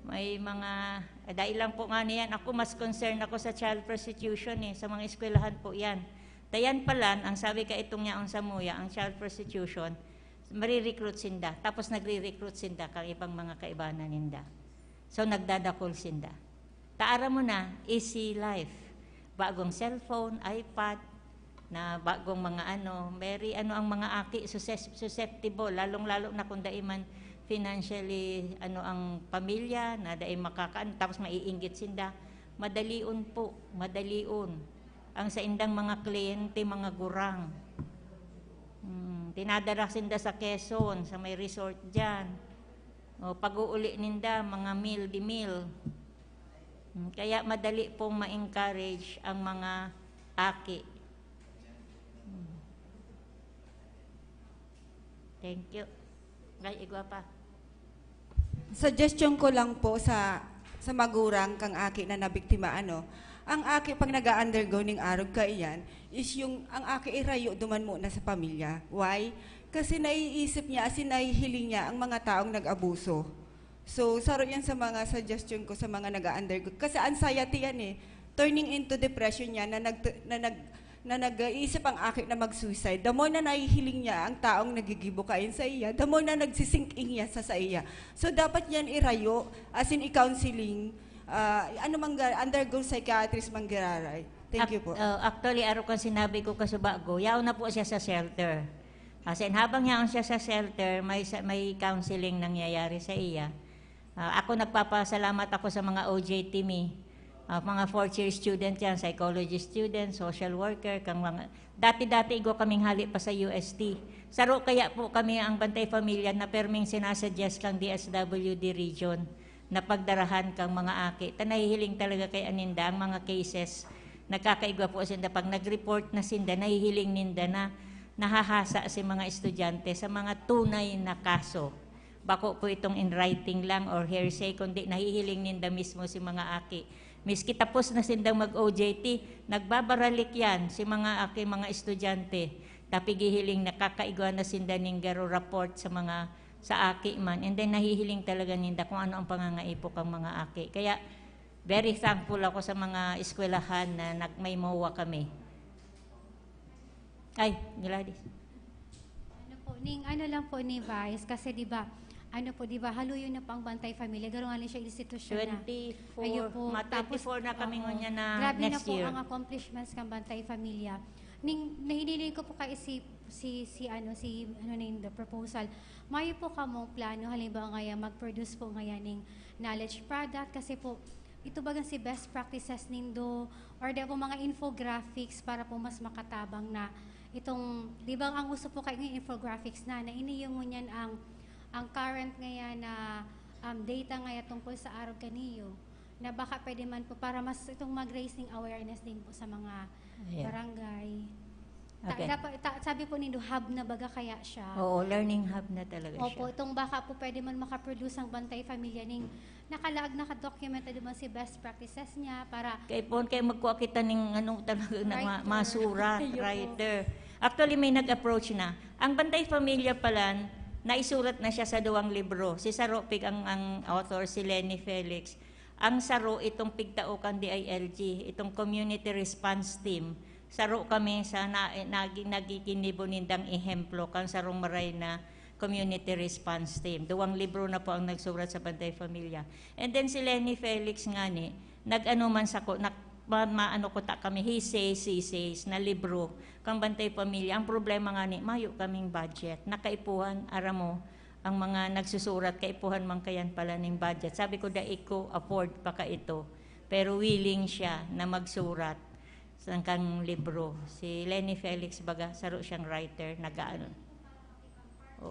May mga, eh, dai lang po ngani yan. Ako, mas concern ako sa child prostitution eh, sa mga eskwelahan po yan. Dayan palan, ang sabi kaitong yaon samuya, ang child prostitution, marirecruit sinda. Tapos nagre-recruit sinda kang ibang mga kaibanan ninda. So, nagdadakul sinda. Ta aram mo na, easy life. Bagong cellphone, iPad, na bagong mga ano, very ano ang mga aki, suses-, susceptible, lalong-lalo na kung dai man financially ano ang pamilya, na dai makakaan, tapos maiinggit sinda. Madalion po, madalion. Ang saindang mga kliyente, mga gurang. Hmm, tinadara sinda sa Quezon, sa may resort diyan. O, pag-uuli ninda, mga meal, di meal. Hmm, kaya madali pong ma-encourage ang mga aki. Hmm. Thank you. Ay, igwa pa. Suggestion ko lang po sa, sa magurang kang aki na nabiktima, ano, ang aki pag nag-a-undergo ning arog kaiyan, is yung ang aki irayo duman muna sa pamilya. Why? Kasi naiisip niya, asin nahihiling niya ang mga taong nag-abuso. So, saro yan sa mga suggestion ko sa mga nag-a-undergo. Kasi anxiety yan eh. Turning into depression yan na nag-, na nag-, na nag-iisip ang aki na mag-suicide. The more na nahihiling niya ang taong nagigibo kain sa iya, the more na nagsisink-in niya sa, sa iya. So, dapat yan irayo, as in, i-counseling. Ah, ano mang ga-, undergo psychiatrist mang giraray. Thank you po. Ac-, uh, actually, aro kan sinabi ko kasubago, yaon na po siya sa shelter. As in, habang yaon siya sa shelter, may sa-, may counseling nangyayari sa iya. Ah, ako, nagpapasalamat ako sa mga O J T mi. Ah, mga fourth year student yan, psychology student, social worker, kang mga, dati-dati igwa kaming hali pa sa U S T. Saro kaya po kami ang Bantay Pamilya na perming sinasuggest kang D S W D region na pagdarahan kang mga aki. Ta nahihiling talaga kaya ninda ang mga cases. Nagkakaigwa po sinda, pag nag-report na sinda, nahihiling ninda na nahahasa si mga estudyante sa mga tunay na kaso. Bako po itong in writing lang or hearsay, kundi nahihiling ninda mismo si mga aki. Miski tapos na sindang mag-O J T, nagbabaralik yan si mga aki, mga estudyante. Tapig hihiling, nakakaigwa na sinda ning garo report sa mga, sa aki man. And then, nahihiling talaga ninda kung ano ang pangangaipo kang mga aki. Kaya, very thankful ako sa mga eskwelahan na nag-, may MOA kami. Ay, Gladys. Ano po, ning, ano lang po ni Vice, kasi di ba, ano po, di ba, haluyon na po ang Bantay Pamilya, garo nga lang siya institusyon na. Twenty-four, Ayun po. ma-, Tapos, twenty-four na kami oo. ngunyan na Grabe na next po year. ang accomplishments ng Bantay Pamilya. Ning, nahiniling ko po kay si, si, si, ano, si, ano na yung the proposal. Mayo po kamong plano, halimbawa ngayon, mag-produce po ngayon ng knowledge product kasi po, ito bagang si best practices nindo or di po mga infographics para po mas makatabang na itong, di ba ang uso po kayo ngayon infographics na, na ini yung ngunyan ang, ang current ngayon na, um, data ngayon tungkol sa arog kaniyo, na baka pwede man po para mas itong mag-raising awareness din po sa mga Ayan. barangay. Ta-, Okay. dapat, ta-, sabi po nindo, hub na baga kaya siya. Oo, learning hub na talaga Opo, siya. itong baka po pwede man makaproduce ang Bantay Pamilya ning nakalaag, nakadocumented naman si best practices niya para Kay pon, kay magkuha kita ning ano talaga na ma-, Writer. masurat, Ayun po. writer. Actually, may nag-approach na. Ang Bantay Pamilya palan, Naisurat na siya sa duwang libro. Si saro pig ang, ang author, si Leni Felix. Ang saro, itong pigtao kan D I L G, itong Community Response Team. Saro kami sa na, nagi-, nagiginibo nindang ehemplo kan sarong maray na Community Response Team. Duwang libro na po ang nagsurat sa Bantay Pamilya. And then si Leni Felix ngani, nag-ano man sako, nak-, ma-, maano ko ta kami, he says, he says, na libro, kang Bantay Pamilya. Ang problema ngani, mayo kaming budget. Nakaipuhan, aram mo, ang mga nagsusurat, kaipuhan man kayan pala ning budget. Sabi ko, "Dai ko afford pa ka ito." Pero willing siya na magsurat sa kang libro. Si Leni Felix, baga, saro siyang writer, nag-aano. O,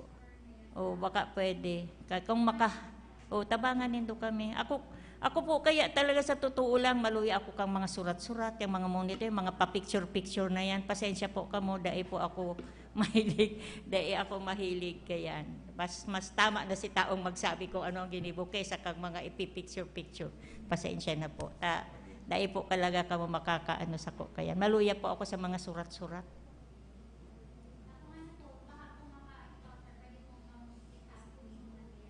o, baka pwede. Ka-, kung maka-, o, tabangan nindo kami. Ako, ako po, kaya talaga sa totoo lang, maluya ako kang mga surat-surat, yung mga monitor, yung mga pa-picture-picture na yan. Pasensya po kamo, dai po ako mahilig, dai ako mahilig kayan. Mas, mas tama na si taong magsabi kung ano ang ginibo kaysa kang mga ipi-picture-picture. Pasensya na po. Ta, dai po talaga kamo makakaano sako kayan. Maluya po ako sa mga surat-surat.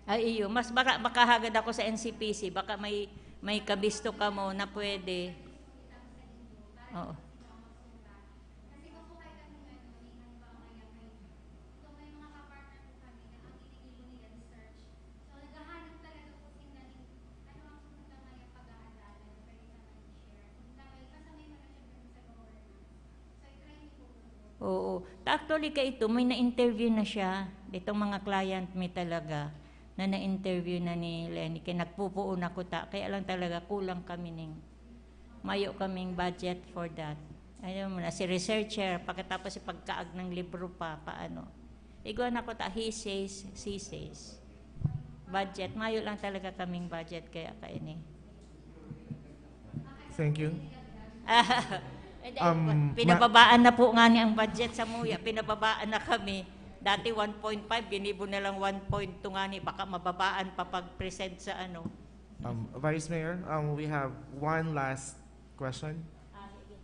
Ay, iyo. Mas baka makahagad ako sa N C P C. Baka may, may kabisto kamo na pwede. Oo. Oo. Ta-, actually, kaito, may na-interview na siya. Itong mga client mi talaga na na-interview na ni Leni. Kaya nagpupuon ako ta-, kaya lang talaga kulang kami ning, mayo kaming budget for that. Ayun mo na, si researcher, pagkatapos si pagkaag ng libro pa, paano? Igwa na ko ta, he says, she says. Budget, mayo lang talaga kaming budget, kaya kaini. Thank you. Hindi, Um, ma- pinababaan na po nga ni ang budget sa muya. Pinababaan na kami. Dati one point five, ginibo na lang one point two nga ni. Baka mababaan pa pag-present sa ano. Um, Vice Mayor, um, we have one last question. Ah, sige.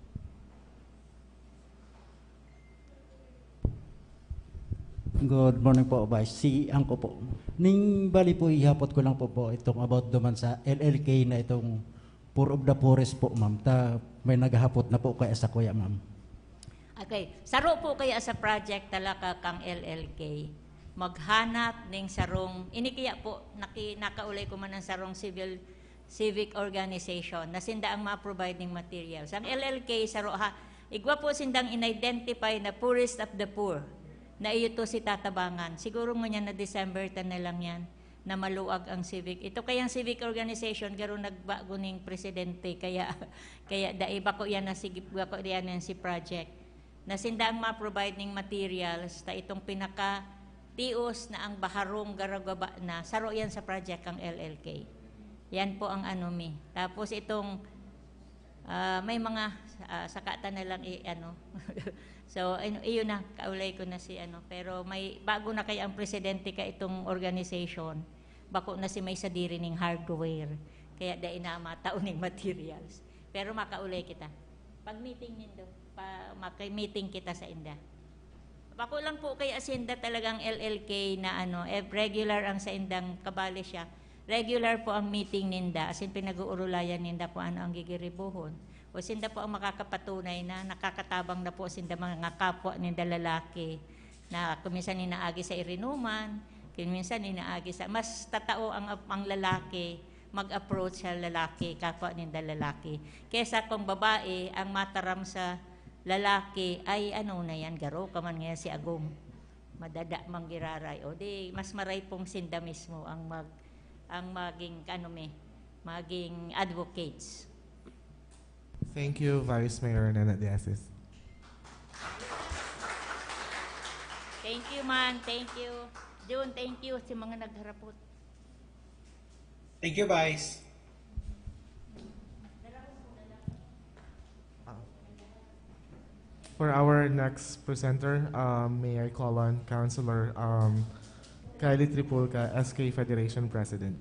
Good morning po, Vice. Si Angko po. Ning bali po, ihapot ko lang po po itong about duman sa L L K na itong Poor of the Poorest po, ma'am. Ta, may naghahapot na po kaya sa kuya, ma'am. Okay. Saro po kaya sa project talaga kang L L K. Maghanap ning sarong, ini kaya po, naki-, nakaulay ko man ang sarong civil, civic organization na sinda ang ma-provide ning materials. Ang L L K, saro ha, igwa po sindang in-identify na poorest of the poor, na iyo to si tatabangan. Siguro ngunyan na December ta na lang yan, na maluag ang civic. Ito kayang civic organization, garo nagbago ning presidente, kaya, kaya dai, bako yan na si, bako yan na si project. Na sinda ang ma-provide ning materials, ta itong pinaka tios na ang baharong garagaba na, saro yan sa project kang L L K. Yan po ang ano mi. Tapos itong, ah, may mga, ah, saka ta na lang i-, ano. So, ayun, iyon na, kaulay ko na si ano. Pero may, bago na kaya ang presidente ka itong organization, bako na si may sadiri ning hardware. Kaya dai na matao ning materials. Pero makaulay kita. Pag meeting nindo, pa, maki-meeting kita sa inda. Bako lang po kay asinda talagang L L K na ano, eh, regular ang sa indang kabali siya. Regular po ang meeting ninda, as in pinag-uurulayan ninda kung ano ang gigiribuhon. O sinda po ang makakapatunay na nakakatabang na po sinda mga kapwa ninda lalaki na kuminsan inaagi sa irinuman, kuminsan inaagi sa, mas tatao ang, ang lalaki mag-approach sa lalaki, kapwa ninda lalaki. Kesa kung babae ang mataram sa lalaki, ay ano na yan, garo ka man ngayon si Agong. Madada mang giraray. O di, mas maray pong sinda mismo ang mag-, ang maging, ano mi, maging advocates. Thank you, Vice Mayor Nena Diasis. Thank you, man. Thank you. Jun, thank you sa mga nagharapot. Thank you, Vice. For our next presenter, um, may I call on Councilor, um, Kylie Tripulca, S K Federation President.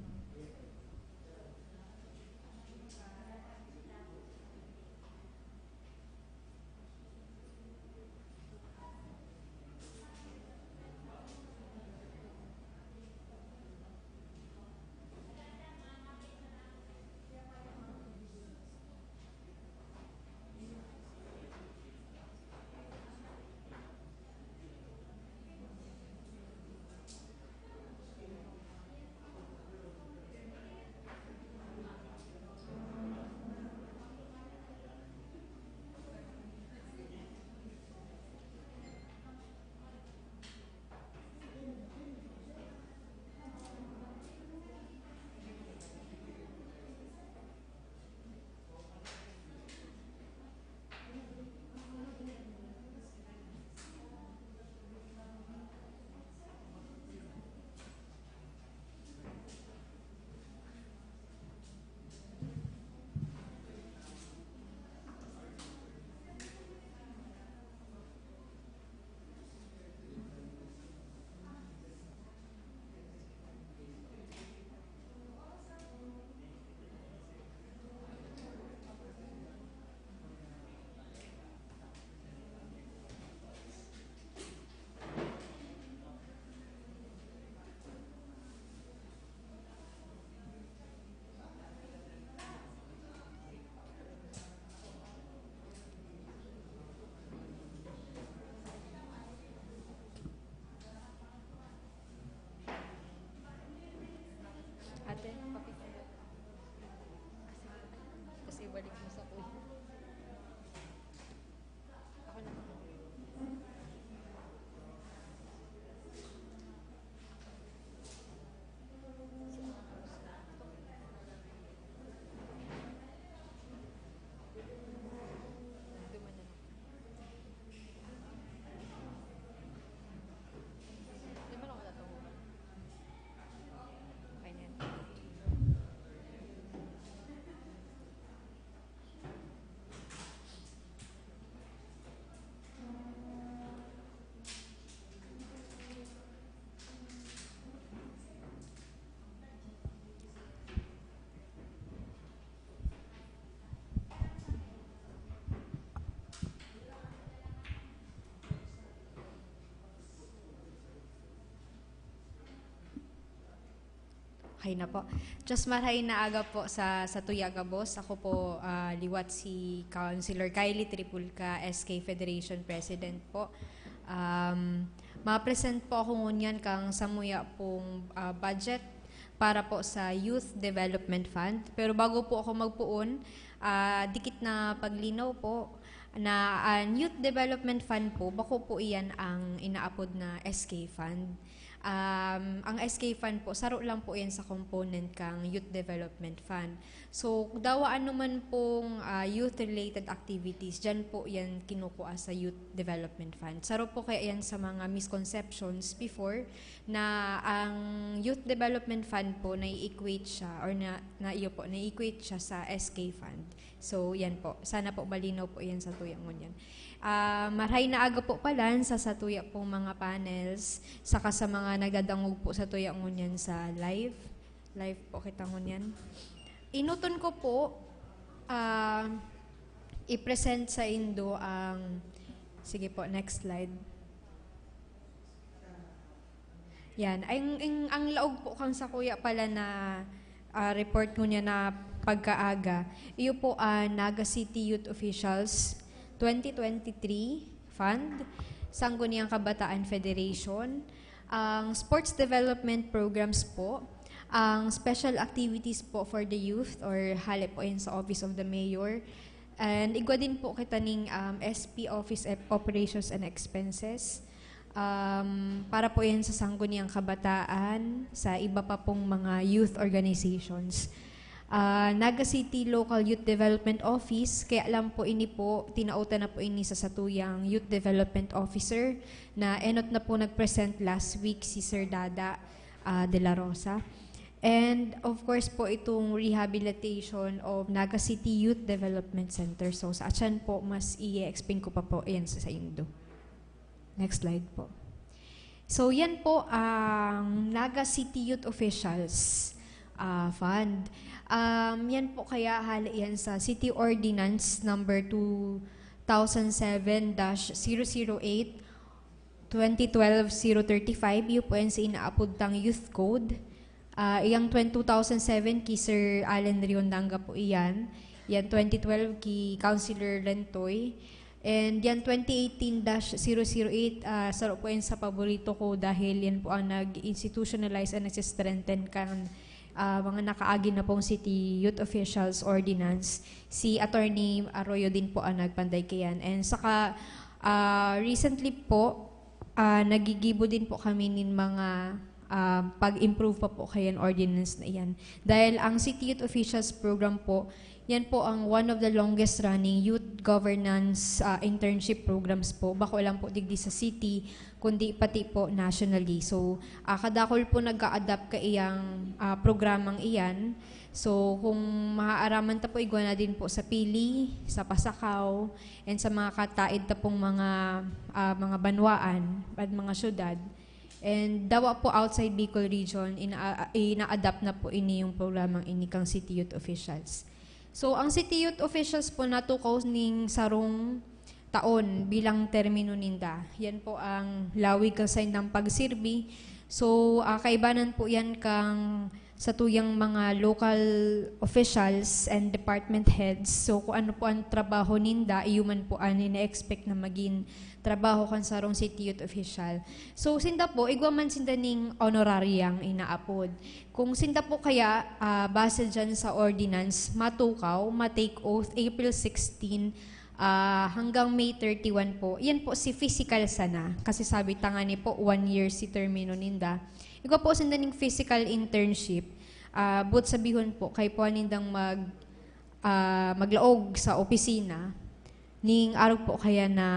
Okay na po. Just maray na aga po sa, sa Tuya Gabos. Ako po, ah, liwat si Councilor Kylie Tripulca, S K Federation President po. Um, ma-present po ako ngunyan kang samuya pong, ah, budget para po sa Youth Development Fund. Pero bago po ako magpoon, ah, dikit na paglinaw po na ang Youth Development Fund po, bako po iyan ang inaapod na S K Fund. Um, ang S K Fund po, saro lang po yan sa component kang Youth Development Fund. So, dawa ano man pong, ah, youth-related activities, dyan po yan kinukuha sa Youth Development Fund. Saro po kaya yan sa mga misconceptions before na ang Youth Development Fund po nai-equate siya or na, na iyo po, nai-equate siya sa S K Fund. So, yan po. Sana po malinaw po yan sa tuya ngunyan. Ah, maray na aga po palan sa, sa tuya pong mga panels, saka sa mga nagdadangog po sa tuya ngunyan sa live. Live po kita ngunyan. Inuton ko po, ah, i-present sa indo ang, sige po, next slide. Yan. Ay, ang, ang, ang laog po kang sakuya pala na, ah, report ngunyan na pagkaaga. Iyo po, ah, Naga City Youth Officials twenty twenty-three Fund, Sangguniang Kabataan Federation, ang sports development programs po, ang special activities po for the youth or hale po yan sa Office of the Mayor. And igwa din po kita ning, um, S P Office Ep-, Operations and Expenses. Um, para po yan sa Sangguniang Kabataan, sa iba pa pong mga youth organizations. Ah, Naga City Local Youth Development Office, kaya lang po ini po, tinaotan na po ini sa satuyang Youth Development Officer na enot na po nag-present last week, si Sir Dada, ah, De La Rosa. And of course po, itong rehabilitation of Naga City Youth Development Center. So, sa atyan po, mas i-explain ko pa po yan sa, sa indo. Next slide po. So, yan po ang Naga City Youth Officials, ah, Fund. Um, yan po kaya hali yan sa City Ordinance number two thousand seven dash zero zero eight, twenty twelve zero thirty-five. Iyo po yan sa inaapod tang Youth Code. Ah, iyang twen-, two thousand seven ki Sir Allen Riondanga po iyan. Yan twenty twelve ki Councilor Lentoy. And yan twenty eighteen dash zero zero eight, ah, saro po yan sa paborito ko dahil yan po ang nag-institutionalize and nag-strengthen kan, ah, mga nakaagi na pong City Youth Officials Ordinance. Si Attorney Arroyo din po ang nagpanday kayan. And saka, ah, recently po, ah, nagigibo din po kami nin mga, ah, pag-improve pa po kayan ordinance na iyan. Dahil ang City Youth Officials Program po, yan po ang one of the longest running youth governance, ah, internship programs po. Bako lang po digdi sa city, kundi pati po nationally. So, ah, kadakul po nag-a-adapt kaiyang, ah, programang iyan. So, kung maaaraman ta po, igwa na din po sa Pili, sa Pasacao, and sa mga kataid ta pong mga, ah, mga banwaan at mga syudad. And dawa po outside Bicol region, ina-, ina-adapt na po ini yung programang ini kang City Youth Officials. So, ang City Youth Officials po natukaw ning sarong taon bilang termino ninda. Yan po ang lawig kan saindang pagsirbi. So, ah, kaibanan po yan kang sa tuyang mga local officials and department heads. So, kung ano po ang trabaho ninda, iyo man po ang ina-expect na maging trabaho kan sarong city youth official. So, sinda po, igwa man sinda ning honoraryang inaapod. Kung sinda po kaya, ah, base dyan sa ordinance, matukaw, ma-take oath, April sixteen, ah, hanggang May thirty-one po. Yan po si physical sana. Kasi sabi tangani po, one year si termino ninda. Igwa po sinda ning physical internship. Ah, but sabihon po, kay po nindang mag, ah, maglaog sa opisina, ning arog po kaya na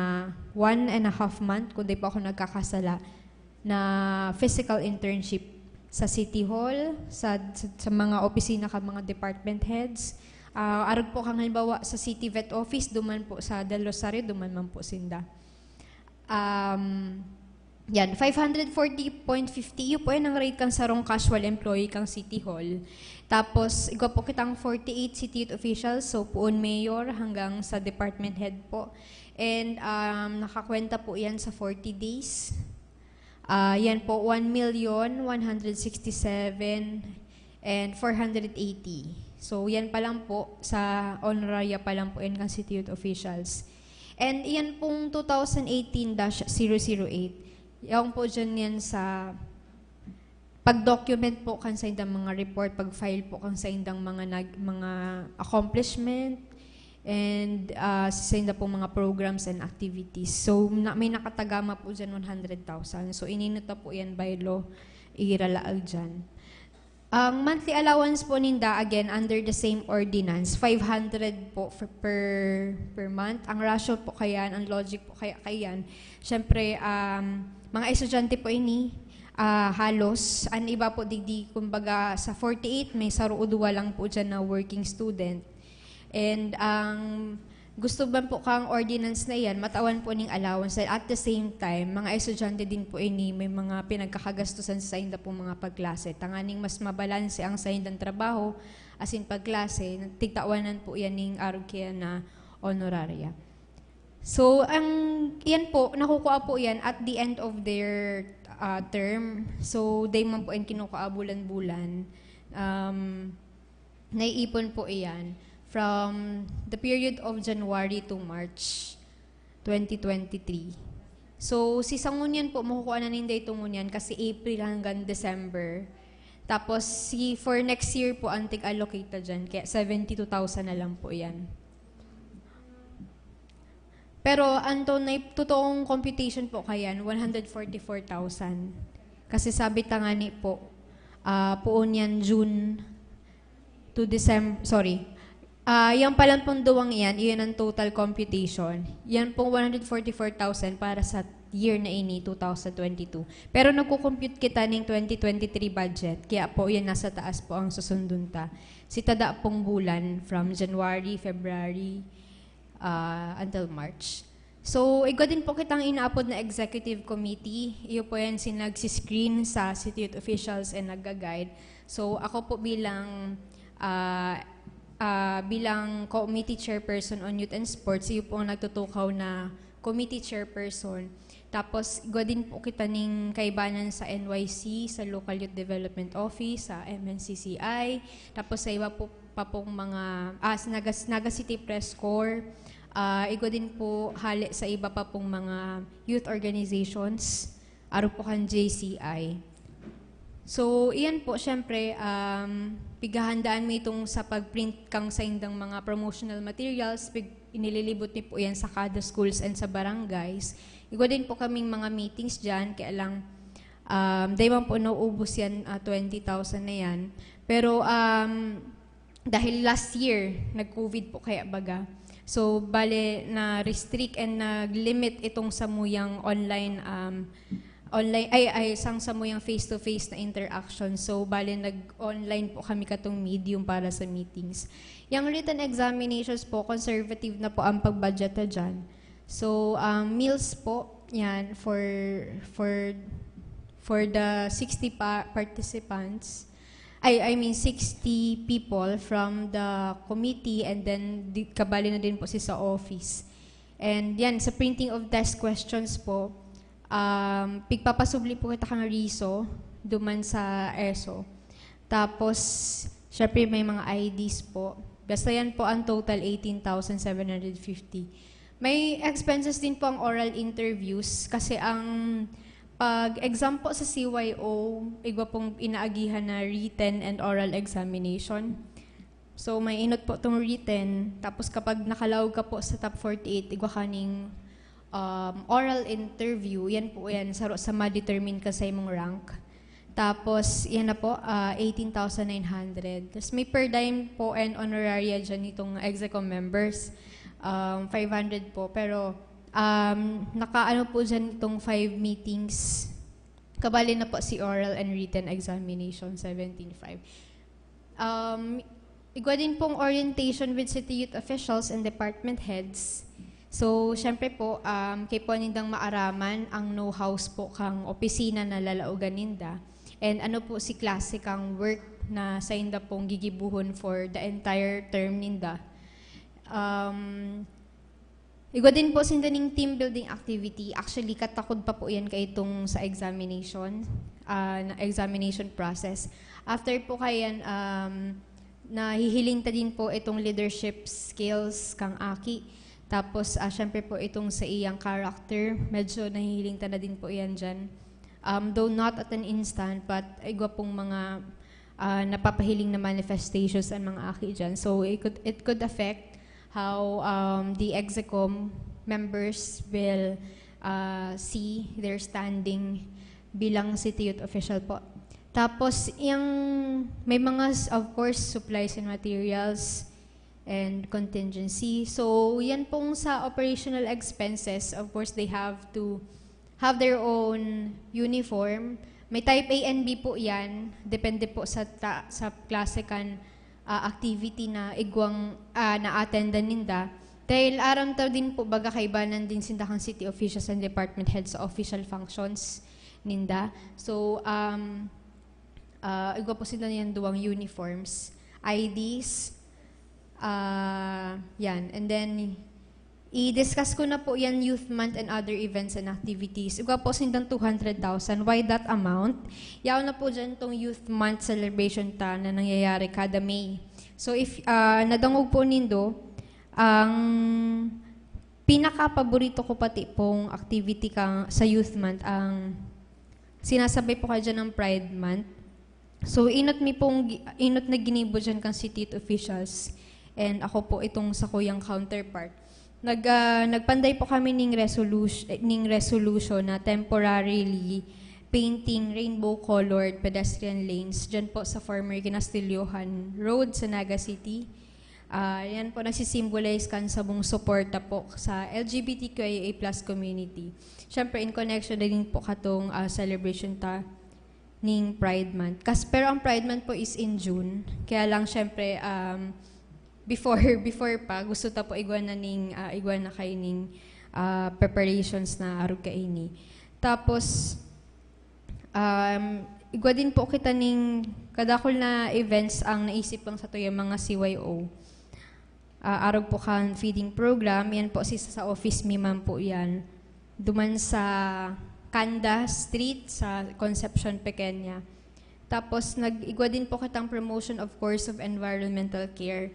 one and a half month, kung di po ako nagkakasala, na physical internship sa City Hall, sa, sa, sa mga opisina ka mga department heads. Ah, arog po kang halimbawa sa City Vet Office, duman po sa Del Rosario, duman man po sinda. Um, yan, five hundred forty point fifty, iyo po yan ang rate kang sarong casual employee kang City Hall. Tapos, igwa po kitang forty-eight city youth officials, so poon mayor hanggang sa department head po. And, um, nakakwenta po yan sa forty days. Ah, yan po, one million one hundred sixty-seven and four hundred eighty. So, yan pa lang po, sa honoraria pa lang po yan kan city youth officials. And yan pong two thousand eighteen dash zero zero eight, yan po dyan yan sa pag-document po kan saindang mga report, pag-file po kan saindang mga nag-, mga accomplishment, and, ah, sa sainda pong mga programs and activities. So, na-, may nakatagama po dyan one hundred thousand. So, ininot na po yan by law, iralaag dyan. Ang monthly allowance po ninda, again, under the same ordinance, five hundred po for, per, per month. Ang rason po kayan, ang logic po kaya kayan, syempre, um, mga estudyante po ini, ah, halos, ang iba po digdi, kumbaga, sa forty-eight, may saro o duwa lang po dyan na working student. And ang gusto man po kang ordinance na iyan, matawan po ning allowance. At the same time, mga estudyante din po ini, may mga pinagkakagastusan sa sainda pong mga pagklase. Tanganing mas mabalanse ang saindang trabaho, asin pagklase, tigtawanan po yan ning arog kaya na honoraria. So, ang, yan po, nakukuha po yan at the end of their, ah, term. So, day man po yan kinukuha bulan-bulan. Um, naiipon po iyan from the period of January to March twenty twenty-three. So, si sangunyan po, makukuha na ninda itong ngunyan kasi April hanggang December. Tapos, si for next year po, ang tig-allocate na dyan. Kaya seventy-two thousand na lang po yan. Pero ang tunay, totoong computation po kayan, one hundred forty-four thousand. Kasi sabi ta nga ni po, ah, poon yan June to December, sorry. Ah, yan palang pong duwang yan, iyon ang total computation. Yan pong one hundred forty-four thousand para sa year na ini, two thousand twenty-two. Pero nagko-compute kita ning twenty twenty-three budget, kaya po yan nasa taas po ang susundon ta. Si tada pong bulan, from January, February, ah, until March. So, igwa din po kitang inaapod na executive committee. Iyo po yan si nagsiscreen sa city youth officials and nagga-guide. So, ako po bilang, ah, ah, bilang committee chairperson on youth and sports, iyo po ang nagtutukaw na committee chairperson. Tapos, igwa din po kita ning kaibanan sa N Y C, sa Local Youth Development Office, sa M N C C I. Tapos, sa iba po pa pong mga, ah, sa Naga, Naga City Press Corps. Ah, igwa din po hale sa iba pa pong mga youth organizations, arog po kan J C I. So, iyan po, syempre, um, pighahandaan mi itong sa pag-print kang saindang mga promotional materials, pig-, inililibot mi po yan sa kada schools and sa barangays. Igwa din po kaming mga meetings dyan, kaya lang, um, dahil man po nauubos yan, ah, twenty thousand na yan. Pero, um, dahil last year, nag-COVID po kaya baga. So, bale, na-restrict and nag-limit itong samuyang online, um, online, ay, ay, sang samuyang face-to-face na interaction. So, bale, nag-online po kami katong medium para sa meetings. Yung written examinations po, conservative na po ang pag-budget na dyan. So, um, meals po, yan, for, for, for the sixty pa-, participants, ay, I mean, sixty people from the committee, and then di, kabali na din po si sa office. And yan, sa printing of test questions po, um, pigpapasubli po kita kang riso, duman sa eso. Tapos, syempre, may mga I Ds po. Basta yan po ang total, eighteen thousand seven hundred fifty. May expenses din po ang oral interviews kasi ang pag-exam po sa C Y O, igwa pong inaagihan na written and oral examination. So, may inot po tong written. Tapos, kapag nakalaog ka po sa top forty-eight, igwa kaning, um, oral interview. Yan po yan, saro sa ma-determine ka sa imong rank. Tapos, yan na po, ah, eighteen thousand nine hundred. Tapos, may per diem po and honoraria dyan itong execo members. Um, five hundred po. Pero, um, nakaano po dyan itong five meetings. Kabali na po si oral and written examination, seventeen five. Um, igwa din pong orientation with city youth officials and department heads. So, syempre po, um, kay po nindang maaraman ang know-hows po kang opisina na lalaogan ninda. And ano po si klase kang work na sainda pong gigibuhon for the entire term ninda. Um, igwa din po sinda ning team building activity. Actually, katakod pa po yan kaitong sa examination, ah, na examination process. After po kayan, um, nahihiling ta din po itong leadership skills kang aki. Tapos, ah, syempre po itong sa iyang character, medyo nahihiling ta na din po yan dyan. Um, though not at an instant, but igwa pong mga, ah, napapahiling na manifestations ang mga aki dyan. So, it could, it could affect how, um, the execom members will, ah, see their standing bilang city youth official po. Tapos, yung may mga, s-, of course, supplies and materials and contingency. So, yan pong sa operational expenses, of course, they have to have their own uniform. May type A and B po yan. Depende po sa ta-, sa klase kan, ah, activity na igwang, ah, na-attendan ninda. Dahil aram ta din po, baga kaibanan din sinda kan city officials and department heads sa official functions ninda. So, um, ah, igwa po sinda niyan duwang uniforms, I Ds, ah, yan. And then, i-discuss ko na po yan, Youth Month and other events and activities. Igwa po sindang two hundred thousand. Why that amount? Yaon na po dyan tong Youth Month celebration ta na nangyayari kada May. So, if, ah, nadangog po nindo, ang pinaka-paborito ko pati pong activity ka, sa Youth Month, ang sinasabay po kayo dyan ng Pride Month. So, inot mi pong gi-, inot na ginibo dyan kang city youth officials. And ako po itong sakuyang counterpart. Nag, ah, nagpanday po kami ning resolution, eh, ning resolution na temporarily painting rainbow-colored pedestrian lanes dyan po sa former Kinastilyohan Road sa Naga City. Ah, yan po, nagsisimbolize kan sabong suporta po sa L G B T Q I A plus community. Siyempre, in connection na din po katong, ah, celebration ta ning Pride Month. Kas-, pero ang Pride Month po is in June. Kaya lang, siyempre, um, before, before pa, gusto ta po igwa na ning, ah, igwa na kayo ning, ah, preparations na arog kaini. Tapos, um, igwa din po kita ning kadakol na events ang naisip lang sa tuyang mga C Y O. Ah, arog po kan feeding program, yan po si sa office mi man po yan. Duman sa Canda Street, sa Concepcion Pequeña. Tapos, nag-igwa din po kitang promotion, of course, of environmental care.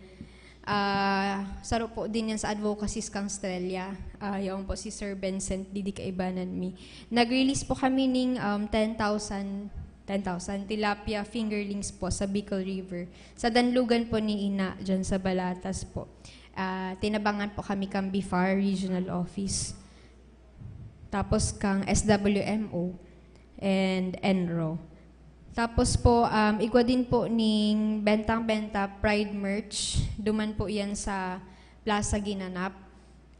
Ah, saro po din yan sa advocacies kang Strella. Ah, yaon po si Sir Vincent, didi kaibanan mi. Nag-release po kami ning, um, ten thousand, ten thousand tilapia fingerlings po sa Bicol River. Sa danlugan po ni Ina, dyan sa Balatas po. Ah, tinabangan po kami kang BIFAR Regional Office. Tapos kang S W M O and ENRO. Tapos po, um, igwa din po ning bentang-benta Pride merch. Duman po yan sa Plaza Ginanap.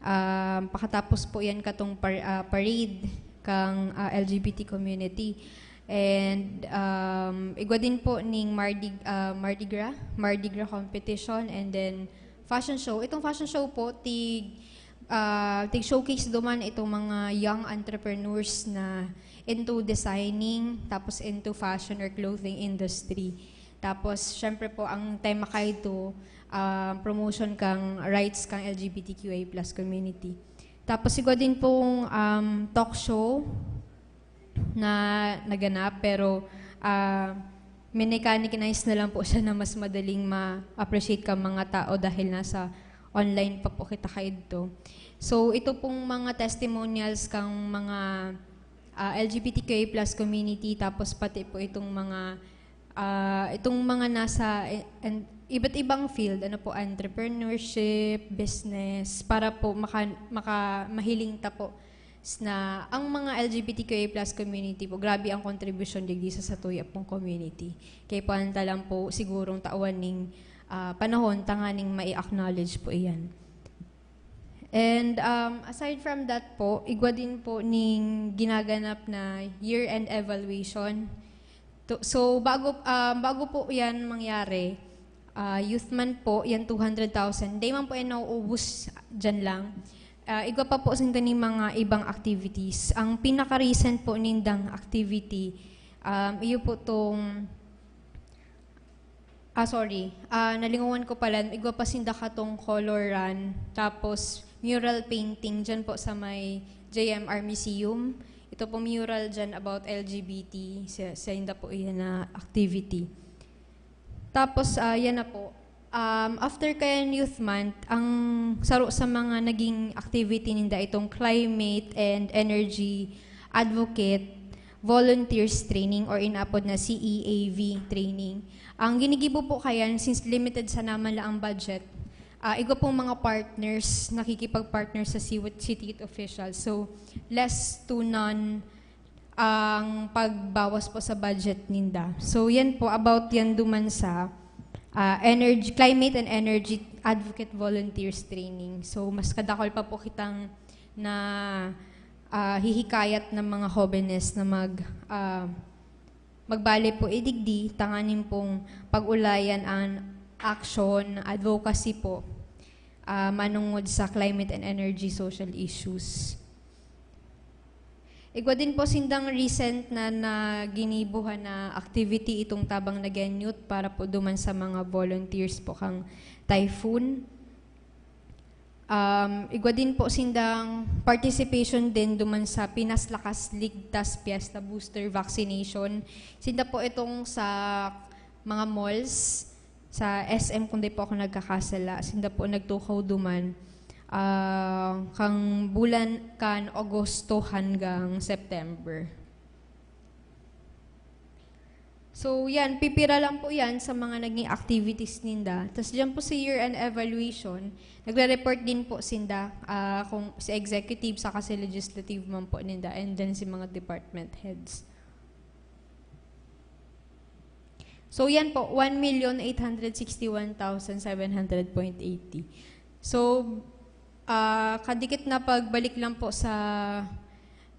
Um, pakatapos po yan katong par-, ah, parade kang, ah, L G B T community. And, um, igwa din po ning Mardi, ah, Mardi Gras, Mardi Gras competition, and then fashion show. Itong fashion show po, tig, ah, tig-showcase duman itong mga young entrepreneurs na into designing, tapos into fashion or clothing industry. Tapos, syempre po, ang tema kaito, ah, promotion kang rights kang L G B T Q I plus community. Tapos, igwa din pong, um, talk show na naganap, pero, ah, minicanize na lang po siya na mas madaling ma-appreciate kang mga tao dahil nasa online pa po kita kaidto. So, ito pong mga testimonials kang mga, ah, L G B T Q I plus community, tapos pati po itong mga, ah, itong mga nasa, eh, en-, iba't ibang field, ano po, entrepreneurship, business, para po maka-, maka-, mahiling ta po s-, na ang mga L G B T Q I plus community po, grabe ang kontribusyon digdi sa satuya pong community. Kaya po, anta lang po sigurong tawan ning, ah, panahon tanganing mai-acknowledge po iyan. And, um, aside from that po, igwa din po ning ginaganap na year-end evaluation. To, so, bago, um, bago po yan mangyari, ah, Youth Month po, yan two hundred thousand. Di man po yan nauubos dyan lang. Ah, igwa pa po sinda ni mga ibang activities. Ang pinaka-recent po nindang activity, um, iyo po tong, ah, sorry, ah, nalingawan ko pala, igwa pa sinda katong color run, tapos mural painting dyan po sa may J M R Museum. Ito po mural dyan about L G B T, sa, sa inda po iyan na activity. Tapos, ah, yan na po. Um, after kayan Youth Month, ang saro sa mga naging activity ninda itong Climate and Energy Advocate Volunteers Training or inaapod na C E A V training. Ang ginigibo po kayan, since limited sana man lang ang budget, ah, igwa pong mga partners, nakikipag-partner sa Siwit City Youth Officials. So, less to none ang pagbawas po sa budget ninda. So, yan po, about yan duman sa, ah, energy, Climate and Energy Advocate Volunteers Training. So, mas kadakol pa po kitang na, ah, hihikayat ng mga hobenes na mag, ah, magbale po idigdi, tanganing pong pag-ulayan ang action, advocacy po, ah, manungod sa climate and energy social issues. Igwa din po sindang recent na, na ginibuhan na activity itong Tabang na Genyut para po duman sa mga volunteers po kang Typhoon. Um, igwa din po sindang participation din duman sa Pinas Lakas Ligtas Fiesta Booster Vaccination. Sinda po itong sa mga malls, sa S M, kung di po ako nagkakasala. Sinda po nagtukaw duman, ah, kang bulan kan Agosto hanggang September. So, yan, pipira lang po yan sa mga naging activities ninda. Tas diyan po sa year-end evaluation, nagre-report din po sinda, ah, kung si executive saka si legislative man po ninda, and then si mga department heads. So, yan po, one million eight hundred sixty-one thousand seven hundred point eighty. So, ah, kadikit na pagbalik lang po sa,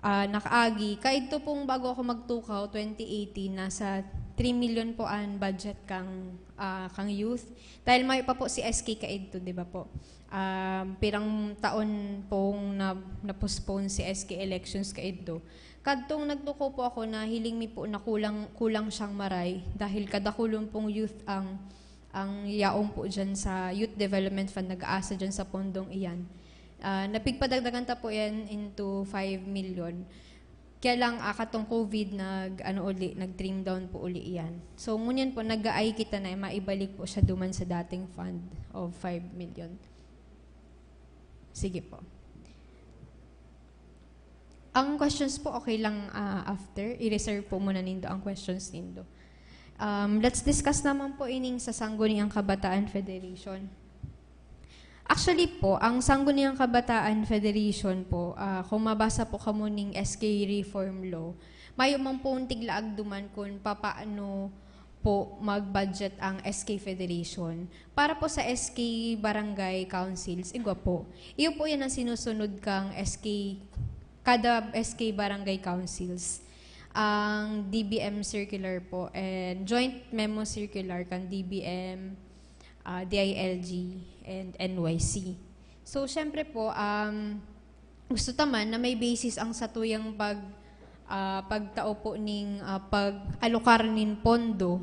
ah, nakaagi. Kaidto pong bago ako magtukaw, twenty eighteen, nasa three million po ang budget kang, ah, kang youth. Dahil mayo pa po si S K kaidto, di ba po? Um, pirang taon pong na, na-postpone si S K elections kaidto. Kadtong nagtukaw po ako, nahiling mi po na kulang, kulang siyang maray dahil kadakulon pong youth ang, ang yaon po dyan sa Youth Development Fund, nag-aasa dyan sa pondong iyan. Ah, napigpadagdagan ta po yan into five million. Kaya lang, ah, katong COVID, nag, ano uli, nag-trim down po uli iyan. So, ngunyan po, nag-aay kita na maibalik po siya duman sa dating fund of five million. Sige po. Ang questions po, okay lang, ah, after. I-reserve po muna nindo ang questions nindo. Um, let's discuss naman po ining sa Sangguniang Kabataan Federation. Actually po, ang Sangguniang Kabataan Federation po, ah, kung mabasa po kamo ning S K Reform Law, mayo man pong tiglaag duman kung papaano po mag-budget ang S K Federation. Para po sa S K Barangay Councils, igwa po. Iyo po yan ang sinusunod kang S K, kada S K Barangay Councils. Ang D B M circular po and joint memo circular kan D B M, ah, D I L G, and N Y C. So, syempre po, um, gusto ta man na may basis ang satuyang pag, ah, pagtao po ning, ah, pag-alokar nin pondo.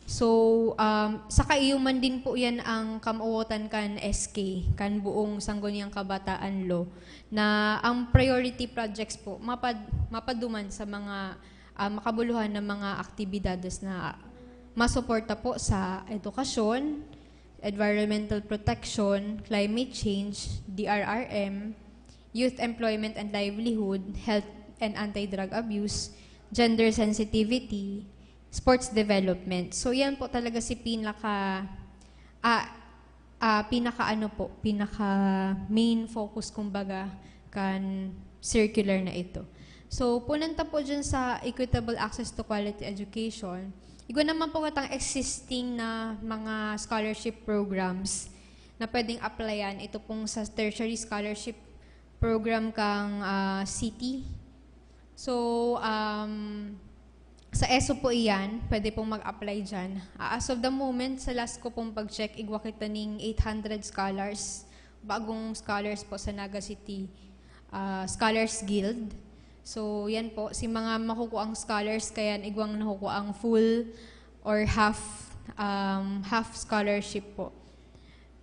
So, um, saka iyo man din po yan ang kamawatan kan S K, kan buong Sangguniang Kabataan Law, na ang priority projects po mapad-, mapaduman sa mga, ah, makabuluhan na mga aktibidades na masuporta po sa edukasyon, environmental protection, climate change, D R R M, youth employment and livelihood, health and anti-drug abuse, gender sensitivity, sports development. So, yan po talaga si pinaka, ah, ah, pinaka ano po, pinaka main focus, kumbaga, kan circular na ito. So, punanta po dyan sa equitable access to quality education. Igwa naman po katang existing na mga scholarship programs na pwedeng applyan. Ito pong sa tertiary scholarship program kang, ah, city. So, um, sa eso po iyan, pwede pong mag-apply dyan. Ah, as of the moment, sa last ko pong pag-check, igwa kita ning eight hundred scholars, bagong scholars po sa Naga City, ah, Scholars Guild. So, yan po, si mga makukuang scholars, kaya igwang nakukuang full or half, um, half scholarship po.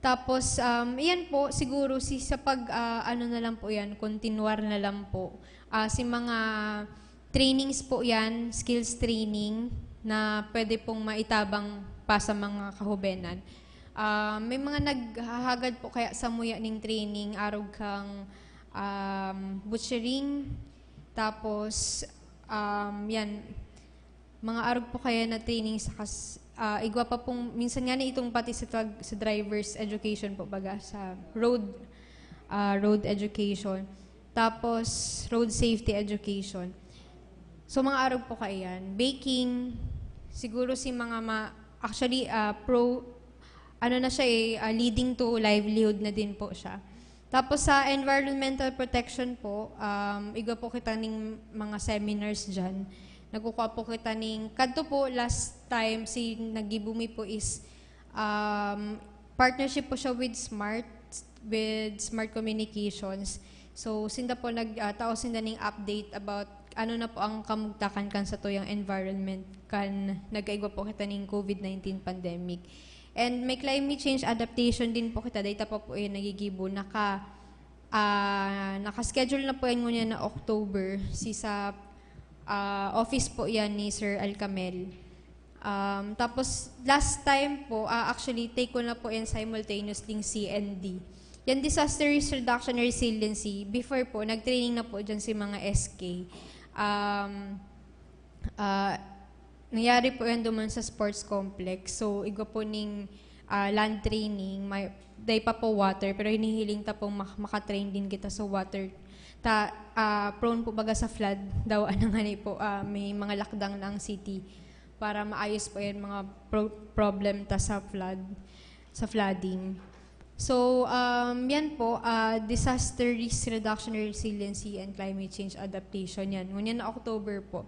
Tapos, um, iyan po, siguro si, sa pag, ah, ano na lang po yan, kontinuar na lang po. Ah, si mga trainings po yan, skills training, na pwede pong maitabang pa sa mga kahubenan. Ah, may mga naghahagad po kaya samuya ning training, arog kang, um, butchering, tapos, um, yan, mga arog po kaya na training sa kas-, ah, igwa pa pong, minsan nga na itong pati sa tag-, sa driver's education po, baga sa road, ah, road education. Tapos, road safety education. So, mga arog po kaiyan. Baking, siguro si mga ma-, actually, ah, pro, ano na siya eh, ah, leading to livelihood na din po siya. Tapos sa environmental protection po, um, igwa po kita ning mga seminars dyan. Nagkukuha po kita ning, kadto po last time si nagibo mi po is, um, partnership po siya with Smart, with Smart Communications. So, sinda po nag, ah, tao sinda ning update about ano na po ang kamugtakan kan satuyang environment kan nagkaigwa po kita ning COVID nineteen pandemic. And may climate change adaptation din po kita. Data pa po yung nagigibo. Naka, ah, naka-schedule na po yan ngunyan na October. Si sa, ah, office po yan ni Sir Alcamel. Um, tapos, last time po, ah, actually, take ko na po yan simultaneously C N D. Yan disaster risk reduction and resiliency, before po, nag-training na po dyan si mga S K. Um, ah, nangyari po yan duman sa sports complex. So, igwa po ning, ah, land training, may, day pa po water, pero hinihiling ta pong mak-, makatrain din kita sa water. Ta, ah, prone po baga sa flood, daw ano nga ni po, ah, may mga lakdang na ang city para maayos po yan mga pro-, problem ta sa flood, sa flooding. So, um, yan po, ah, disaster risk reduction, resiliency, and climate change adaptation yan. Ngunyan na October po.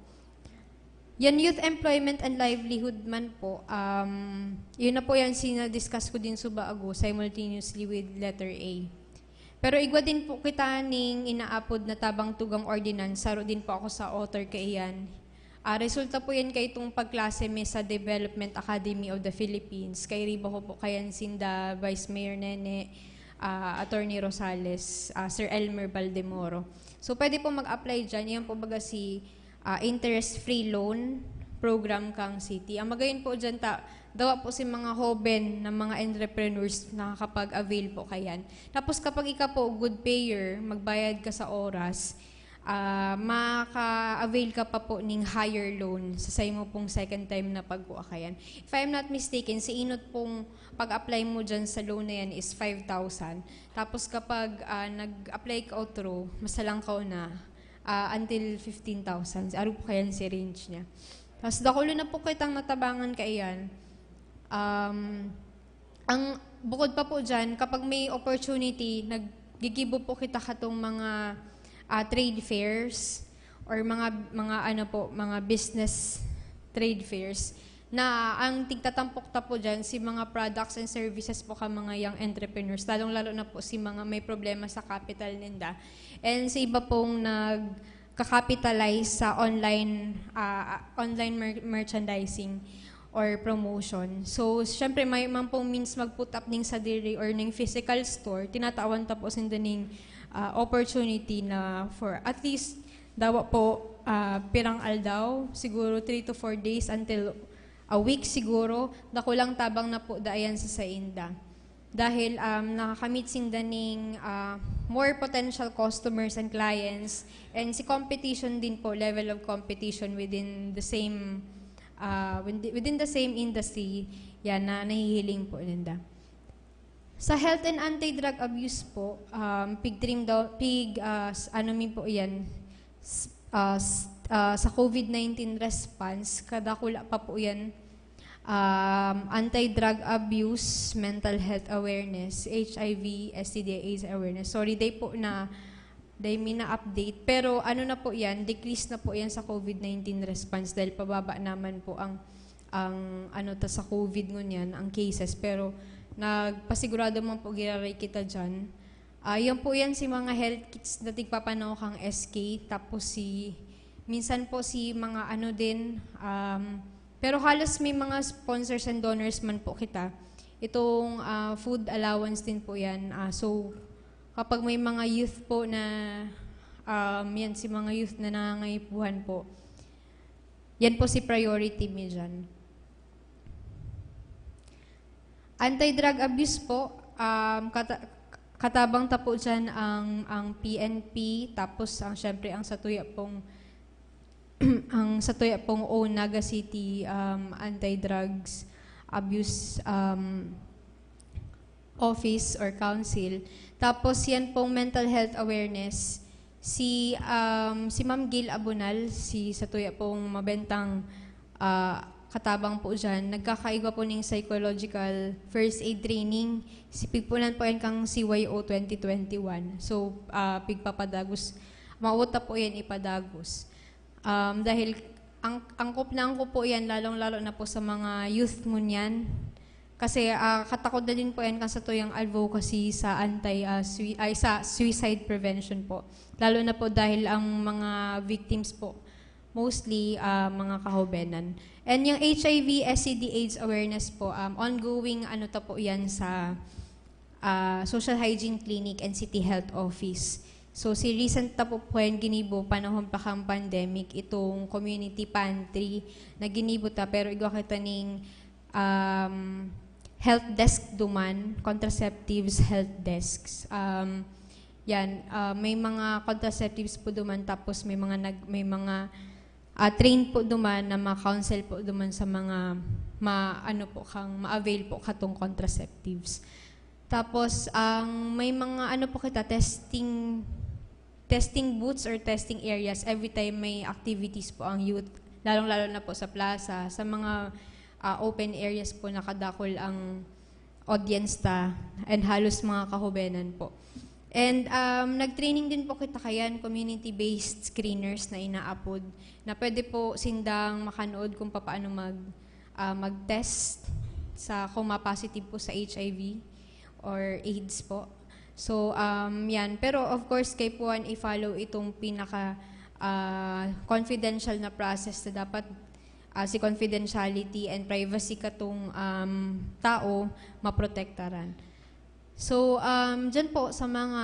Yan, youth employment and livelihood man po, um, yun na po yan sinadiscuss ko din suba ago, simultaneously with letter A. Pero igwa din po kita ning inaapod na tabang tugang ordinance, saro din po ako sa author kaiyan. Ah, resulta po yan kay itong pagklase mi sa Development Academy of the Philippines. Kay riba ko po kayan sinda Vice Mayor Nene, ah, Attorney Rosales, ah, Sir Elmer Baldemoro. So, pwede po mag-apply dyan. Yan po baga si, ah, interest-free loan program kang city. Ang magayon po dyan, ta, dawa po si mga hoben na mga entrepreneurs nakakapag-avail po kayan. Tapos kapag ika po good payer, magbayad ka sa oras, ah, maka-avail ka pa po ning higher loan sa saimo pong second time na pagkuha kayan. If I'm not mistaken, si inot pong pag-apply mo dyan sa loan na yan is five thousand. Tapos kapag, ah, nag-apply ka otro, masalang ka na, ah, until fifteen thousand. Aro po kayan si range niya. Tapos dakulo na po kitang natabangan kaiyan. Um, ang bukod pa po dyan, kapag may opportunity, naggigibo po kita katong mga, ah, trade fairs or mga, mga ano po, mga business trade fairs na ang tigtatampok ta po dyan, si mga products and services po ka mga young entrepreneurs, lalong-lalo na po si mga may problema sa capital ninda. And sa iba pong nagka-capitalize sa online, ah, online mer-, merchandising or promotion. So, syempre, may man pong means mag-put up ning sadiri or ning physical store, tinatawan ta po sinda ning, ah, opportunity na for at least, dawa po, ah, pirang aldaw, siguro three to four days until a week siguro, dakulang tabang na po dayan sa sainda. Dahil, um, nakakamit sinda ning, ah, more potential customers and clients, and si competition din po, level of competition within the same, ah, within the same industry, yan, na nahihiling po ninda. Sa health and anti-drug abuse po, um, pig-trim daw, pig, ah, s-, ano mi po yan, s-, ah, s-, ah, sa COVID nineteen response, kadakula pa po yan, um, anti-drug abuse, mental health awareness, H I V, S T D, AIDS awareness. Sorry, day po na, day mi na update. Pero ano na po yan, decrease na po yan sa COVID nineteen response dahil pababa naman po ang, ang ano ta sa COVID ngunyan, ang cases. Pero nagpasigurado man po giraray kita dyan. Ah, yan po yan si mga health kits na tigpapanaw kang S K. Tapos si, minsan po si mga ano din, um, pero halos may mga sponsors and donors man po kita. Itong, ah, food allowance din po yan. Ah, so, kapag may mga youth po na, um, yan, si mga youth na nangangayipuhan po, yan po si priority mi dyan. Anti-drug abuse po, um, kata- katabang ta po dyan ang, ang P N P, tapos ang, syempre, ang satuya pong ang satuya pong O, Naga City, um, Anti-Drugs Abuse, um, Office or Council. Tapos yan pong mental health awareness. Si, um, si Ma'am Gil Abunal, si satuya pong mabentang, ah, katabang po dyan, nagkakaigwa po ning psychological first aid training. Si pigpunan po yan kang C Y O twenty twenty-one. So, ah, pigpapadagos, mauta po yan ipadagos. Um, dahil ang, angkop na angkop po yan, lalong-lalo na po sa mga youth ngunyan. Kasi, ah, katakod na din po yan kan satuyang advocacy sa anti, ah, sui- ay, sa suicide prevention po. Lalo na po dahil ang mga victims po, mostly, ah, mga kahubenan. And yung H I V, S T D, AIDS awareness po, um, ongoing ano ta po yan sa, ah, Social Hygiene Clinic and City Health Office. So, si recent ta po po yan ginibo, panahon pa kang pandemic, itong community pantry na ginibo ta, pero igwa kita ning, um, health desk duman, contraceptives health desks. Um, yan, ah, may mga contraceptives po duman, tapos may mga nag, may mga, ah, trained po duman na ma-counsel po duman sa mga ma, ano po, kang ma-avail po katong contraceptives. Tapos, ang may mga ano po kita, testing, testing booths or testing areas every time may activities po ang youth, lalong-lalo na po sa plaza, sa mga, ah, open areas po, nakadakol ang audience ta, and halos mga kahubenan po. And, um, nag-training din po kita kayan, community-based screeners na inaapod, na pwede po sindang makanood kung papaano mag, ah, mag-test sa kung ma-positive po sa H I V or AIDS po. So, um, yan. Pero of course, kaipuhan i-follow itong pinaka, ah, confidential na process na dapat, ah, si confidentiality and privacy katong, um, tao maprotektaran. So, um, dyan po sa mga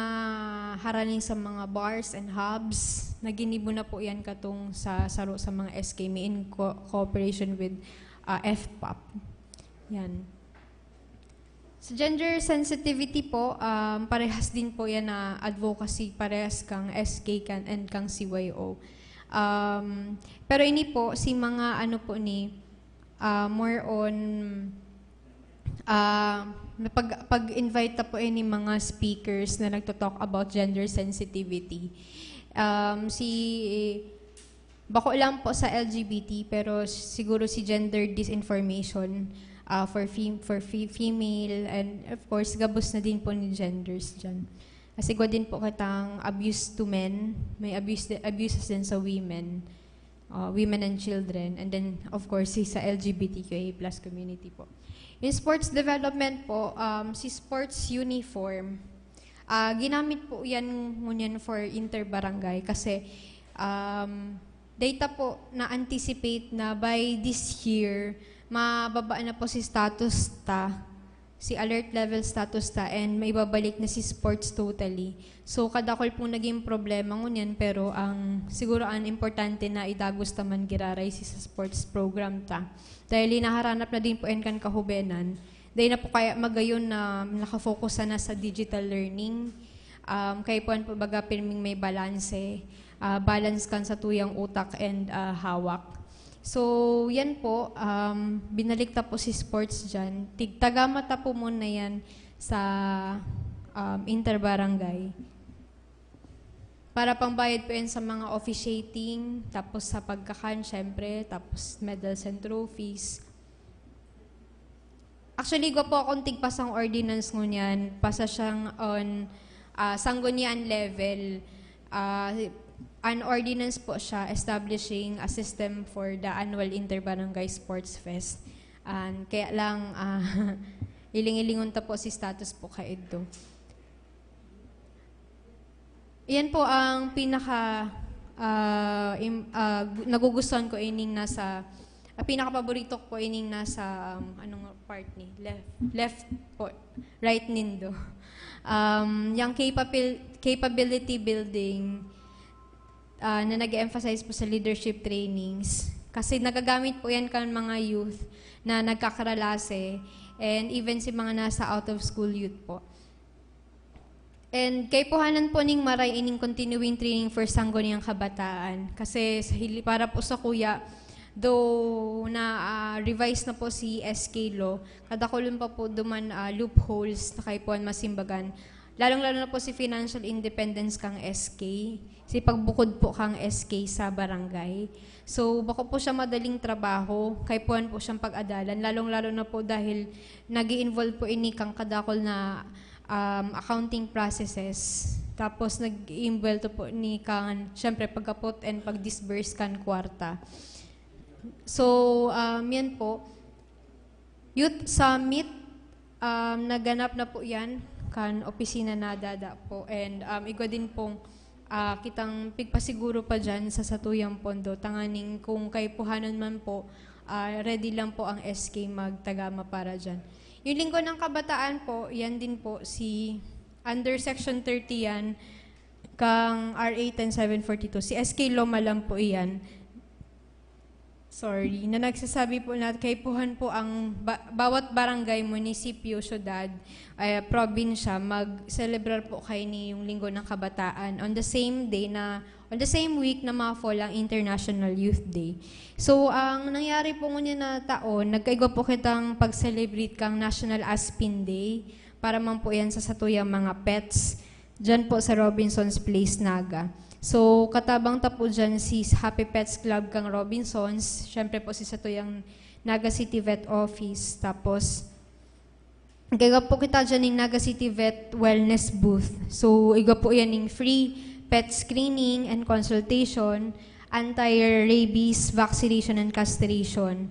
harani sa mga bars and hubs, naginibo na po yan katong sa saro sa mga S K M E in co- cooperation with, ah, F pop. Yan. Sa gender sensitivity po, um, parehas din po yan na advocacy, parehas kang S K kan, and kang C Y O. Um, pero ini po, si mga ano po ni, ah, more on, ah, pag, pag-invite ta po ini mga speakers na nagto-talk about gender sensitivity. Um, si, bako lang po sa L G B T, pero siguro si gender disinformation, ah, for fem-, for fe-, female, and of course, gabos na din po ni genders dyan. Kasi igwa din po kitang abuse to men, may abuse, abuses din sa women, ah, women and children, and then, of course, si sa L G B T Q A plus community po. Yung sports development po, um, si sports uniform, ah, ginamit po yan ngunyan for inter-barangay kasi, um, data po na-anticipate na by this year, mababa na po si status ta, si alert level status ta, and maibabalik na si sports totally. So, kadakol pong naging problema ngunyan, pero ang, siguro ang importante na idagos ta man giraray si sa sports program ta. Dahil hinaharanap na din po yan kan kahubenan. Dahil na po kaya magayon na nakafocus sana sa digital learning. Um, kaya po yan po baga pirming may balanse, ah, balance kan sa tuyang utak and, ah, hawak. So, yan po, um, binalik ta po si sports dyan. Tigtagama ta po muna yan sa, um, interbarangay. Para pangbayad po yan sa mga officiating, tapos sa pagkakan, syempre, tapos medals and trophies. Actually, igwa po akong tigpasang ordinance ngunyan, pasa siyang on, ah, sanggunian level. Ah, an ordinance po siya establishing a system for the annual Interbarangay Sports Fest. And kaya lang, ah, iling-ilingon ta po si status po kaidto. Iyan po ang pinaka, ah, im-, ah, gu-, nagugustuhan ko ining nasa, ah, pinakapaborito ko ining nasa, um, anong part ni? Left, left po, right nindo. Um, yung capabil-, capability building, ah, na nag-emphasize po sa leadership trainings. Kasi nagagamit po yan kan mga youth na nagkakaralase. and even si mga nasa out of school youth po. And kaipuhanan po ning maray ining continuing training for Sangguniang Kabataan. Kasi sa hili-, para po sa kuya, though na, ah, revise na po si S K Law, kadakulon pa po duman, ah, loopholes na kaipuhan masimbagan. Lalong-lalo na po si financial independence kang S K, si pagbukod po kang S K sa barangay. So, bako po siya madaling trabaho, kaipuhan po siyang pag-adalan, lalong-lalo na po dahil nag-i-involve po ini kang kadakol na, um, accounting processes. Tapos nag-iimbwelto po ni kan, syempre, pagkapot and pag-disburse kan kwarta. So, um, yan po. Youth Summit, um, naganap na po yan kan opisina na dada po. And, um, igwa din pong, ah, kitang pigpasiguro pa dyan sa satuyang pondo. Tanganing kung kaipuhanan man po, ah, ready lang po ang S K magtagama para dyan. Yung Linggo ng Kabataan po, yan din po, si under Section thirty yan, kang R A ten seven forty-two. Si S K Loma lang po iyan. Sorry, na nagsasabi po na kaipuhan po ang ba-, bawat barangay, munisipyo, syudad, eh, probinsya, mag-celebrar po kayo ni yung Linggo ng Kabataan on the same day na, on the same week na ma-fall ang International Youth Day. So, ang nangyari po ngunyan na taon, nagkaigwa po kitang pag-celebrate kang National Aspin Day, para man po yan sa satuyang mga pets, dyan po sa Robinson's Place, Naga. So, katabang ta po dyan si Happy Pets Club kang Robinson's, syempre po si satuyang Naga City Vet Office, tapos, igwa po kita dyan ng Naga City Vet Wellness Booth. So, igwa po yan ng free pet screening and consultation, anti-rabies vaccination and castration.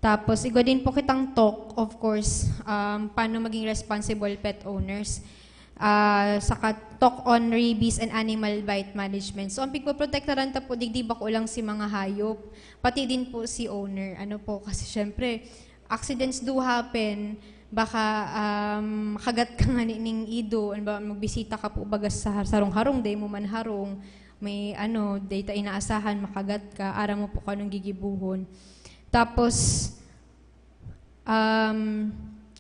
Tapos, igwa din po kitang talk, of course, um, paano maging responsible pet owners. Ah, saka talk on rabies and animal bite management. So, ang pigpoprotektaran ta po, digdi bako lang si mga hayop, pati din po si owner. Ano po, kasi syempre, accidents do happen, baka, um, makagat ka nga ni-, ning ido, ano ba, magbisita ka po baga sa sarong-harong, dai mo man harong, may ano, dai ta inaasahan, makagat ka, aram mo po kung anong gigibuhon. Tapos, um,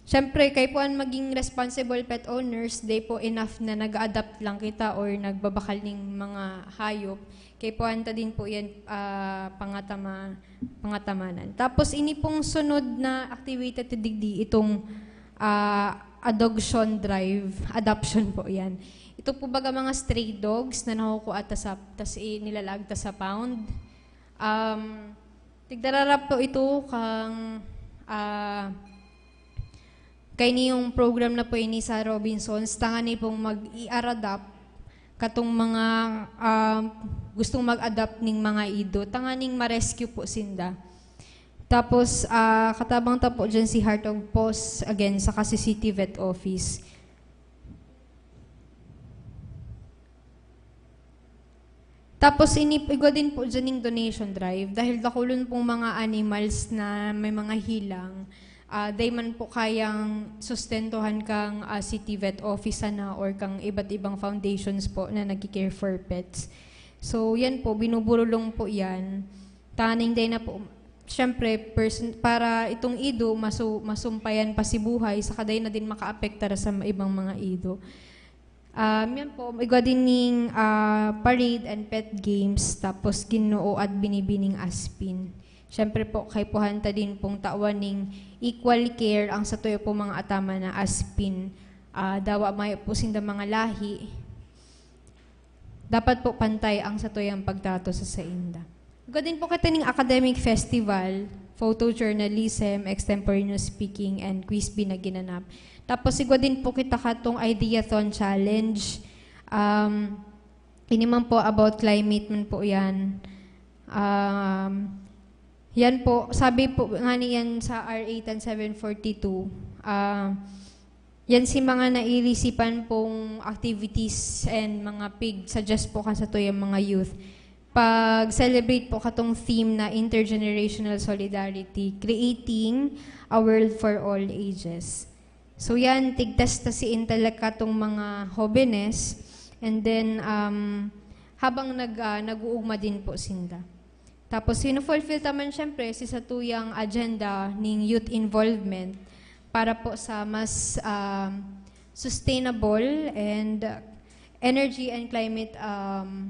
syempre, kaipuhan maging responsible pet owners, dai po enough na nag-adapt lang kita or nagbabakal ning mga hayop. Kaipuhan ta din po yan, ah, pangatama-, pangatamanan. Tapos, ini pong sunod na activity ta digdi, itong, ah, adoption drive. Adoption po yan. Ito po baga mga stray dogs na nakukuha ta sa, tas i-, nilalaag ta sa pound. Um, tigdararap po ito kang, ah, kay niyong program na po ini sa Robinsons, tanganing pong mag-i-aradap katong mga, ah, gustong mag-adopt ning mga ido, tanganing ma-rescue po sinda. Tapos, ah, katabang ta po dyan si Heart of Paws, again, saka si City Vet Office. Tapos, ini-, igwa din po dyan yung donation drive dahil dakulon pong mga animals na may mga hilang, ah, dai man po kayang sustentuhan kang, ah, City Vet Office sana or kang iba't ibang foundations po na nagki-care for pets. So, yan po, binuburulong po yan. Tanganing dai na po, syempre, person-, para itong ido, masu-, masumpayan pa si buhay, saka dai na din makaapektar sa ibang mga ido. Um, yan po, igwa din ning, ah, parade and pet games, tapos ginoo at binibining aspin. Siyempre po, kaipuhan ta din pong tawan ning equal care ang satuya po mga ataman na aspin. Ah, dawa mayo po sinda mga lahi. Dapat po pantay ang satuyang pagtrato sa sainda. Igwa din po kita ning academic festival, photojournalism, extemporaneous speaking, and quiz bee na ginanap. Tapos igwa din po kita katong Ideathon Challenge. Um, ini man po about climate man po yan. Um, yan po, sabi po nga niyan sa R A ten seven forty-two, ah, yan si mga nairisipan pong activities and mga pig-suggest po kan satuyang mga youth. Pag-celebrate po katong theme na intergenerational solidarity, creating a world for all ages. So yan, tigtesta si intellect katong mga hobenes, and then, um, habang nag-, ah, nag-uugma din po sinda. Tapos, hino-fulfill ta man, syempre, si satuyang agenda ning youth involvement. para po sa mas, um, sustainable and energy and climate, um,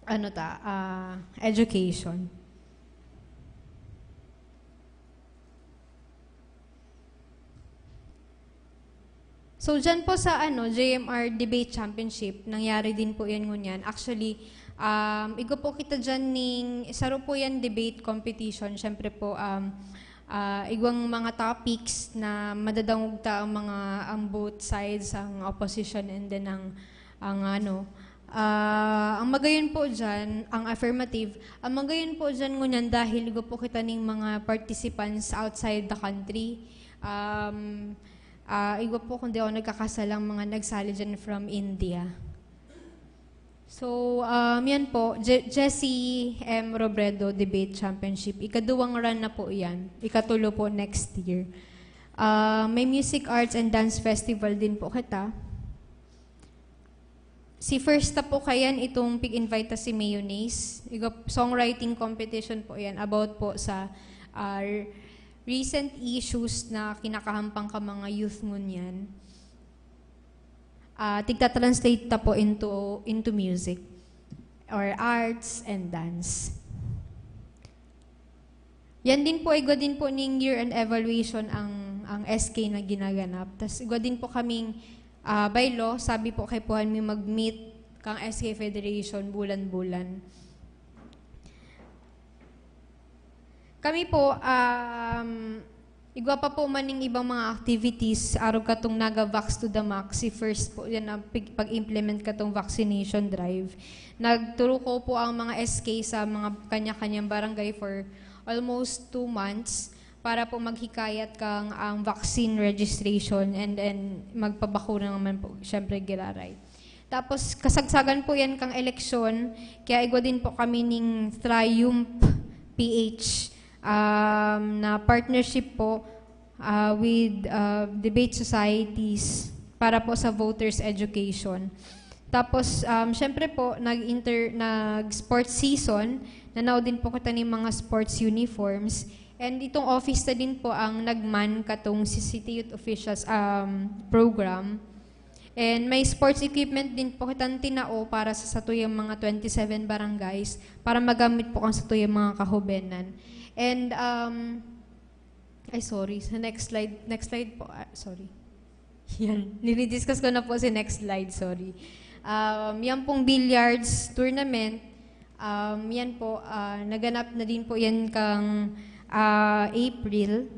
ano ta, ah, education. So, dyan po sa, ano, J M R Debate Championship, nangyari din po yan ngunyan. Actually, um, igwa po kita dyan ning, saro po yan debate competition. Siyempre po, um, ah, igwang mga topics na madadangog ta ang mga, ang both sides, ang opposition and then ang, ang ano, ah, ang magayon po dyan, ang affirmative, ang magayon po dyan ngunyan dahil igwa po kita ning mga participants outside the country. Um, ah, igwa po, kung di ako nagkakasalang, mga nagsali dyan from India. So, um, yan po, Je-, Jessie M Robredo Debate Championship. Ikaduwang run na po yan. Ikatulo po next year. Ah, may Music Arts and Dance Festival din po kita. Si first na po kayan itong pig-invite ta si Mayonnaise. Igwa, songwriting competition po yan about po sa, ah, recent issues na kinakahampang ka mga youth ngunyan. Ah, tigta-translate ta po into, into music or arts and dance. Yan din po, igwa din po ning year-end evaluation ang, ang S K na ginaganap. Tas igwa din po kaming, ah, by law, sabi po kaipuhan mi mag-meet kang S K Federation bulan-bulan. Kami po, um, igwa pa po man ning ibang mga activities, arog katong Naga Vax to the Max, si first po, yan ang pig-, pag-implement katong vaccination drive. Nagturuko po ang mga S K sa mga kanya-kanyang barangay for almost two months para po maghikayat kang ang vaccine registration and then magpabakuna naman po, syempre, giraray. Tapos, kasagsagan po yan kang eleksyon, kaya igwa din po kami ning Triumph P H, um, na partnership po, ah, with, ah, debate societies para po sa voters education. Tapos, um, syempre po, nag-inter-, nag-sports season, nanao din po kita ning mga sports uniforms. And itong office na din po ang nagman katong C C T Youth Officials, um, program. And may sports equipment din po kitang tinao para sa satuyang mga twenty-seven barangays para magamit po kan satuyang mga kahobenan. And, um, ay, sorry. Sa next slide, next slide po. Ah, sorry. Yan. Nini-discuss ko na po si next slide. Sorry. Um, yan pong billiards tournament. Um, yan po, ah, naganap na din po yan kang, ah, April.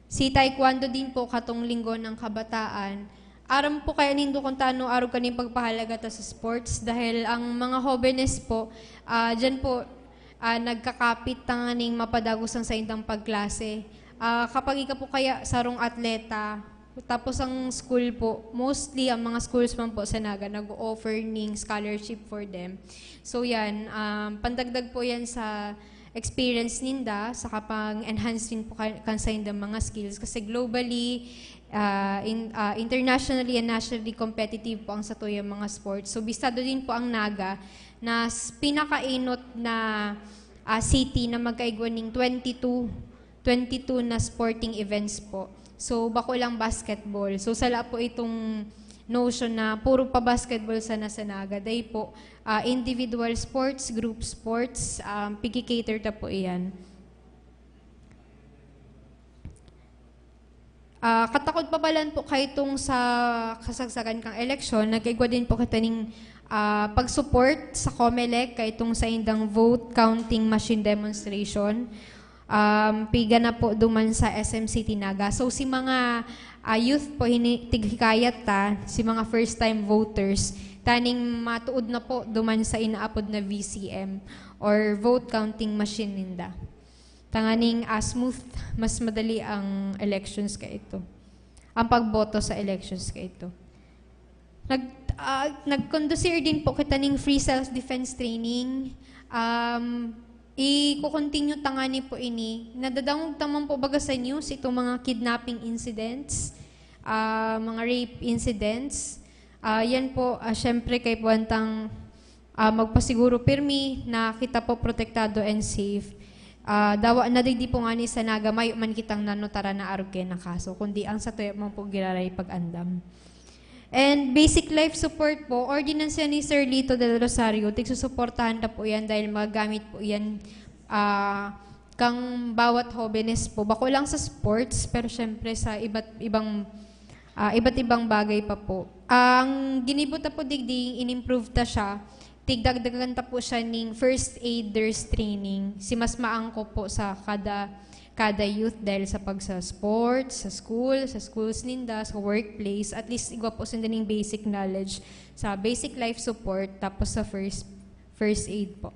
Si taekwondo din po katong Linggo ng Kabataan. Aram po kaya nindo kung tano arog kaning pagpahalaga ta sa sports? Dahil ang mga hobenes po, ah, dyan po, ah, nagkakapit tanganing mapadagos ang saindang pagklase. Ah, kapag ika po kaya sarong atleta, tapos ang school po, mostly ang mga schools man po sa Naga, nag-o-offer ning scholarship for them. So yan, um, pandagdag po yan sa experience ninda, sa kapang-enhance din po kan, kan saindang mga skills. Kasi globally, ah, in, ah, internationally and nationally competitive po ang satuyang mga sports. So, bistado din po ang Naga na s-, pinakainot na, ah, city na magkaigwa ning twenty-two, twenty-two na sporting events po. So, bako lang basketball. So, sala po itong notion na puro pa basketball sana sa Naga. Dai po, ah, individual sports, group sports, um, pigi-cater ta po iyan. Ah, katakod pa balan po kaitong sa kasagsagan kang eleksyon, nagkaigwa din po kita ning, ah, pag-support sa Comelec kaitong saindang vote counting machine demonstration. Um, piga na po duman sa S M City Naga. So, si mga, ah, youth po, hini-, tighikayat ta, si mga first-time voters, taning matuod na po duman sa inaapod na V C M or vote counting machine ninda. Tanganing, ah, smooth, mas madali ang elections kaito. Ang pagboto sa elections kaito. Nag-, ah, nag-conducir din po kita ning free self-defense training. Um, i-continue ta ngani po ini. Nadadangog ta man po baga sa news itong mga kidnapping incidents, ah, mga rape incidents. Ah, yan po, ah, syempre, kaipuhan tang, ah, magpasiguro pirmi na kita po protektado and safe. Ah, dawa na digdi po ngani sa Naga, mayo man kitang nanotaran na arog kayo na kaso, kundi ang satuya man po giraray pag-andam. And basic life support po, ordinance yan ni Sir Lito del Rosario, tigsusuportahan na po yan dahil magagamit po yan, ah, kang bawat hobenes po. Bako lang sa sports, pero syempre sa iba't ibang, ah, iba't ibang bagay pa po. Ang ginibo ta po digdi, in-improve ta siya, tigdagdagan ta po siya ning first aiders training. Si mas maangko po sa kada, kada youth dahil sa pag sa sports, sa school, sa schools ninda, sa workplace, at least igwa po sila ning basic knowledge sa basic life support, tapos sa first, first aid po.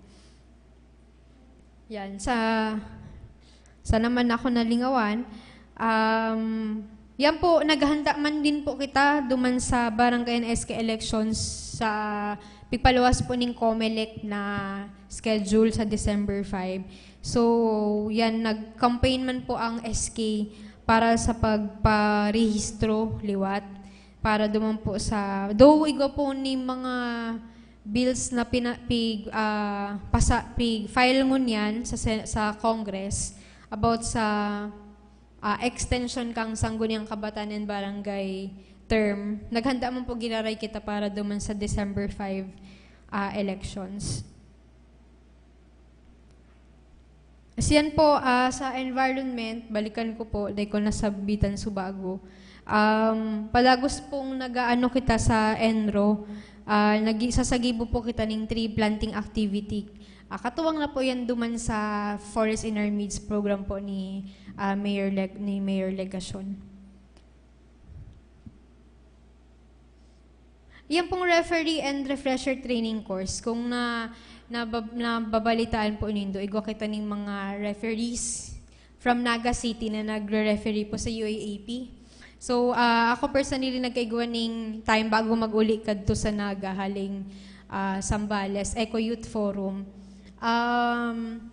Yan, sa, sa naman ako nalingawan, um, yan po, naghanda man din po kita duman sa barangay and S K elections sa pigpaluwas po ning Comelec na schedule sa December five. So, yan, nag-campaign man po ang S K para sa pagparehistro liwat para duman po sa, though igwa po ni mga bills na pina-, pig, ah, pasa-, pig-file ngunyan sa Sen-, sa Congress about sa, ah, extension kang Sangguniang Kabataan and Barangay term. Naghanda man po giraray kita para duman sa December five, ah, elections. Siyan po, ah, sa environment, balikan ko po, dai ko nasabitan subago. Um, padagos pong nag-aano kita sa ENRO, ah, nagi-, sasagibo po kita ning tree planting activity. Ah, katuwang na po yan duman sa Forest in Our Midst program po ni, ah, Mayor Leg-, ni Mayor Legacion. Yan pong referee and refresher training course, kung na, nabab-, nababalitaan po nindo, igwa kita ning mga referees from Naga City na nagre-referee po sa U A A P. So, ah, ako personally nagkaigwa ning time bago mag-uli kadto sa Naga, haling, ah, Zambales, Eco Youth Forum. Um,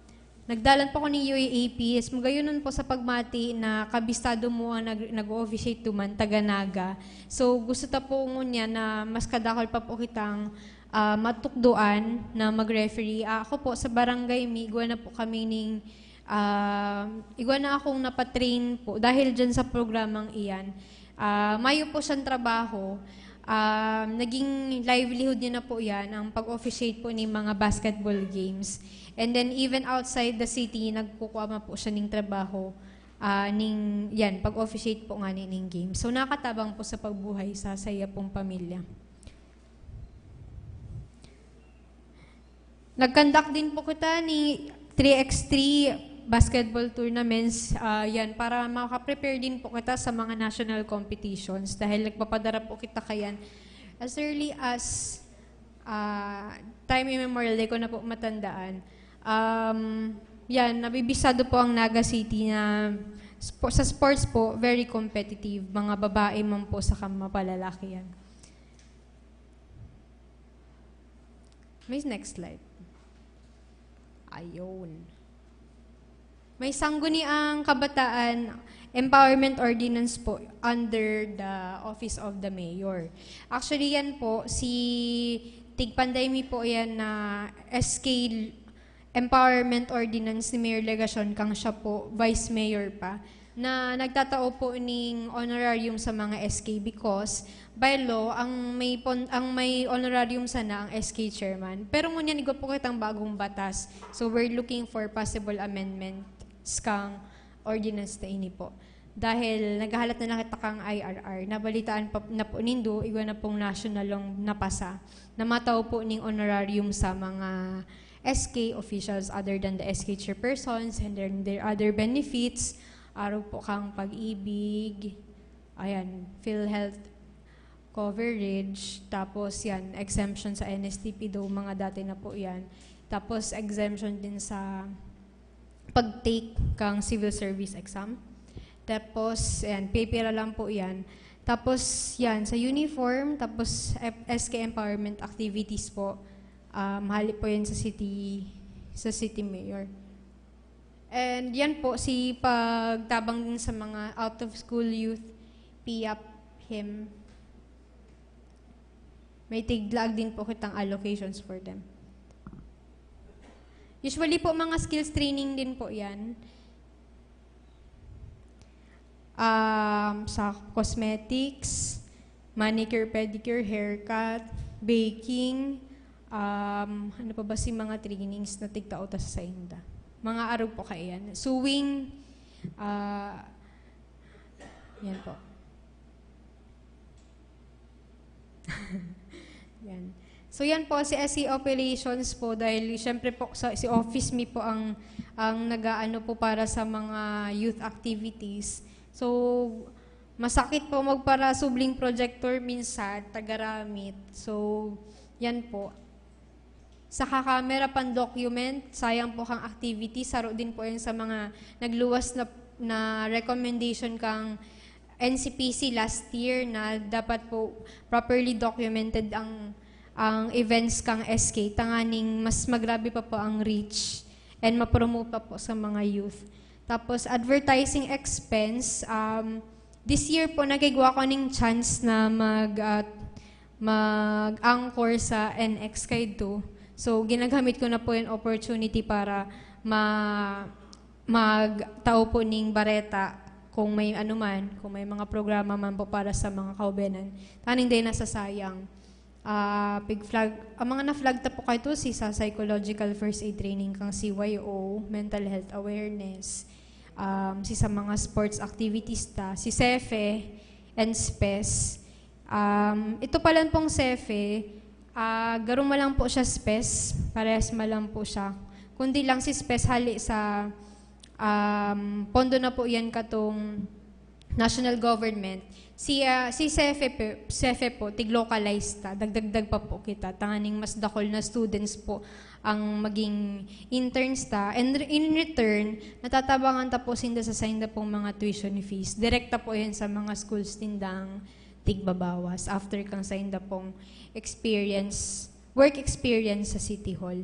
nagdalan po ako ning U A A P, is magayon po sa pagmati na kabistado mo ang nag-, nag-o-officiate duman, taga Naga. So, gusto ta po ngunyan na mas kadakol pa po kitang, ah, matukdoan na mag-referee. Ah, ako po, sa barangay mi, igwa na po kami ning, ah, igwa na akong napatrain po dahil dyan sa programang iyan. Ah, mayo po siyang trabaho. Ah, naging livelihood niya na po yan, ang pag-officiate po ning mga basketball games. And then even outside the city, nagkukuha man po siya ning trabaho, ah, ning, yan, pag-officiate po ngani ning games. So, nakatabang po sa pagbuhay sa saya pong pamilya. Nag-conduct din po kita ni three x three basketball tournaments, ah, yan, para makaprepare din po kita sa mga national competitions dahil nagpapadara po kita kayan as early as, ah, time immemorial, di ko na po matandaan. Um, yan, nabibisado po ang Naga City na spo-, sa sports po, very competitive. Mga babae man po, saka mga palalaki yan. May next slide. Ayun. May Sangguniang Kabataan Empowerment Ordinance po under the Office of the Mayor. Actually, yan po, si tigpanday mi po yan na S K Empowerment Ordinance ni Mayor Legacion, kang siya po, Vice Mayor pa, na nagtatao po ning honorarium sa mga S K because by law, ang may pon-, ang may honorarium sana ang S K chairman. Pero ngunyan, igwa po kitang bagong batas. So, we're looking for possible amendments kang ordinance na ini po. Dahil naghahalat na lang kita kang I R R. Nabalitaan pa, na po nindo, igwa na pong national lang napasa, na matao po ning honorarium sa mga S K officials other than the S K chairpersons and then their other benefits. Araw po kang pag-ibig, ayan, PhilHealth coverage, tapos yan, exemption sa N S T P, do mga dati na po yan. Tapos exemption din sa pag-take kang civil service exam. Tapos, yan, pipira lang po yan. Tapos, yan, sa uniform, tapos F-, S K empowerment activities po. Um, hali po yan sa city, sa city mayor. And yan po, si pagtabang din sa mga out-of-school youth, P I A P, him, may tiglaag din po kitang allocations for them. Usually po, mga skills training din po yan. Um, sa cosmetics, manicure, pedicure, haircut, baking, um, ano pa ba si mga trainings na tigtao ta sa sainda? Mga arog po kaiyan. Sewing, ah, yan po. Yan. So, yan po, si S C Operations po, dahil siyempre po, sa, si Office Me po ang, ang nag-aano po para sa mga youth activities. So, masakit po magparasubling projector minsan, tagaramit. So, yan po. Sa kakamera, pan-document, sayang po kang activity. Saro din po yan sa mga nagluwas na, na recommendation kang N C P C last year na dapat po properly documented ang, ang events kang S K, tanganing mas magrabe pa po ang reach and ma-promote pa po sa mga youth. Tapos, advertising expense, um, this year po, nagigwa ko ning chance na mag, ah, mag-anchor sa N X kaidto. So, ginagamit ko na po yung opportunity para ma-, magtao po ning bareta kung may ano man, kung may mga programa man po para sa mga kaubenan. Tanganing dai nasasayang. Ah, pig-flag, ang mga na-flag ta po kaidto, si sa psychological first aid training kang C Y O, mental health awareness, um, si sa mga sports activities ta, si SEFE, and SPES. Um, ito pala pong SEFE, ah, garo man lang po siya SPES, parehas man lang po siya. Kundi lang si SPES hali sa, um, pondo na po yan katong national government. Si, ah, si SEFE po, SEFE po, tig-localize ta, dagdagdag pa po kita, tanganing mas dakul na students po ang maging interns ta. And re-, in return, natatabangan ta po sinda sa sainda pong mga tuition fees. Direkta po yan sa mga schools nindang tigbabawas after kang sainda pong experience, work experience sa City Hall.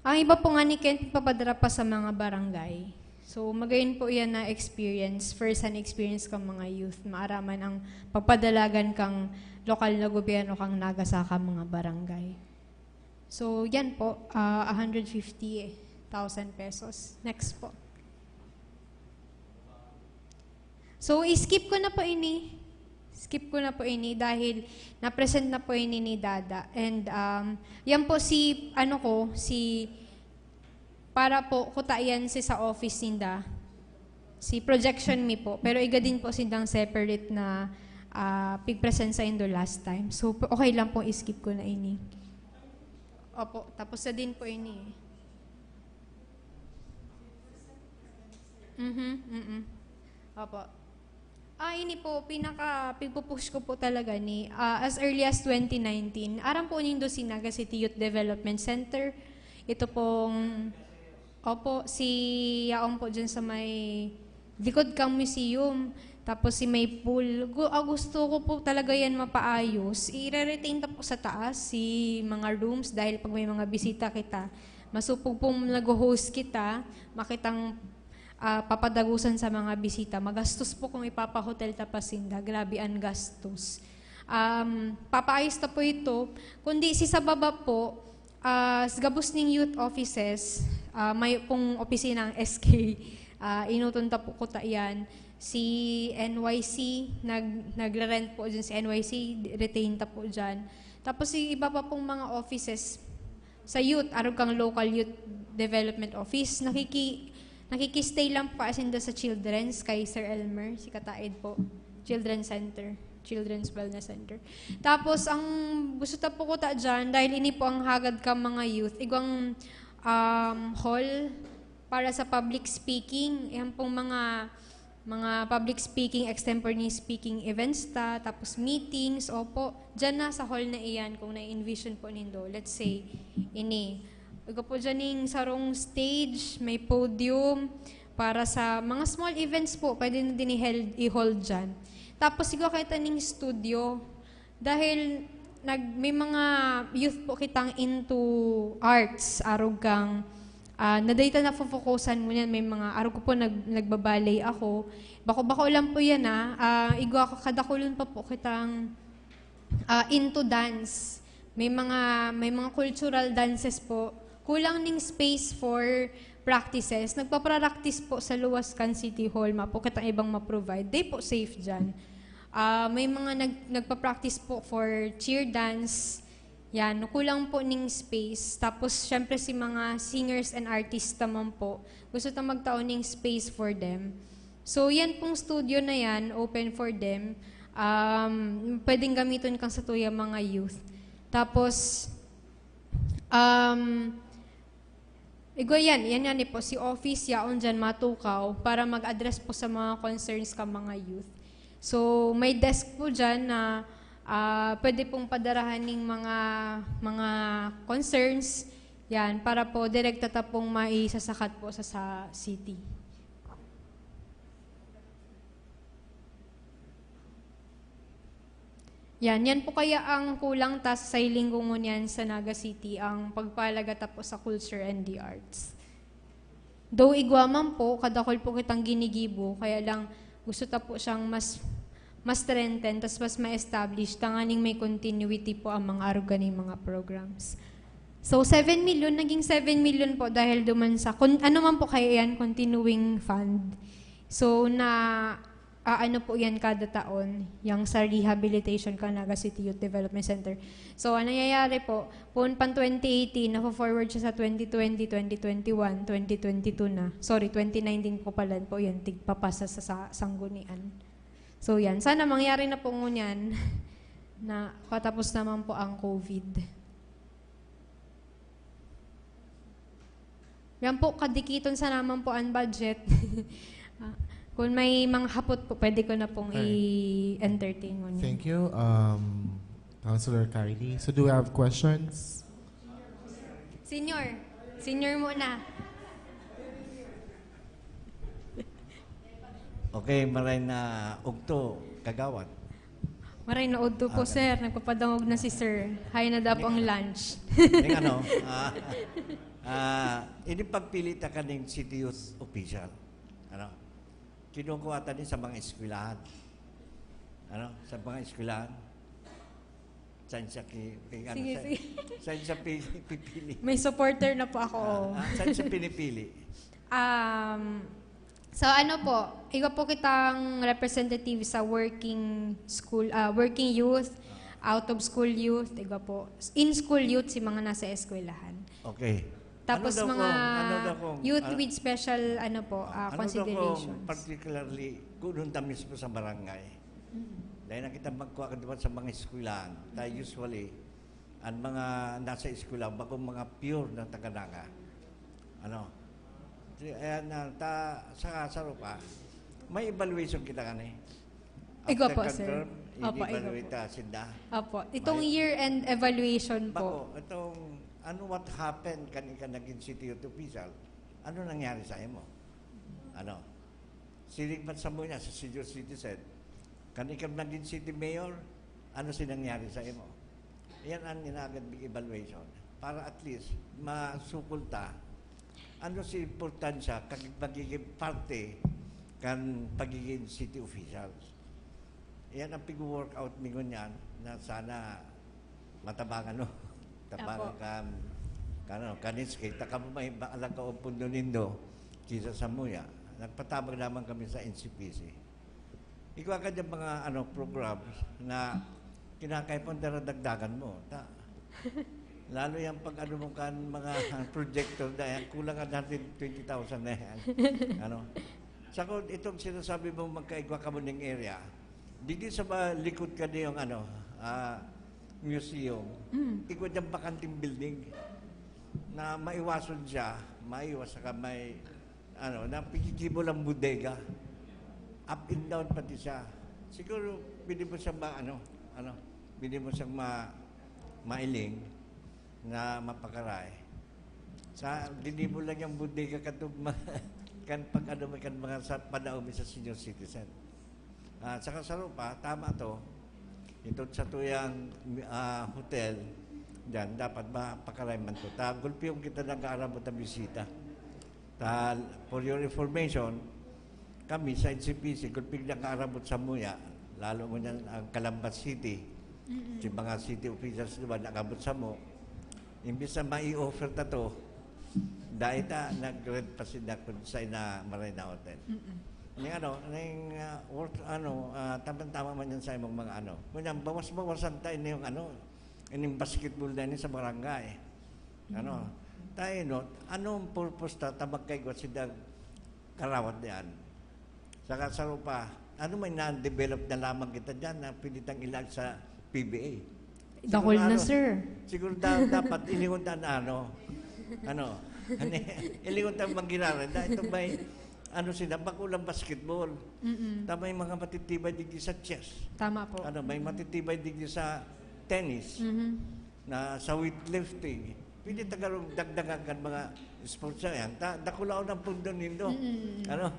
Ang iba po nga ni Kent, papadara pa sa mga barangay. So, magayon po yan na experience, first-hand experience kang mga youth. Maaraman ang pagpadalagan kang lokal na gobyerno kang Naga saka mga barangay. So, yan po, ah, a hundred fifty thousand pesos. Next po. So, i-skip ko na po ini. Skip ko na po ini dahil na-present na po ini ni Dada. And, um, yan po si, ano ko, si, para po, kuta yan si sa office ninda. Si projection me po. Pero iga din po sindang separate na, ah, pig-present saindo last time. So, okay lang po, i-skip ko na ini. Opo, tapos na din po ini. Mhm, mm. Opo. Ah, ini po, pinaka, pigpupush ko po talaga ni, ah, as early as twenty nineteen. Aram po nindo si Naga City Youth Development Center. Ito pong, opo, si yaon po dyan sa may likod kang museum. Tapos si may pool. Gu-, ah, gusto ko po talaga yan mapaayos. I-re-retain ta po sa taas si mga rooms dahil pag may mga bisita kita, masupog pong nag-host kita, makitang, ah, papadagusan sa mga bisita. Magastos po kung ipapahotel ta pa sinda. Grabe ang gastos. Um, papaayos ta po ito. Kundi si sa baba po, ah, sa gabos ning youth offices, ah, may pong opisina ang S K, ah, inuton ta po kuta yan. Si N Y C, nag-, nagre-rent po dyan si N Y C, retain ta po dyan. Tapos si iba pa pong mga offices, sa youth, arog kang local youth development office, nakiki-, nakikistay lang po kasi sa children's kay Sir Elmer, si Kataid po. Children's Center, Children's Wellness Center. Tapos, ang gusto ta po kuta dyan, dahil ini po ang hagad ka mga youth, igwang, um, hall para sa public speaking. Yan pong mga mga public speaking, extemporaneous speaking events ta, tapos meetings, opo. Diyan na sa hall na iyan kung na-envision po nindo. Let's say, ini. Igo po dyan yung sarong stage, may podium, para sa mga small events po, pwede na din i-held, i-hold dyan. Tapos, igo kita ning studio. Dahil nag-, may mga youth po kitang into arts, arog kang, ah, na data na focusan mo niyan, may mga, arog ko po, nag-, nagbaballet ako. Bako-bako lang po yan, ah. Ah, igwa ko, kadakulon pa po kitang, ah, into dance. May mga, may mga cultural dances po. Kulang ning space for practices. Nagpapractice po sa luwas kan City Hall, mapo kitang ibang ma-provide. Di po safe dyan. Ah, may mga nag-, nagpa-practice po for cheer dance. Yan, kulang po ning space. Tapos, syempre, si mga singers and artists naman po, gusto ta magtao ning space for them. So, yan pong studio na yan, open for them. Um, pwedeng gamiton kang sa tuya mga youth. Tapos, um, igwa yan, yan yan po, si office yaon dyan matukaw para mag-address po sa mga concerns ka mga youth. So, may desk po dyan na ah, pwede pong padarahan ning mga, mga concerns yan para po direkta ta pong maisasakat po sa, sa city. Yan, yan po kaya ang kulang ta sa sailing ko ngunyan sa Naga City, ang pagpahalaga ta po sa culture and the arts. Though igwa man po, kadakol po kitang ginigibo, kaya lang gusto ta po siyang mas, mas strengthen, tas mas ma-establish, tanganing may continuity po ang mga arog kaning mga programs. So, seven million, naging seven million po dahil duman sa, kun, ano man po kaya yan, continuing fund. So, na, ah, ano po yan kada taon, yung sa rehabilitation ka Naga City Youth Development Center. So, ang nangyayari po, poon pan twenty eighteen, nafo-forward siya sa twenty twenty, twenty twenty-one, twenty twenty-two na. Sorry, twenty nineteen po pala po yan, tigpapasa sa, sa sanggunian. So, yan. Sana mangyari na po ngunyan na katapos naman po ang COVID. Yan po, kadikiton sa naman po ang budget. Ah, kung may mga hapot po, pwede ko na pong Alright. i-entertain ngunyan. Thank you, um, Councilor Kylie. So do we have questions? Senior. Senior muna. Okay, maray na ugto, kagawad. Maray na udto po, Ah, sir. Nagpapadangog na si sir. Hay na daw po ang lunch. Ning ano, ah, ah, ini pagpili ta kaning city youth official. Ano? Kinukuha ta ni sa mga eskwelahan. Ano? Sa mga eskwelahan. Saan siya ki, ki, ano, Sige, saan, sige. saan siya pi, pipili? May supporter na po ako. Ah, ah, saan siya pinipili? Um, so ano po, iba po kitang representative sa working school, ah, working youth, out of school youth, iba po. In school youth, si mga nasa eskwelahan. Okay. Tapos Ano daw mga kung, ano daw kung, youth ah, with special, ano po, ah, ano daw kung considerations. Particularly, kung doon ta mismo sa barangay. Mm. Dahil nakita magkuha ka diba sa mga eskwelahan, tayo usually, ang mga nasa eskwela, bagong mga pure na taga Naga. Ano? Di, ayan na, ta, sa, sa Rupa, may evaluation kita kani. Igwa After po, sir. Confirm, Opo, igwa i-evaluate po. ta, sinda. Opo. Itong May- year-end evaluation po. Bako, itong, ano what happened kan ika naging city youth official? Ano nangyari sa imo? Ano? Siring man sa mo niya, sa senior citizen. Kan ika naging city mayor, ano si nangyari sa imo? Yan ang inaagad big evaluation. Para at least, masukol ta, ano si importansya kag magiging parte kan pagiging city officials. Yan ang pig-work out mi ngunyan na sana matabangan, no? Tabangan Apo. ka, kano, kanis, kita ka mo may baalang ka o pundo nindo, kisa sa muya. Nagpatabag naman kami sa N C P C. Ikaw ka dyan mga ano, programs na kinakay pong daradagdagan mo. Ta, lalo yung pag ano mo kan mga projector na yan, kulang ka natin twenty thousand na yan. Ano? Sa ko, itong sinasabi mo magkaigwa ka mo ning area, digdi sa ba likod ka yung ano, ah, museum, Mm. igwa dyan bakanting building na maiwason siya, maiwas ka may, ano, na pigigibo lang bodega. Up and down pati siya. Siguro, pwede mo siyang ma-, ano, ano, pwede mo siyang ma-, mailing na mapakaray. Sa, ginibo lang yung bodega katong ma-, kan pag ano, kan mga sa panaomi sa senior citizen. Ah, saka sa Rupa, tama to. Ito sa tuyang, ah, hotel, dyan, dapat mapakaray man to. Ta, gulpi yung kita nag-aarabot na bisita. Ta, for your information, kami sa N C P C, gulpi nag-aarabot sa muya, lalo mo niyan ang Calamba City, Mm-mm. si mga city officials diba, nag-abot sa mo. Imbis na mai-offer ta to, Dahil ta, nag-rent pa si Dakon sa ina Marina Hotel. Mm-mm. Ning ano, ning, ah, work, ano, ah, tamang-tama man yan sa imong mga ano. Ngunyan, bawas-bawasan ta ini yung ano, ining basketball na ini sa barangay. Ano, Mm. tayo, no? Anong purpose ta, ta magkaigwa si Dag Karawat diyan? Saka sa rupa, ano may na-develop na lamang kita dyan na pwede tang ilag sa P B A? Dakol na, Sigurado, sir. Siguro da-, dapat ilingon ta na ano, ano, ilingon ta manggiraran na ito may, ano sila, bakulang basketball. Mm-mm. Ta may mga matitibay digdi sa chess. Tama po. Ano, may matitibay digdi sa tennis, Mhm. na sa weightlifting. Pwede ta garo dagdagan kan mga sports na yan. Ta-, dakulaon ang pundo nindo. Mm. Ano?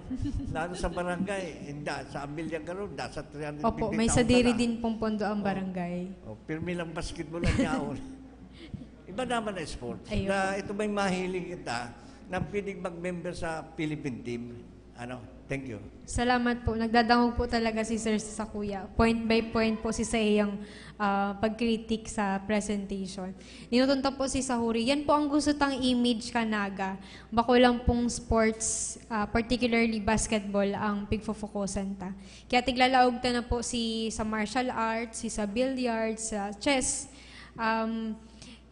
Lalo sa barangay, inda, sa Amilyang garo, da sa three hundred fifty thousand Opo, may sadiri na. din pong pondo ang Oh. barangay. Oh, pirmi lang basketball ang yaon. Iba naman na sports. Ayun. Na ito may mahiling kita na pwedeng mag-member sa Philippine team. Ano? Thank you. Salamat po. Nagdadangog po talaga si Sir sa kuya. Point by point po si sa iyang, ah, pag-critic sa presentation. Ninutunta po si Sahuri. Yan po ang gusto tang image ka Naga. Bako lang pong sports, ah, particularly basketball, ang pigfofokusan ta. Kaya tiglalaog ta na po si sa martial arts, si sa billiards, sa chess. Um,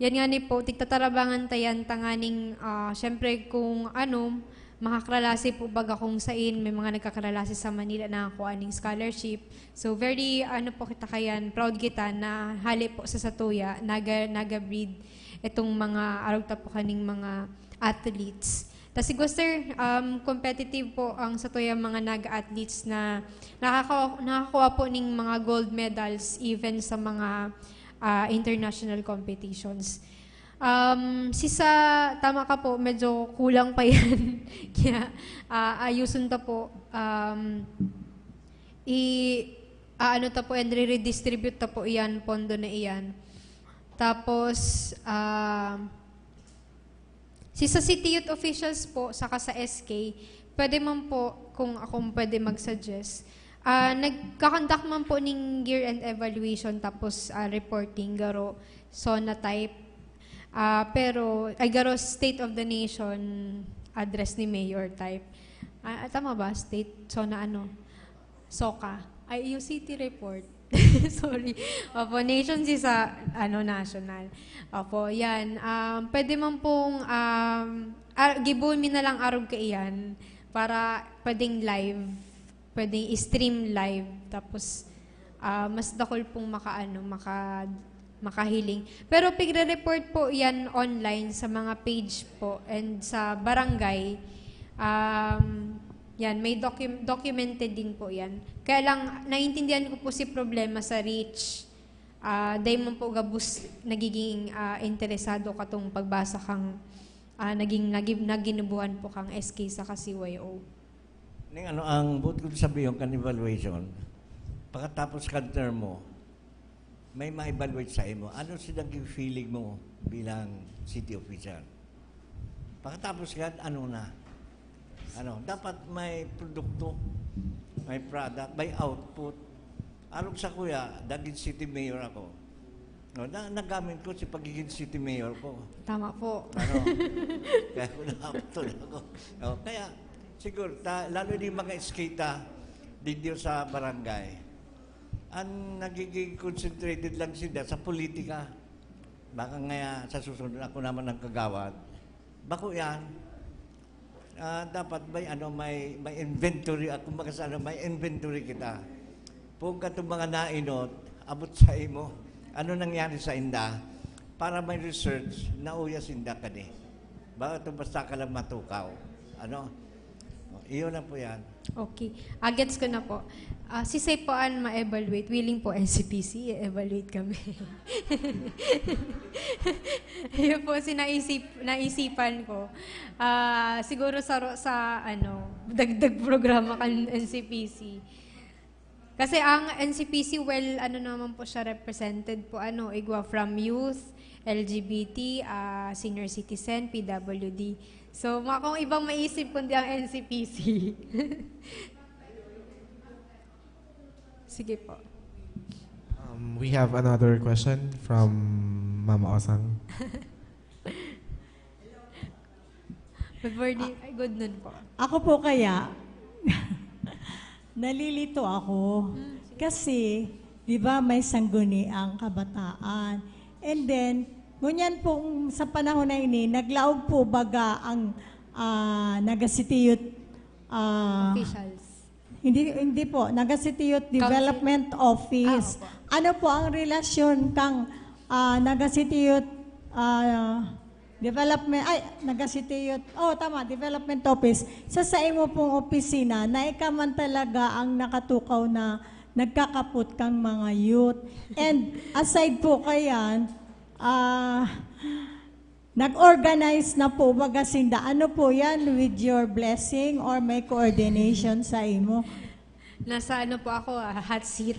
yan nga ni po, tigtatarabangan ta yan tanganing, ah, syempre kung ano, makakralasi po baga kung sain, may mga nagkakralasi sa Manila na nakuha ning scholarship. So, very, ano po kita kayan, proud kita na hali po sa satuya, naga, naga-breed itong mga arog ta po kaning mga athletes. Ta siguro, sir, um, competitive po ang satuyang mga naga-athletes na nakaka-, nakakuha po ning mga gold medals even sa mga, ah, international competitions. Um, si sa, tama ka po, medyo kulang pa yan. Kaya, ah, ayusun ta po, um, i-, aano ta po yan, re-redistribute ta po yan, pondo na iyan. Tapos, ah, si sa city youth officials po, saka sa S K, pwede man po, kung ako pwede mag-suggest, ah, nagkakondak man po ning year-end evaluation, tapos, ah, reporting, garo, SONA type. Ah, pero, ay, garo, State of the Nation address ni Mayor type. Ah, tama ba? State, SONA ano? SOCA. Ay, yung city report. Sorry. Opo, nation si sa, ano, national. Opo, yan. Um, pwede man pong, um, ah, gibohon mi na lang arog kaiyan para pwedeng live, pwedeng i-stream live. Tapos, ah, mas dakul pong makaano, maka-, makahiling. Pero pigre-report po yan online sa mga page po and sa barangay. Um, yan, may docu-, documented din po yan. Kaya lang, naiintindihan ko po si problema sa reach. Ah, dahil man po gabos nagiging, ah, interesado katong pagbasa kang, ah, naging, naging, naginubuhan po kang S K sa kasi Y O. Ning ano, ang buot kong sabihin kan evaluation, pagkatapos kan term mo, may ma-evaluate sa imo. Ano si naging feeling mo bilang city official? Pagkatapos yan, ano na? Ano, dapat may produkto, may product, may output. Arog sa kuya, daging city mayor ako. No, na, nagamit ko si pagiging city mayor ko. Tama po. Ano? Kaya ko naapto ako. No, kaya, siguro, ta, lalo yung mga eskita, dito sa barangay, ang nagiging concentrated lang sila sa politika. Baka nga sa susunod, ako naman ang kagawad. Bako yan. Ah, dapat may, ano, may, may inventory. Ah, kumbaga sa, ano, may inventory kita. Kung katong mga nainot, abot sa imo, ano nangyari sa inda? Para may research, nauya sinda kani. Baka ito basta ka lang matukaw. Ano? O, iyon lang po yan. Okay. Ah, gets ko na po. Ah, si Sepoan ma-evaluate. Willing po, N C P C, i-evaluate kami. Yun po, si naisip, naisipan ko. Ah, siguro sa, ro-, sa, ano, dagdag programa kan N C P C. Kasi ang N C P C, well, ano naman po siya, represented po, ano, igwa from youth, L G B T, ah, senior citizen, P W D. So, mga kung ibang maisip, kundi ang N C P C. Sige po. Um, we have another question from Mama Osang. Good morning. Ay, good noon po. Ako po kaya, nalilito ako. Kasi, di ba, may sangguniang kabataan. And then, ngunyan po, sa panahon na ini, naglaog po baga ang ah, Naga City Youth ah, Officials. Hindi, hindi po. Naga City Youth Council? Development Office. Ah, opo. Ano po ang relasyon kang ah, Naga City Youth ah, Development, ay, Naga City Youth, oh, tama, Development Office. Sa sa imo pong opisina, na ikaw man talaga ang nakatukaw na nagkakapot kang mga youth. And aside po kayan, ah, nag-organize na po baga sinda. Ano po yan? With your blessing or may coordination sa imo? Nasa ano po ako, ah, hot seat.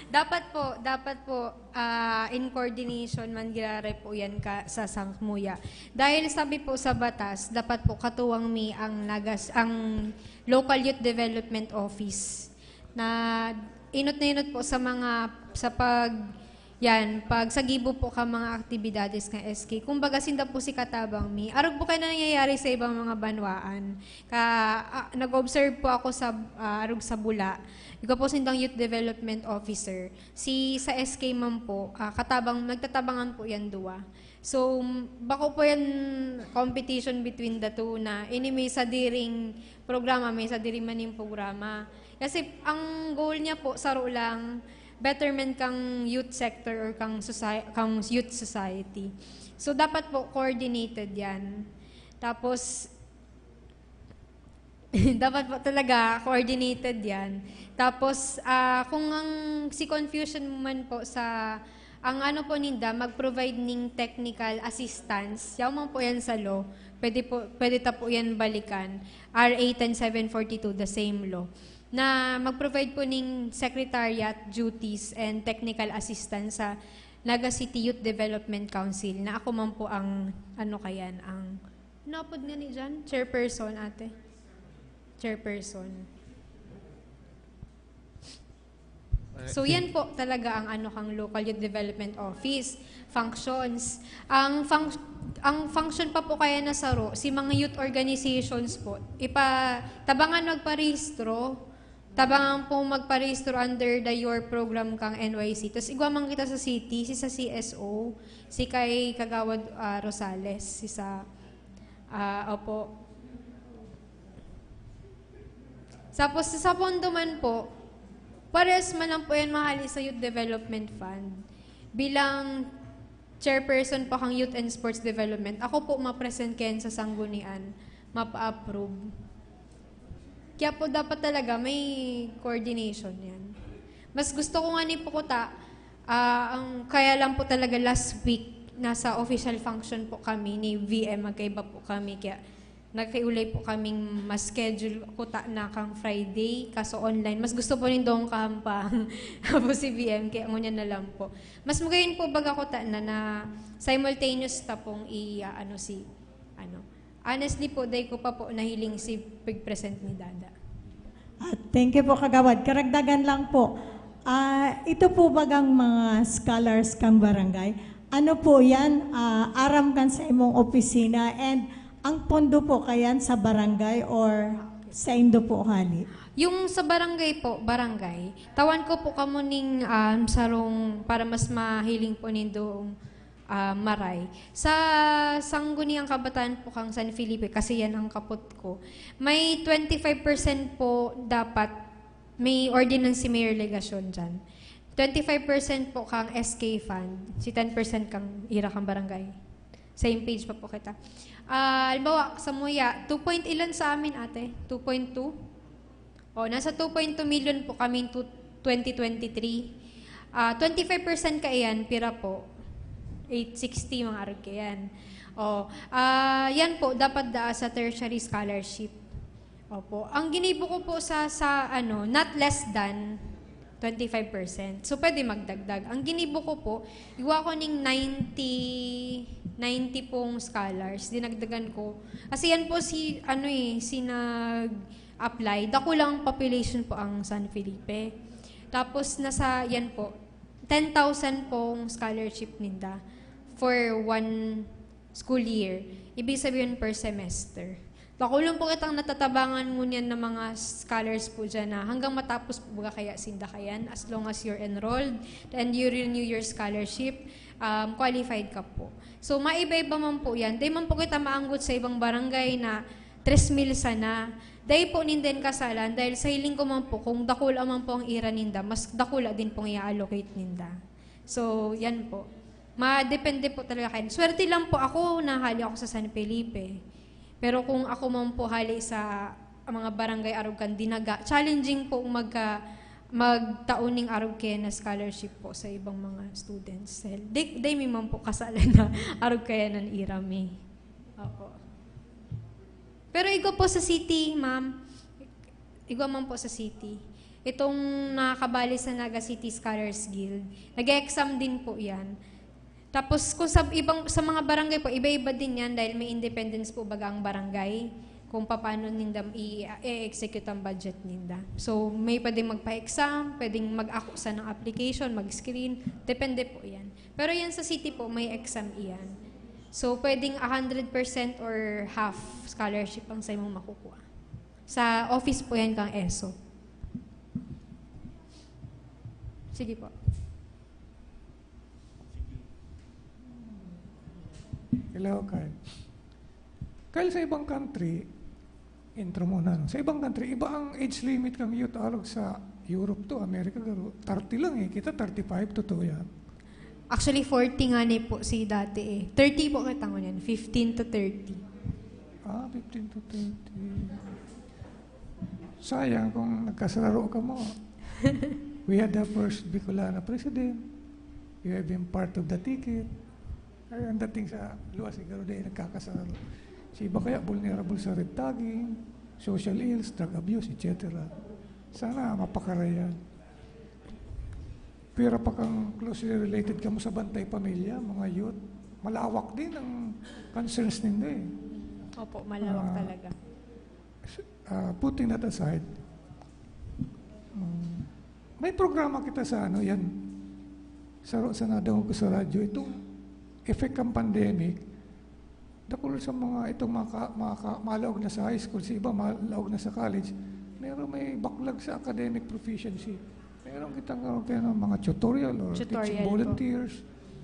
Dapat po, dapat po, ah, in coordination man girare po yan ka, sa sangmuya. Dahil sabi po sa batas, dapat po katuwang mi ang nagas, ang Local Youth Development Office na inot na inot po sa mga, sa pag, yan, pag sagibo po ka mga aktibidades ng S K. Kumbaga, sinda po si katabang mi. Arog po kayo na nangyayari sa ibang mga banwaan. Ka, ah, nag-observe po ako sa, ah, arog sa Bula. Ikaw po sindang Youth Development Officer. Si sa S K man po, ah, katabang, nagtatabangan po yan duwa. So, m- bako po yan competition between the two na ini may sadiring programa, may sadiring maning programa. Kasi ang goal niya po, saro lang, betterment kang youth sector or kang, soci- kang youth society. So, dapat po coordinated yan. Tapos, dapat po talaga coordinated yan. Tapos, ah, kung ang si confusion mo man po sa, ang ano po ninda, mag-provide ning technical assistance, yaw man po yan sa law, pwede, po, pwede ta po yan balikan, R A ten seven forty-two, the same law, na mag-provide po ning secretariat duties and technical assistance sa Naga City Youth Development Council, na ako man po ang, ano kayan, ang, napod nga ni dyan? Chairperson, ate? Chairperson. So, yan po talaga ang ano kang Local Youth Development Office, functions. Ang func- ang function pa po kaya na saro, si mga youth organizations po, ipa, tabangan magparehistro, tabangan po magparehistro under the Your Program kang N Y C. Tapos igwa man kita sa city, si sa C S O, si kay Kagawad ah, Rosales, si sa, ah, opo. Tapos sa pondo man po, pares man lang po yan mahali sa Youth Development Fund. Bilang chairperson pa kang Youth and Sports Development, ako po ma-present kayan sa sanggunian, mapa-approve. Kaya po dapat talaga may coordination yan. Mas gusto ko nga ni Pukuta, ah, ang, kaya lang po talaga last week, nasa official function po kami ni V M, magkaiba po kami, kaya nagkaulay po kaming mas schedule kuta na kang Friday, kaso online. Mas gusto po nindong kahampang po si V M, kaya ngunyan na lang po. Mas magayon po baga kuta na, na simultaneous ta pong i, ah, ano si, ano. Honestly po, day ko pa po nahiling si pag-present ni Dada. At thank you po, Kagawad. Karagdagan lang po. Ah, ito po bagang mga scholars kang barangay? Ano po yan? Ah, aram kan sa imong opisina and ang pondo po kayan sa barangay or sa indo po hali? Yung sa barangay po, barangay, tawan ko po kamo ning um, sarong para mas mahiling po nindong ah, maray. Sa Sangguniang Kabataan po kang San Felipe, kasi yan ang kapot ko, may twenty-five percent po dapat may ordinance si Mayor Legacion dyan. Twenty-five percent po kang S K fund, si ten percent kang ira kang barangay. Same page pa po kita. Ah, halimbawa, sa Muya, two point ilan sa amin, ate? Two point two? O, nasa two point two million po kaming tu- twenty twenty-three. Ah, twenty-five percent kaiyan, pira po? Eight sixty, mga arog kaiyan. O, ah, yan po, dapat daa sa tertiary scholarship. Opo. Ang ginibo ko po sa, sa ano, not less than twenty-five percent. So, pwede magdagdag. Ang ginibo ko po, iwa ko ning ninety, ninety pong scholars. Dinagdagan ko. Kasi yan po si, ano eh, si nag-apply. Dakulang population po ang San Felipe. Tapos, nasa, yan po, ten thousand pong scholarship ninda for one school year. Ibig sabihin, per semester. Dakulon po kitang natatabangan ngunyan ng mga scholars po dyan na hanggang matapos po baga kaya sinda kayan, as long as you're enrolled and you renew your scholarship, um, qualified ka po. So, maiba-iba man po yan. Di man po kita maanggot sa ibang barangay na tres mil sana. Dai po ninda yan kasalan, dahil sa hiling ko man po, kung dakula man po ang ira ninda, mas dakula din pong i-allocate ninda. So, yan po. Madepende po talaga kayo. Swerte lang po ako, nahali ako sa San Felipe. Pero kung ako man po hali sa mga barangay arog kan Dinaga, challenging po magka, magtao ning arog kaya na scholarship po sa ibang mga students. Dahil di, di mi man po kasalan na arog kaya nan irami. Opo. Pero igwa po sa city, ma'am. Igwa man po sa city. Itong nakakabali sa Naga City Scholars Guild, nag-exam din po yan. Tapos kung sa ibang, sa mga barangay po, iba-iba din yan dahil may independence po baga ang barangay kung paano ninda i-, i-execute ang budget ninda. So, may pwedeng magpa-exam, pwedeng mag-ako sa ng application, mag-screen. Depende po yan. Pero yan sa city po, may exam iyan. So, pwedeng a hundred percent or half scholarship ang sa imong makukuha. Sa office po yan kang eso. Sige po. Hello, Kyle. Kyle, sa ibang country, intro muna, no? Sa ibang country, iba ang age limit kang youth alog sa Europe to, America, garo, thirty lang eh. Kita thirty-five, totoo yan. Actually, forty nga ni po si dati eh. Thirty po kita ngunyan, fifteen to thirty. Ah, fifteen to thirty. Sayang kung nagkasararo ka mo. We had the first Bicolana president. You have been part of the ticket. Ay, ang dating sa luwas, siguro dahil nagkakasararo. Si iba kaya vulnerable sa red tagging, social ills, drug abuse, et cetera. Sana mapakarayan. Pero pag ang closely related ka mo sa bantay pamilya, mga youth, malawak din ang concerns ninyo eh. Opo, malawak Ah, talaga. Uh, putting that aside, um, may programa kita sa ano yan, sa, sa nadangog ko sa radyo, itong effect ng pandemic, dakul sa mga itong mga, ka- mga, ka- malaog na sa high school, sa iba malaog na sa college, meron may backlog sa academic proficiency. Meron kitang karon kaya ng mga tutorial or Tutorial teaching po. Volunteers.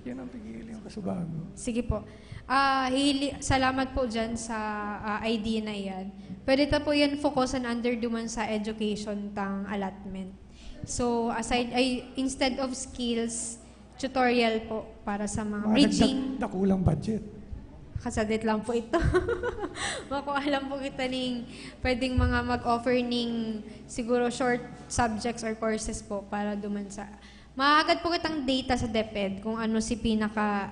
Yan ang pigili yung kasubago. Sige po. Ah, hili, salamat po dyan sa ah, idea na yan. Pwede ta po yan focusan under duman sa education tang allotment. So, aside, ay, instead of skills, tutorial po para sa mga Mga bridging. Dagdag, dakulang budget. Kasadit lang po ito. Makuha lang po kita ning pwedeng mga mag-offer ning siguro short subjects or courses po para duman sa... Mahagad po kitang data sa DepEd kung ano si pinaka,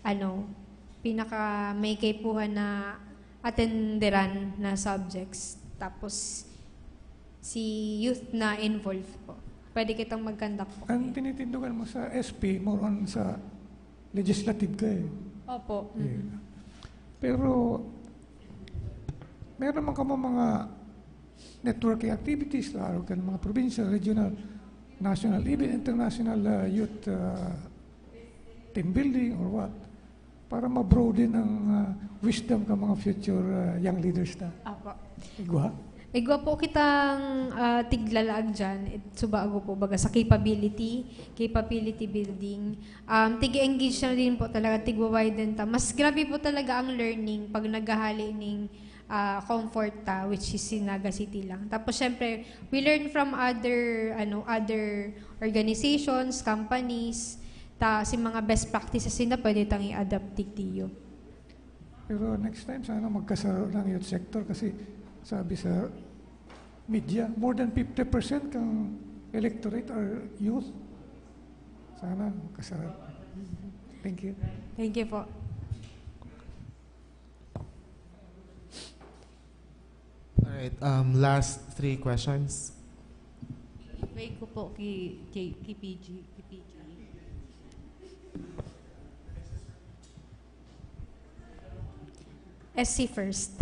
ano, pinaka may kaipuhan na atenderan na subjects. Tapos, si youth na involved po. Pwede kitang mag-conduct po. Ang tinitindugan mo sa S P, more on sa legislative ka eh. Opo. Yeah. Pero meron man kamo mga networking activities, lalo ka ng mga provincial, regional, national, even international uh, youth uh, team building or what, para ma-broaden ang uh, wisdom ng mga future uh, young leaders na. Opo. Igwa? Igwa po kitang ah, tiglalaag dyan, it- subago po, baga sa capability, capability building. Um, tig-engage na din po talaga, tigwa-widen ta. Mas grabe po talaga ang learning pag naghahali ning ah, comfort ta, which is si Naga City lang. Tapos syempre, we learn from other ano other organizations, companies, ta si mga best practices nila pwede tang i-adapt digdiyo. Pero next time, sana magkasaro ng youth sector kasi sabi sa media, more than fifty percent kang electorate are youth. Sana magkasaro. Thank you. Thank you po. Alright, um, last three questions. Wait ko po kay, kay, kay P G, kay P G. S C first.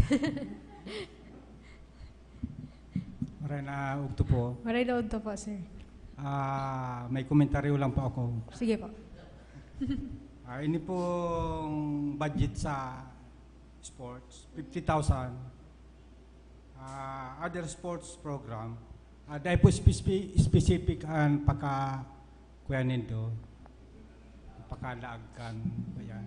Maray na ugto po. Maray na udto po, sir. Ah, may komentaryo lang po ako. Sige po. Ah, ini pong budget sa sports, fifty thousand. Ah, other sports program, ah, dahil po spespe-, specific ang paka-, kuya nindo, pakalaag kan, ayan.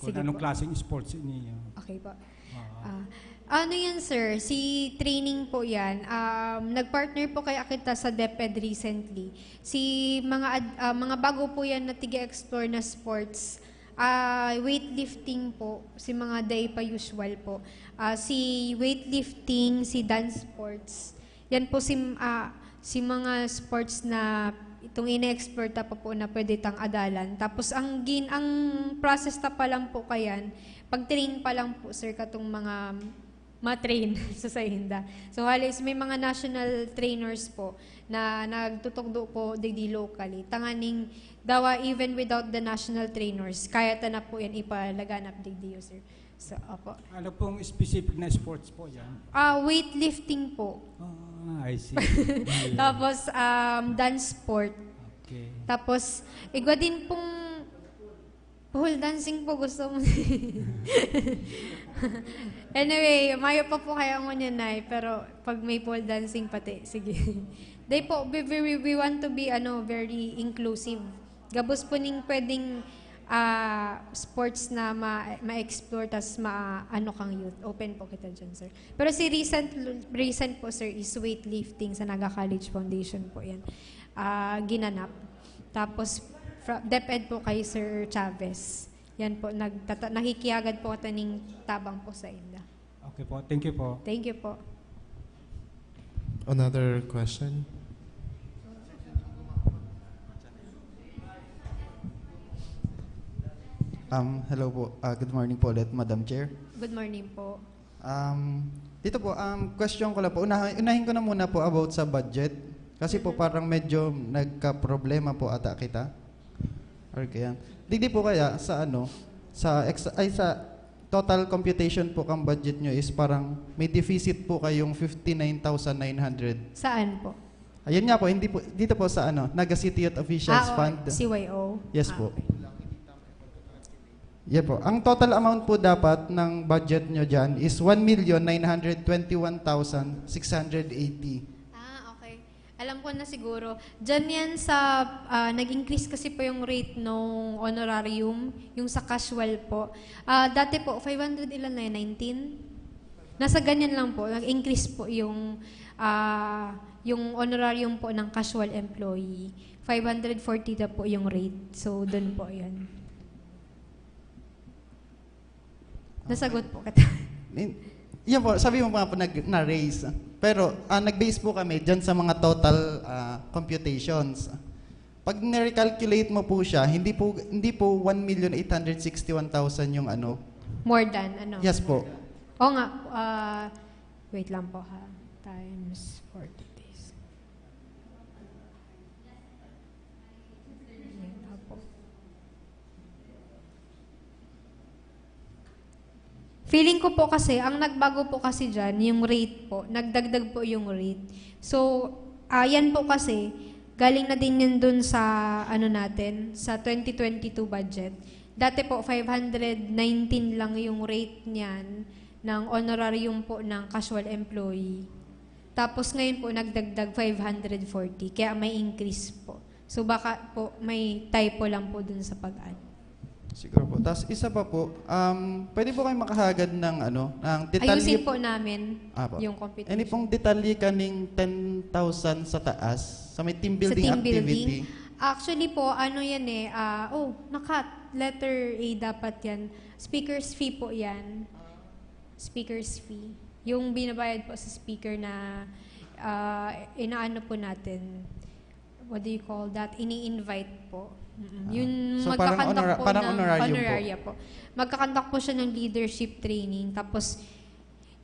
Kung Sige anong po. klaseng sports niyo. Okay po. Oo. Ah, ano yan, sir? Si training po yan. Um, nag-partner po kaya kita sa DepEd recently. Si mga ad- ah, mga bago po yan na tig-explore na sports. Ah, weightlifting po, si mga day pa usual po. Ah, si weightlifting, si dance sports. Yan po si ah, si mga sports na itong ine-explore ta pa po na pwede tang adalan. Tapos ang gin ang process ta pa lang po kayan, pag-train pa lang po, sir, katong mga ma-train sa sainda. So halos may mga national trainers po na nagtutugdo po digdi locally. Tanganing dawa, even without the national trainers, kaya ta na po yan ipalaganap digdi, sir. So, opo. Ano pong specific na sports po yan? Ah, weightlifting po. Ah, I see. Tapos, um, dance sport. Okay. Tapos, igwa din pong pole dancing po gusto mo. Anyway, mayo pa po kaya ako niyan, Nay. Pero pag may pole dancing pati, sige. Day po, we, we, we want to be ano, very inclusive. Gabos po ning pwedeng ah, sports na ma- ma-explore tas ma ano kang youth. Open po kita dyan, sir. Pero si recent recent po, sir, is weightlifting sa Naga College Foundation po yan. Ah, ginanap. Tapos, fra- DepEd po kay Sir Chavez. Yan po, nagtata- nakikiagad po kita ning tabang po sa inda. Okay po. Thank you po. Thank you po. Another question? Um, hello po. Ah, good morning po ulit, Madam Chair. Good morning po. Um, dito po, um, question ko lang po. Unahin, unahin ko na muna po about sa budget. Kasi po parang medyo nagka-problema po ata kita. Or kaya, digdi po kaya sa ano, sa ex- ay sa total computation po kang budget nyo is parang may deficit po kayong fifty-nine thousand nine hundred. Saan po? Ayun nga po, hindi po dito po sa ano, Naga City Youth Officials Ah, Fund. C Y O? Yes Ah, po. Okay. Yeah po. Ang total amount po dapat ng budget nyo dyan is one million nine hundred twenty-one thousand six hundred eighty. Ah, okay. Alam ko na siguro. Diyan yan sa, ah, nag-increase kasi po yung rate nung honorarium, yung sa casual po. Ah, dati po, five hundred ilan na yun? Nineteen? Nasa ganyan lang po. Nag-increase po yung, ah, yung honorarium po ng casual employee. Five hundred forty na po yung rate. So, doon po yun. Nasagot po kita. Nin- Yan po, sabi mo nga po nag, na-raise. Pero ah, nag-base po kami dyan sa mga total ah, computations. Pag nirecalculate mo po siya, hindi po hindi po one million eight hundred sixty-one thousand yung ano. More than, ano? Yes po. O nga, ah, wait lang po ha. Times forty days. Yan, opo. Feeling ko po kasi, ang nagbago po kasi dyan, yung rate po, nagdagdag po yung rate. So, ah, yan po kasi, galing na din yan dun sa, ano natin, sa twenty twenty-two budget. Dati po, five hundred nineteen lang yung rate niyan ng honorarium po ng casual employee. Tapos ngayon po, nagdagdag five hundred forty, kaya may increase po. So baka po may typo lang po dun sa pag-add. Siguro po. Tapos isa pa po, um, pwede po kayo makahagad ng ano, ng detalye. Ayusin po namin Apo. Yung computation. Ano pong detalye kaning ten thousand sa taas, sa may team Sa building team activity? Building. Actually po, ano yan eh, ah, oh, naka letter A dapat yan. Speaker's fee po yan. Speaker's fee. Yung binabayad po sa speaker na ah, inaano po natin, what do you call that? Ini-invite po. Mm-mm. Ah. Yun, So, parang magkakandak honora- po parang ng honorarium po. Honoraria po. Magkakandak po siya ng leadership training. Tapos,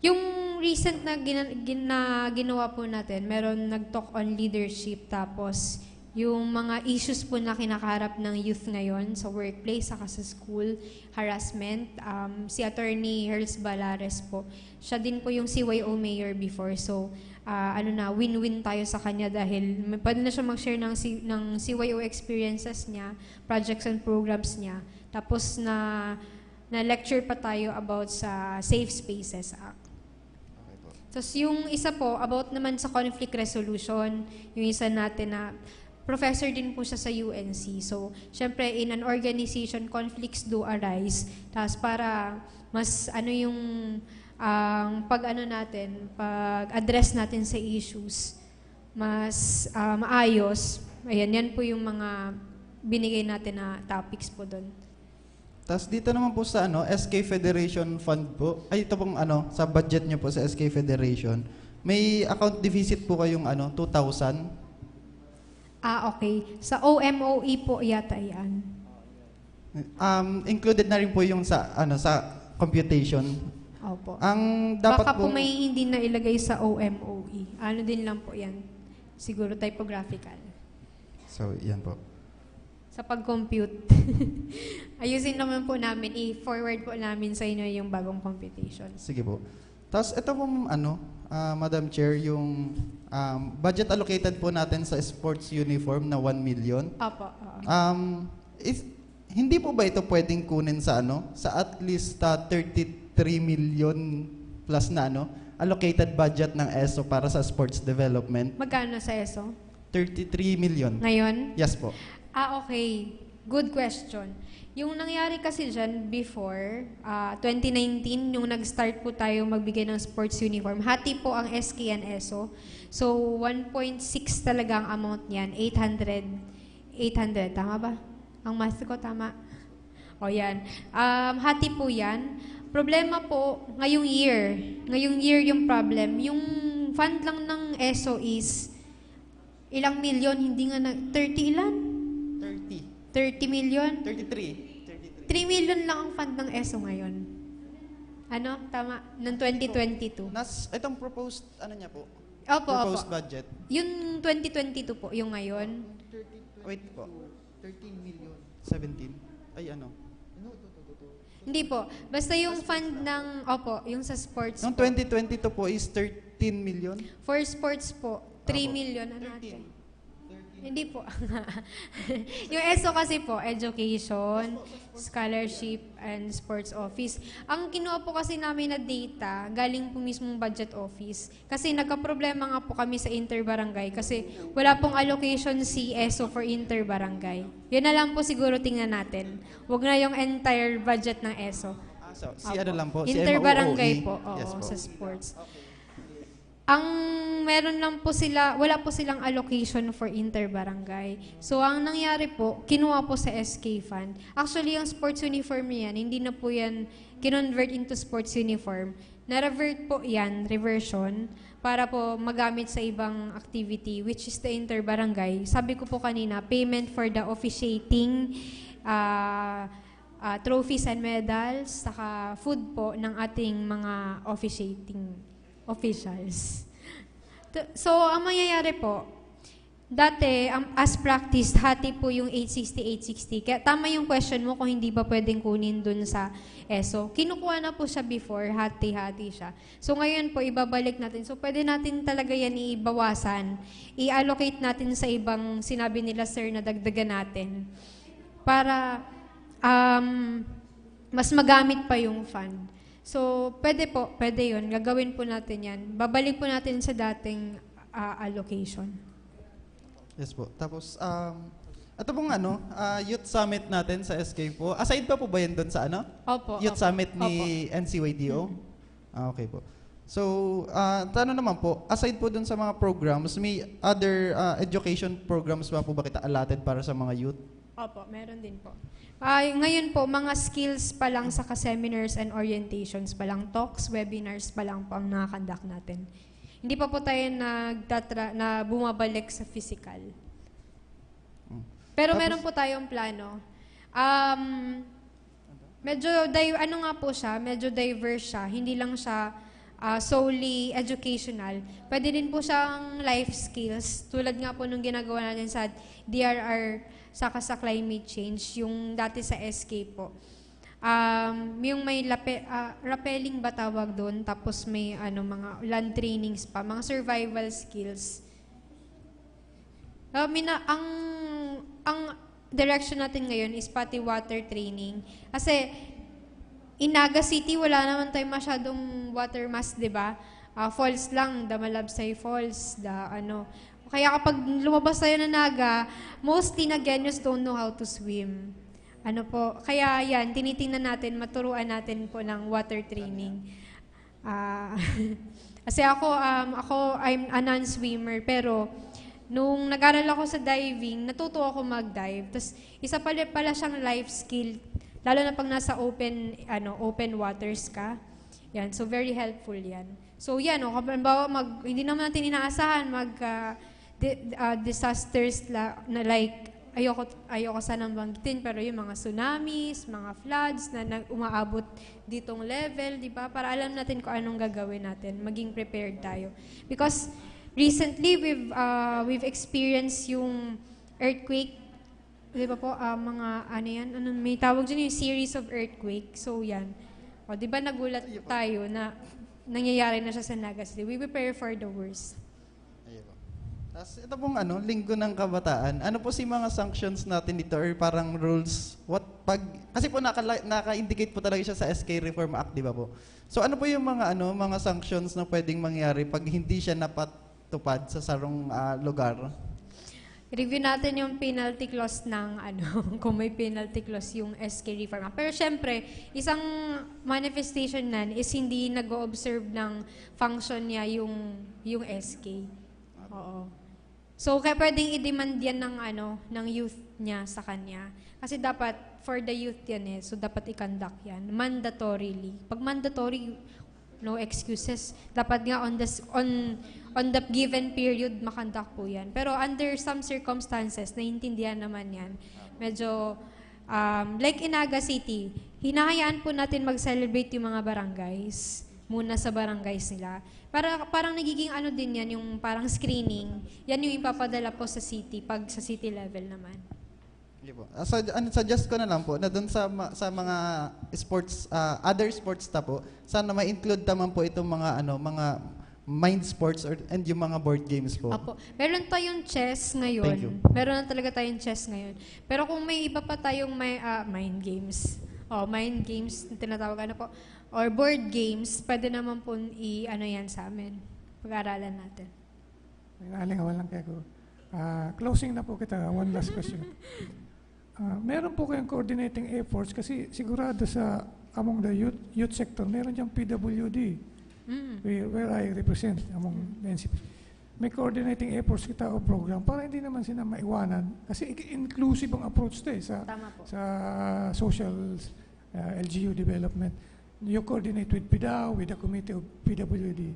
yung recent na, gina- gin- na ginawa po natin, meron nag-talk on leadership. Tapos, Yung mga issues po na kinakaharap ng youth ngayon sa workplace saka sa school, harassment, um, si Attorney Herls Balares po, siya din po yung C Y O mayor before. So, ah, ano na, win-win tayo sa kanya dahil may, pwede na siya mag-share ng, C- ng C Y O experiences niya, projects and programs niya. Tapos na na-lecture pa tayo about sa Safe Spaces Act. Okay po. Tapos yung isa po, about naman sa conflict resolution, yung isa natin na professor din po siya sa U N C. So, syempre, in an organization, conflicts do arise. Tapos para mas ano yung ang pag-ano natin, pag-address natin sa issues, mas ah, maayos. Ayan, yan po yung mga binigay natin na topics po doon. Tapos dito naman po sa ano, S K Federation Fund po. Ay, ito pong ano, sa budget nyo po sa S K Federation. May account deficit po kayong ano, two thousand. Ah, okay. Sa O M O E po yata yan. Um, included na rin po yung sa ano sa computation. Opo. Ang dapat Baka po pong- may hindi na ilagay sa O M O E. Ano din lang po yan. Siguro typographical. So, yan po. Sa pag-compute. Ayusin naman po namin, i-forward po namin sa inyo yung bagong computation. Sige po. Tapos ito po, ano, ah, Madam Chair, yung um, budget allocated po natin sa sports uniform na one million. Opo, oo. Um, is, hindi po ba ito pwedeng kunin sa ano, sa at least ah, thirty-three million plus na ano, allocated budget ng ESO para sa sports development? Magkano sa ESO? Thirty-three million. Ngayon? Yes po. Ah, okay. Good question. Yung nangyari kasi dyan before, ah, twenty nineteen, yung nag-start po tayo magbigay ng sports uniform, hati po ang S K and ESO. So, one point six talaga ang amount niyan, eight hundred, eight hundred, tama ba? Ang math ko, tama? O yan. Um, hati po yan. Problema po, ngayong year, ngayong year yung problem, yung fund lang ng ESO is ilang milyon, hindi nga na, thirty ilan? Thirty. Thirty million? Thirty-three. Three million lang ang fund ng ESO ngayon. Ano? Tama? Noong twenty twenty-two. Nas, itong proposed, ano niya po? Opo, opo. Proposed budget. Yung twenty twenty-two po, yung ngayon. Wait po. Thirteen million. Seventeen. Ay, ano? Hindi po. Basta yung fund ng, opo, yung sa sports Noong po. twenty twenty-two po is thirteen million. For sports po, three Opo. million ang atin. Hindi po. Yung ESO kasi po, education, scholarship, and sports office. Ang kinuha po kasi namin na data, galing po mismong budget office. Kasi nagkaproblema nga po kami sa interbarangay kasi wala pong allocation si ESO for interbarangay. Yun na lang po siguro tingnan natin. Wag na yung entire budget ng ESO. Ah, so, si Opo. ano lang po? Si Interbarangay M O O E. po, oo, Yes po. sa sports. Ang meron lang po sila, wala po silang allocation for interbarangay. So, ang nangyari po, kinuha po sa S K fund. Actually, yung sports uniform na yan, hindi na po yan kinonvert into sports uniform. Na-revert po yan, reversion, para po magamit sa ibang activity, which is the interbarangay. Sabi ko po kanina, payment for the officiating, ah, ah, trophies and medals, saka food po ng ating mga officiating officials. T- So, ang mangyayari po, dati, ang, as practiced, hati po yung eight sixty, eight sixty. Kaya tama yung question mo kung hindi ba pwedeng kunin dun sa ESO. Kinukuha na po siya before, hati-hati siya. So, ngayon po, ibabalik natin. So, pwede natin talaga yan ibawasan. I-allocate natin sa ibang sinabi nila, sir, na dagdagan natin. Para um, mas magamit pa yung fund. So, pwede po, pwede yun. Gagawin po natin yan. Babalik po natin sa dating ah, allocation. Yes po. Tapos, um, ito pong ano, ah, youth summit natin sa S K po. Aside pa po ba yan doon sa ano? Opo. Youth opo, summit ni opo. N C Y D O? Mm. Ah, okay po. So, ah, tanong naman po, aside po dun sa mga programs, may other ah, education programs ba po ba kita allotted para sa mga youth? Opo, meron din po. Ay, ngayon po, mga skills pa lang, saka seminars and orientations pa lang, talks, webinars pa lang po ang nakakandak natin. Hindi pa po tayo nagtatra na bumabalik sa physical. Mm. Pero Tapos- meron po tayong plano. Um, medyo di- ano nga po siya, medyo diverse siya. Hindi lang siya ah, solely educational. Pwede din po siyang life skills, tulad nga po nung ginagawa natin sa D R R saka sa climate change, yung dati sa S K po. Um, yung may lape-, ah, rappelling ba tawag doon? Tapos may ano, mga land trainings pa, mga survival skills. Ah, mina-, ang, ang direction natin ngayon is pati water training. Kasi, in Naga City, wala naman tayong masyadong water mass, di ba? Ah, falls lang, the Malabsay Falls, the ano. Kaya kapag lumabas tayo ng Naga, mostly Nagueños don't know how to swim. Ano po, kaya yan, tinitingnan natin, maturuan natin po ng water training. Ah, kasi ako, um, ako, I'm a non-swimmer, pero nung nag-aral ako sa diving, natuto ako mag-dive. Tas isa pala, pala siyang life skill, lalo na pag nasa open, ano, open waters ka. Yan, so very helpful yan. So yan, o, halimbawa, mag, hindi naman natin inaasahan, mag, ah, di-, ah, disasters la-, na like, ayoko, ayoko sanang banggitin, pero yung mga tsunamis, mga floods na nag-, umaabot ditong level, di ba? Para alam natin kung anong gagawin natin, maging prepared tayo. Because recently, we've, ah, we've experienced yung earthquake, di ba po, ah, mga, ano yan, ano, may tawag dyan yung series of earthquake. So, yan. O, di ba nagulat tayo na nangyayari na siya sa Naga City? We prepare for the worst. Ayun po. Tapos ito pong ano, Linggo ng Kabataan. Ano po si mga sanctions natin dito or parang rules? What pag, kasi po nakala, naka-indicate po talaga siya sa S K Reform Act, di ba po? So ano po yung mga ano, mga sanctions na pwedeng mangyari pag hindi siya napatupad sa sarong ah, lugar? Review natin yung penalty clause ng ano, kung may penalty clause yung S K Reform Act. Pero syempre, isang manifestation nan is hindi nag-o-observe ng function niya yung yung S K. Oo. So, kaya pwedeng i-demand yan ng ano, ng youth niya sa kanya. Kasi dapat for the youth yan eh. So, dapat i-conduct yan mandatorily. Pag mandatory, no excuses. Dapat nga on the s- on on the given period makonduct po yan. Pero under some circumstances, naiintindihan naman yan. Medyo um, like in Naga City, hinahayaan po natin mag-celebrate yung mga barangays muna sa barangays nila. Para parang nagiging ano din yan, yung parang screening. Yan yung ipapadala po sa city pag sa city level naman. Hindi po. Ah, sa, ano, suggest ko na lang po na doon sa ma- sa mga sports, ah, other sports ta po, sana ma-include naman po itong mga ano, mga mind sports or and yung mga board games po. Apo. Meron tayong chess ngayon. Thank you. Meron na talaga tayong chess ngayon. Pero kung may iba pa tayong may, ah, mind games, oh, mind games na tinatawag ano po, or board games, pwede naman po i-ano yan sa amin. Pag-aaralan natin. May nalingawan lang kaya ko. Ah, closing na po kita. One last question. Ah, meron po kayong coordinating efforts kasi sigurado sa among the youth youth sector, meron diyang P W D Mm. where, where I represent among the N C P. May coordinating efforts kita o program para hindi naman sila maiwanan kasi i- inclusive ang approach to eh, sa Tama po. sa social uh, L G U development. You coordinate with PDAO, with the committee of P W D.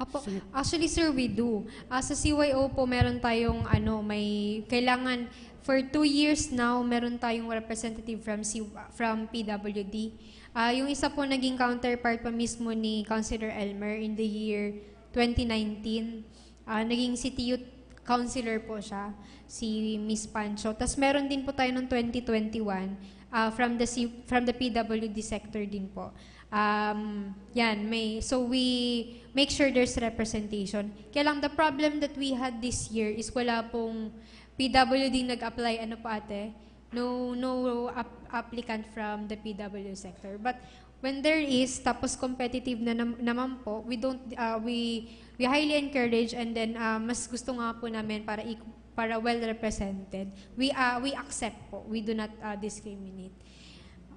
Apo, Sige. Actually, sir, we do. Ah, sa C Y O po, meron tayong, ano, may, kailangan, for two years now, meron tayong representative from C, from P W D. Ah, yung isa po, naging counterpart pa mismo ni Councilor Elmer in the year twenty nineteen. Ah, naging city youth councilor po siya, si Miss Pancho. Tas meron din po tayo ng twenty twenty-one, ah, from the C, from the P W D sector din po. Um, yan, may, so we make sure there's representation. Kaya lang, the problem that we had this year is wala pong P W D nag-apply, ano po ate? No, no ap- applicant from the P W D sector. But when there is, tapos competitive na nam- naman po, we don't, uh, we, we highly encourage and then uh, mas gusto nga po namin para i- para well represented. We uh, we accept po. We do not uh, discriminate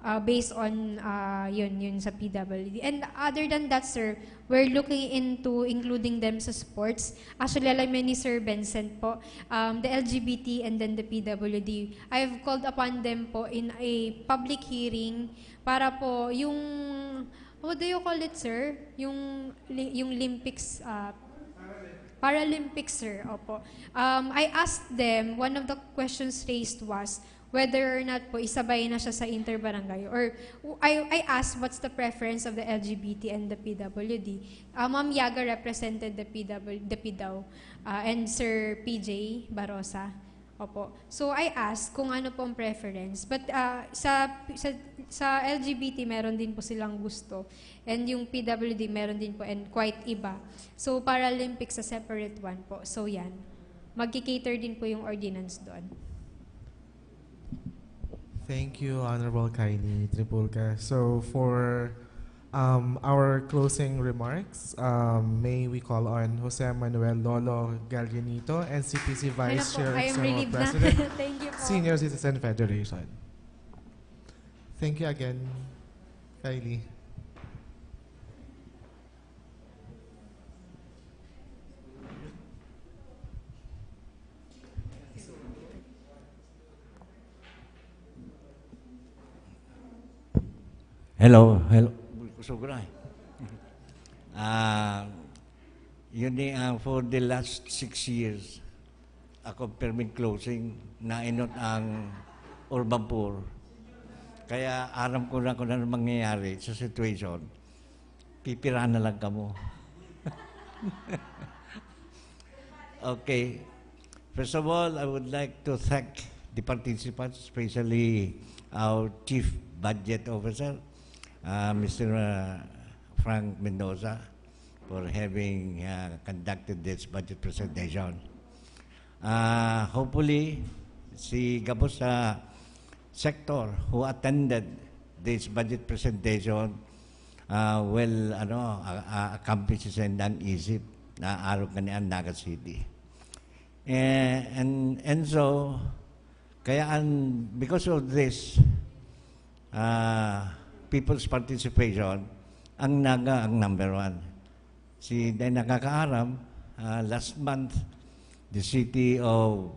uh, based on uh, yun, yun sa P W D. And other than that, sir, we're looking into including them sa sports. Actually, alam niyo ni Sir Vincent po, um, the L G B T and then the P W D. I've called upon them po in a public hearing para po yung, what do you call it, sir? Yung, li- yung Olympics, uh, Paralympics, sir. Opo. Um, I asked them, one of the questions raised was, whether or not po isabay na siya sa interbarangay. Or I, I asked what's the preference of the L G B T and the P W D. Uh, Ma'am Yaga represented the P W, the P W D, uh, and Sir P J Barosa. Opo. So I asked kung ano po ang preference. But uh, sa, sa, sa L G B T, meron din po silang gusto. And yung P W D, meron din po and quite iba. So Paralympics sa separate one po. So yan. Magki-cater din po yung ordinance doon. Thank you, Honorable Kylie Tripulca. So for um, our closing remarks, um, may we call on Jose Manuel Lolo Gallianito, N C P C Vice Ayun na po, Chair I and am General relieved na. President, Thank you po. Senior Citizen Federation. Thank you again, Kylie. Hello, hello. Kusog na eh. Ah, yun ni, ah, for the last six years, ako perming closing, nainot ang Urban Poor. Kaya aram ko na kung ano mangyayari sa situation. Pipira na lang kamo. Okay. First of all, I would like to thank the participants, especially our Chief Budget Officer, uh, Mister uh, Frank Mendoza, for having uh, conducted this budget presentation. Uh, hopefully, si gabos sa sector who attended this budget presentation uh, will ano, uh, uh, accomplish sa indang isip na arog kani ang Naga City. Eh, and, and so, kaya ang, because of this, uh, people's participation, ang Naga ang number one. Si Day nakakaaram, uh, last month, the city of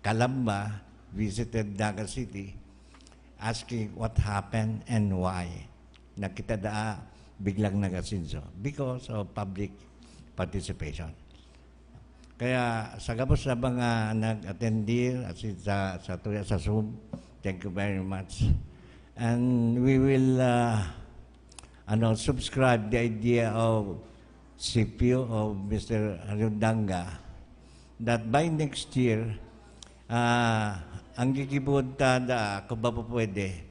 Calamba visited Naga City asking what happened and why. Nakita daa biglang nag-asenso because of public participation. Kaya sa gabos sa mga nag-attend here at si- sa, sa tuya sa Zoom, thank you very much. And we will uh, ano, subscribe the idea of C P O, of Mister Rundanga, that by next year, uh, ang gigibon ta da, kung ba po pwede,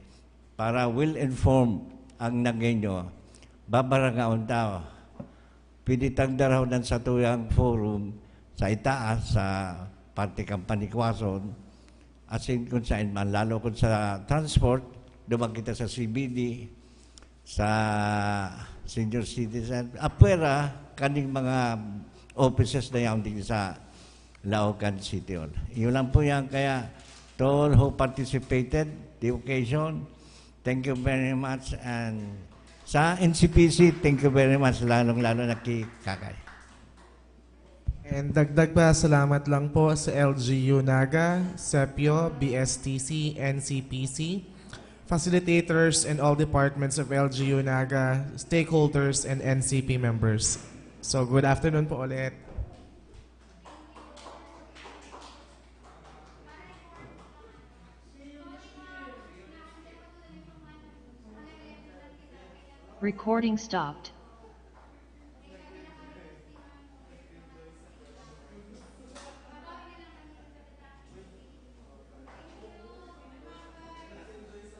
para well-informed ang Nagueño, babarangaon tao. Pwede tang darahon sa tuyang forum sa itaas, sa parte kan Panikwason, asin kung saan man, lalo kung sa transport, duman kita sa C B D, sa senior citizen, apwera kaning mga offices na yaon din sa Laocan City Hall. Yun lang po yan. Kaya to all who participated the occasion, thank you very much. And sa N C P C, thank you very much, lalong-lalo na kay Kakay. And dagdag pa, salamat lang po sa L G U Naga, Sepio, B S T C, N C P C, facilitators and all departments of L G U Naga, stakeholders and N C P members. So good afternoon po ulit. Recording stopped.